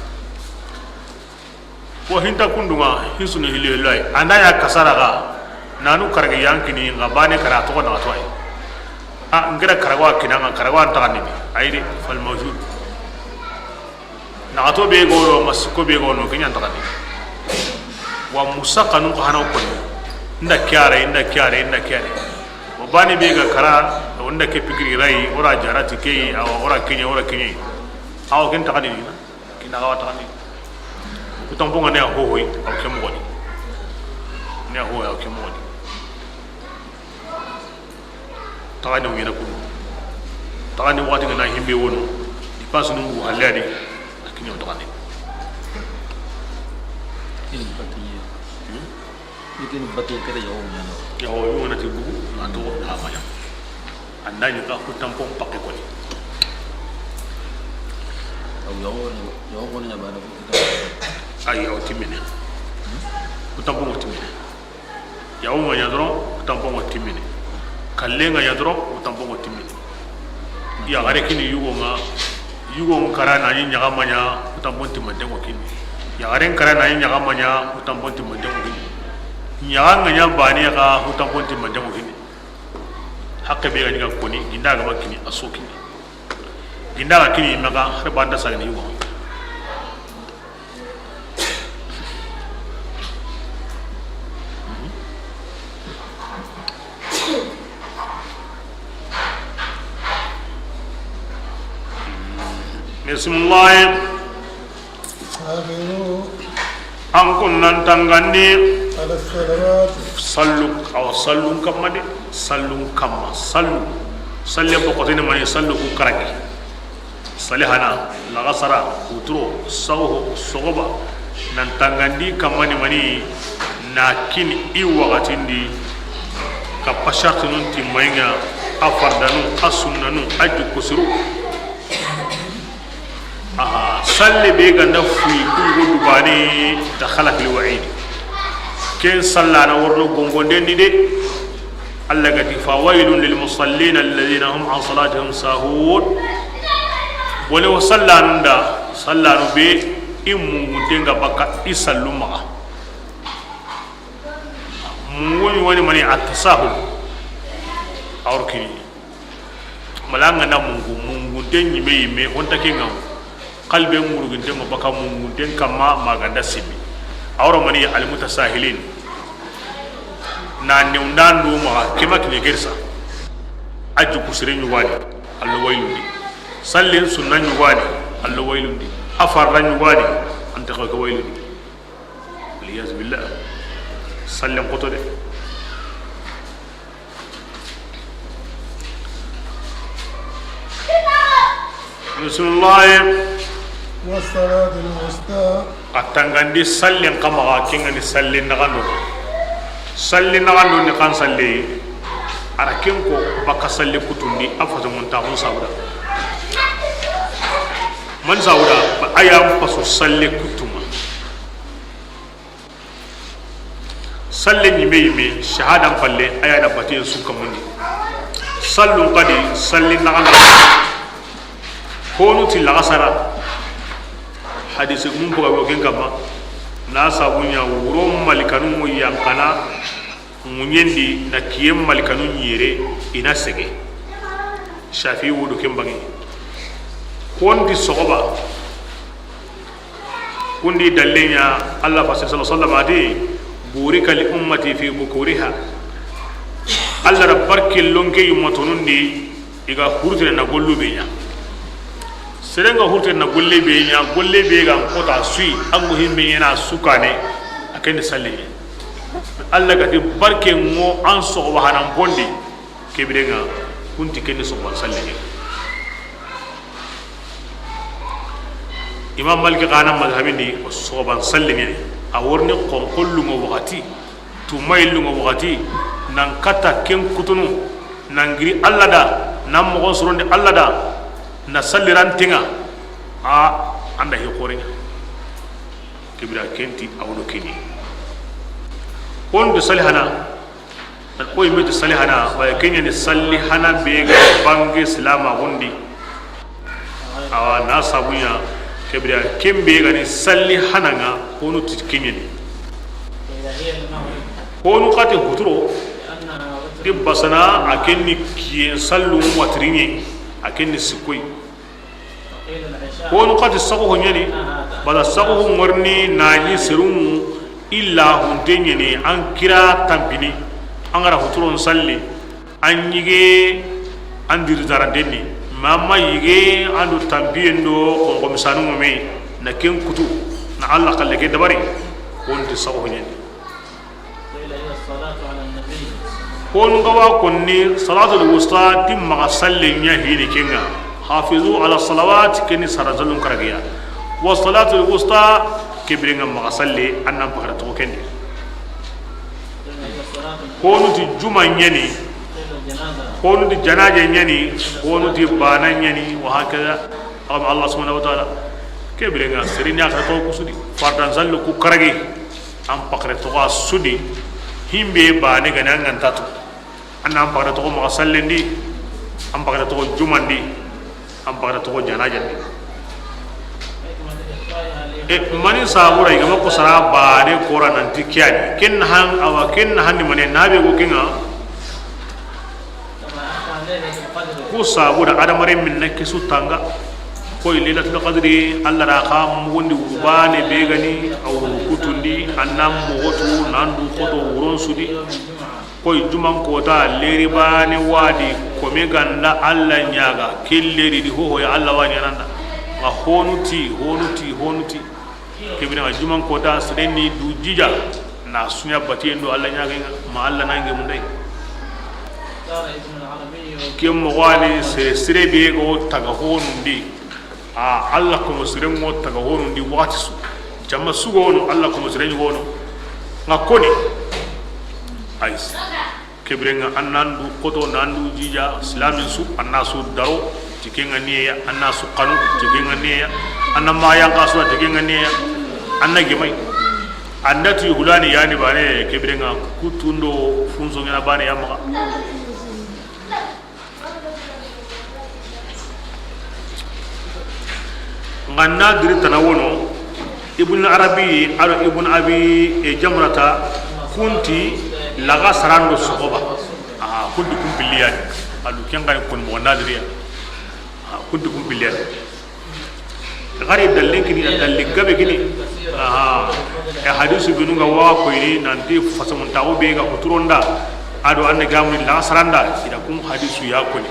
Ko hinta kundunga, hinsuni hiliyo loy, anda ya kasara ga, nanu karage yankini, nga bane kara toxo na toy. A, ngira karago a kinanga, karago an taxandini, ayri, fal mawjud. Naxato be gono, ma sikko be gono, ke ɲa ntaxandi. Wa musaxanu xa hana koni. Nda kiyare, nda kiyare, nda kiyare. Wa bani be ga kara, wonda ke pikiri rai, ora jarati ke, awa ora kenye, ora kenye. Awa ken taxandi ni, ken na ga wa taxandi. Ku tanponŋa ne ya hohoy, aw ke moxo di. Ne ya hohoy, aw ke moxo di. Taxandi wo ɲene kunu. Taxandi waxati ga na himbe wono, dépense nu bugu halle ya di, a kiɲo taxandi. Ini batiye. Hmm? Ini batiye kede yawo ɲana. Yawo ɲana ti bugu, a to da ma ya. Anda ɲi ka ku tampon pakke koni. Aw yawo, yawo koni ya bana ku tampon. Ay, yawo timine. Ku tampon timine. Yawo ŋa ɲa doron, ku tanponŋo timini. Kalle ŋa ɲa doron, ku tanponŋo timini. Yaxare kini yugo ŋa, yugo ŋa kara na ɲi ɲaxa ma ɲa, ku tanpon timmanten ŋo kini. Yaxaren kara na ɲi ɲaxa ma ɲa, ku tanpon timmanten ŋo kini. Ɲaxa ŋa ɲa bane xa, ku tanpon timmanten ŋo kini. Hakke be ga ɲi ga koni, ginda ga ma kini, a so kini. Ginda ga kini, maxa, har banta sagani yugo ŋa. Bisimilahi. Hafizu. An kun nan tangandi. Ala salawati. Sallu, awa sallun kamma de. Sallun kamma. Sallu. Salle bokotene mani sallu ku karagi. Salihana, laxasara, wuturo, sawho, soxoba, nan tangandi kamma ni mani, na kini i waxatindi, ka pashartinun timmayi ŋa, a fardanu, a sunnanu, a jukkusiru. Aha, salle be ganda fuyi, ku go dubane, dakhala fil wa'id. Ken sallana worno gongonden di de. Allah ga ti, "Fa waylun lil musallin alladhina hum an salatihim sahun." Bone wo sallanun da, sallanu be i mungunten ga bakka i sallu maxa. Mungu ni woni mani at-tasahul. Awr kini. Mala nga na mungu, mungunten ɲime yime, honta ke ŋa. Xalbe ŋuruginten ŋo baka mungunten kamma maganda simi. Awro mani almutasahilin. Na newndando maxa kema kine gersa. A juku sire ɲugani, Alla waylundi. Sallen sunna ɲugani, Alla waylundi. A farra ɲugani, anta xawke waylundi. Waliyaz billah. Sallen xoto de. Bisimilahi. Wasalatul wusta. A tangandi sallen kamaxa, kengani sallen naxando. Sallen naxando ni kan salle. Ara ken ko baka salle kutundi, a fatongon taxun sabuda. Man sabuda, a yan paso salle kutuma. Salle ɲime yime, shahadan palle, a yana batiyen su kamundi. Sallun xadi, salli naxana. Honu ti laxasara. Hadise mun boga wo ken kamma. Na sabu ɲa wuro malikanu mu yankana. Ŋuɲendi na kiyen malikanu ɲere, i na sege. Shafi wudu ken bangi. Hon ti soxoba. Kundi dallen ɲa, Allah fase sallallahu alaihi wasallam a ti, "Burika li ummati fi bukuriha." Allah da barke lonke yumma tonundi, i ga hurtene na gollu be ɲa. Seren ga hurtene na golle be ɲa, golle be ga n kota sui, an go himbe ɲena sukane, a ken salli. Allah ga ti barke ŋo an soxoba hanan bondi. Kebirenga, kunti kendi soxoban salli. Imam Malik xana mazhabindi, soxoban salli ŋeni. A worni xonxollungo waxati, tumayillungo waxati, nan katta ken kutunu, nan giri Allah da, nan moxon sorondi Allah da, na sallirantenga, a anda hi xorenga. Kebira kenti awdo keni. Kondo salihana. An koy meti salihana, waye kenyani salihana be ga bange silama gundi. Awa na sabunya kebira kembe ga ni salihana nga, kono ti kenyani. Kono kati huturo. Di basana a kenni kiyen sallu watirinye, a kenni sikoy. Honu xati saxuhu ɲeni, bala saxuhu ŋorni naɲi serumu illa hunte ɲeni an kira tampini, an gara huturon salli, an yige an diri darandenni, ma ma yige an do tampiyen do xonxo misanu ŋome na ken kutu. Na Alla xalle ke dabari, wonti saxu ɲani. Honu ga wa konni salatul wusta ti maxa salle ɲa hini ke ŋa. Hafizu ala salawat, ke ni sara sallun karagiya. Wa salatul wusta, ke biren ŋa maxa salle, an nan paxara toxo ken di. Honu ti juma ɲani, honu ti janaja ɲani, honu ti bana ɲani, wa hakada. Awa Allah subhanahu wa ta'ala, ke biren ŋa sere ɲa xa toxo ku su di, fardan sallu ku karagi. An paxare toxo su di, himbe bane ga na ŋa nta tu. An na an paxare toxo maxa sallen di, an paxare toxo juman di, an paxare toxo janajan di. E mani sabura i ga ma ko sara bane kora nanti ke yani. Ken han awa, ken han ni mane na be go ke ŋa. Ku sabu da adamaren min na kisu tanga. Koy Lailatul Qadri, Allah da xa mugundi wurubane be ga ni a wuru kutundi, an na moxo tu nan du xoto wuron su di. Koy juman kota leri bane wa di, kome ganda Allah ɲaga, ke leri di hoho ya Allah wa ɲananda. Nga honu ti, honu ti, honu ti. Ke biren ŋa juman kota sere ni du jija, na suɲa batiyen do Allah ɲaga ŋa, ma Allah na ŋe munday. Ke moxo wa ni sere, sere be go taga honundi. A Allah komo sere ŋo taga honundi waxati su. Jama su gono Allah komo sere ŋo no. Nga koni. Ais. Ke biren ŋa an nan du xoto, nan du jija, silamin su, an na su daro, ti ke ŋa niyeya, an na su xanu, ti ke ŋa niyeya, an na ma yanqa su, ti ke ŋa niyeya, an na gemay. An da ti hulani yani bane, ke biren ŋa kutundo funso ŋa na bane ya maxa. Nganna giri tana wono, Ibn Arabi ado Ibn Abi, e, Jamrata, kunti laga sarando sogoba. A kunti kumpiliyani. Alu ken gani kun mo nadiriya. A kunti kumpiliyani. Gari dalle kini, dalle gabe kini. Aha. E hadisu binu ga wa ko ini nanti fasamun tawo be ga huturonda. Ado ande gamni laga saranda. Ida kun hadisu ya koni.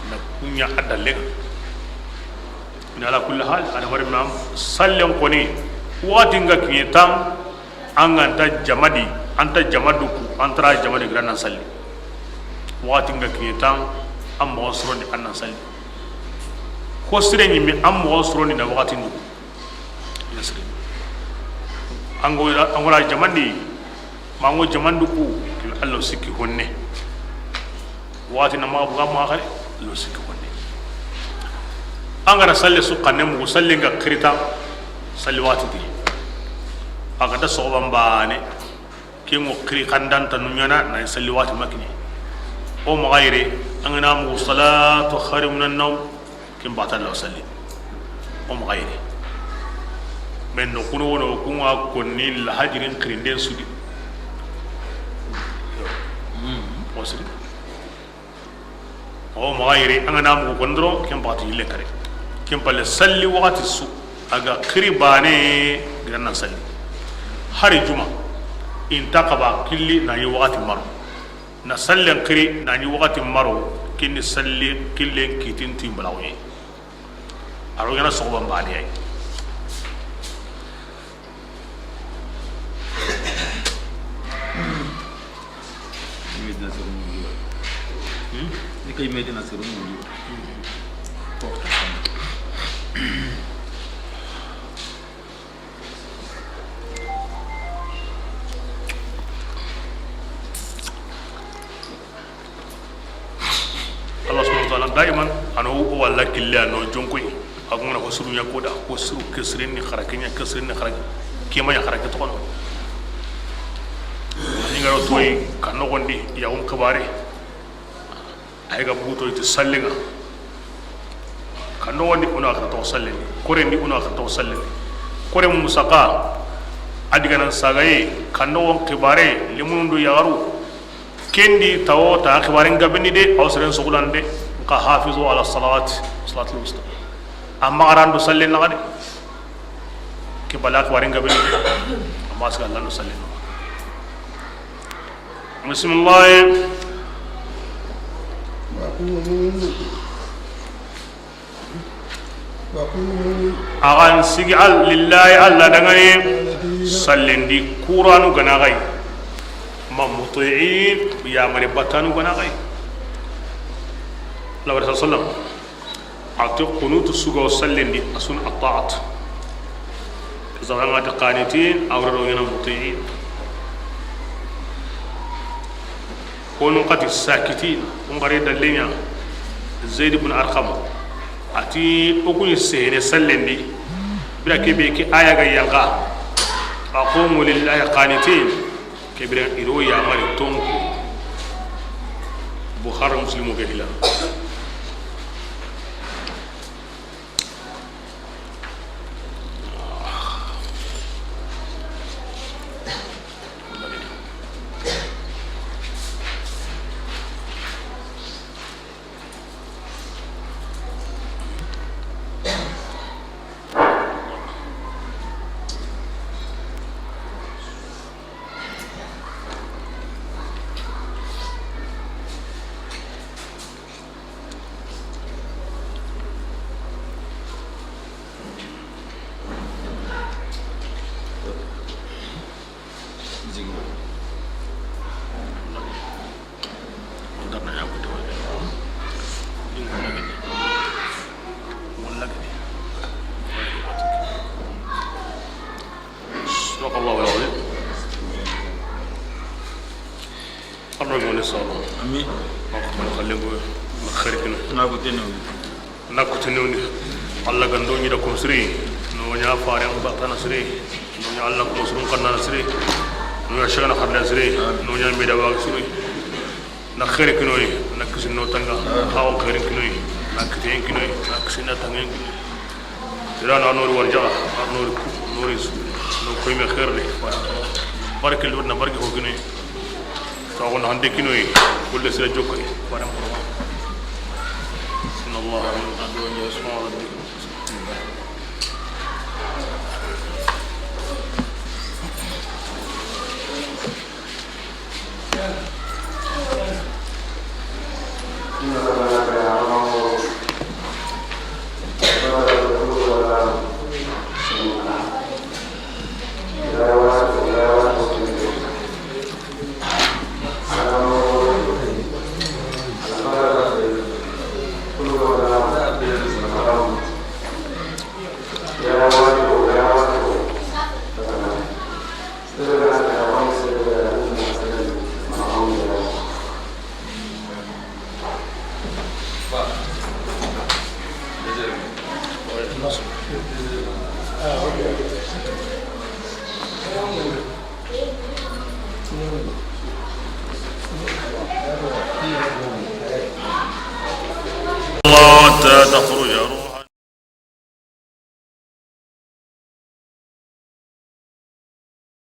Na kunya adalle. Ina ala kulli hal, ana mari mam sallen koni. Waxati nga kiɲe tan, an ga nta jamadi, an ta jamadu ku, an tara jamadi gran nan salli. Waxati nga kiɲe tan, an moxo sorondi an nan salli. Ko sire ɲimi an moxo sorondi na waxati ndu. Ina sire. An go, an go la jamandi, ma an go jamandu ku, ke be Allah sikki honne. Waxati na maxa buga maxa xare, lo sikki honne. An ga na salle su xanne mugu, salle nga xirita, salle waxati di. A ga da soxoban bane, ke ŋo xiri xandanta nu ɲana, na salle waxati makine. O maxa yere, an ga na mugu salatu khairum minan nawm, ken bata lo salli. O maxa yere. Men no kuno wono, ku ŋa konni lahajirin xirinden su di. O siri. O maxa yere, an ga na mugu kon doron, ken paxati yille kare. Ken palle salli waxati su, a ga xiri bane, giran nan salli. Hari juma, inta xaba killi na yi waxati maro. Na sallen xiri na yi waxati maro, kinni salli killen kitin ti balaxuye. A ro gana soxoban bane ay. Medina soro mundi wa. Hmm? Ni kay Medina soro mundi wa. Allah subhanahu wa ta'ala daiman ano o walla kille ano jonkoy. Agumana ko suru ɲa koda, ko suru kesirin ni xara, kenya kesirin ni xara, kema ɲa xara ke toxono. Ni ngaro toy kan noxondi ya um xibare. Ay ga buto ti sallinga. Kan noxondi una xara to sallini. Korendi una xara to sallini. Kore musaka. Adiganan sagaye kan noxon xibare limundu yaxaru. Kendi tawo ta xibarin gabini de, aw seren sugulan de. Nka hafizu ala salawat, salatul wusta. Amma arandu sallin naxa de. Ke bala xibarin gabini de. Amma siga landu sallin naxa. Bismillah. Axa n sigi al lillahi, Alla danŋa ni, sallen di kuranu ga na xa yi, ma muti'in, yamare batanu ga na xa yi. Lawar sallam a ti kunutu su ga sallen di, a su ni at-ta'at. Zaxanga ti qanitin, a wure do ɲaana muti'in. Konu xa ti sakitin, kun xare dallen ɲa Zaid ibn Arqam. A ti o ku ni sehene sallen di, bire ke be ke aya ga yanqa, wa qumu lillahi qanitin. Ke bire i ro yamari tonku. Bukhari, Muslimu ke hilla. صدق الله العظيم. Arno mo ne solo. Amin. Ma ko xalle ko na xarit no. Na ko tenu. Na kutini woni. Alla ga ndo ɲi da ko siri. No ɲa fare on batana siri. No ɲa Alla ko surun kanna siri. No ɲa shagana xarla siri. No ɲa mi da wa siri. Na xere kinoyi, na kisi no tanga. Xawa xere kinoyi, na kisi kinoyi, na kisi na tanga kinoyi. Sira na nori warja, nori ku, nori su. No koy me xere. Barke lo na barke ho kinoyi. Taxu na hande kinoyi, kulle sira jokkoy, faran poroma. Inna Allah wa inna ilayhi raji'un.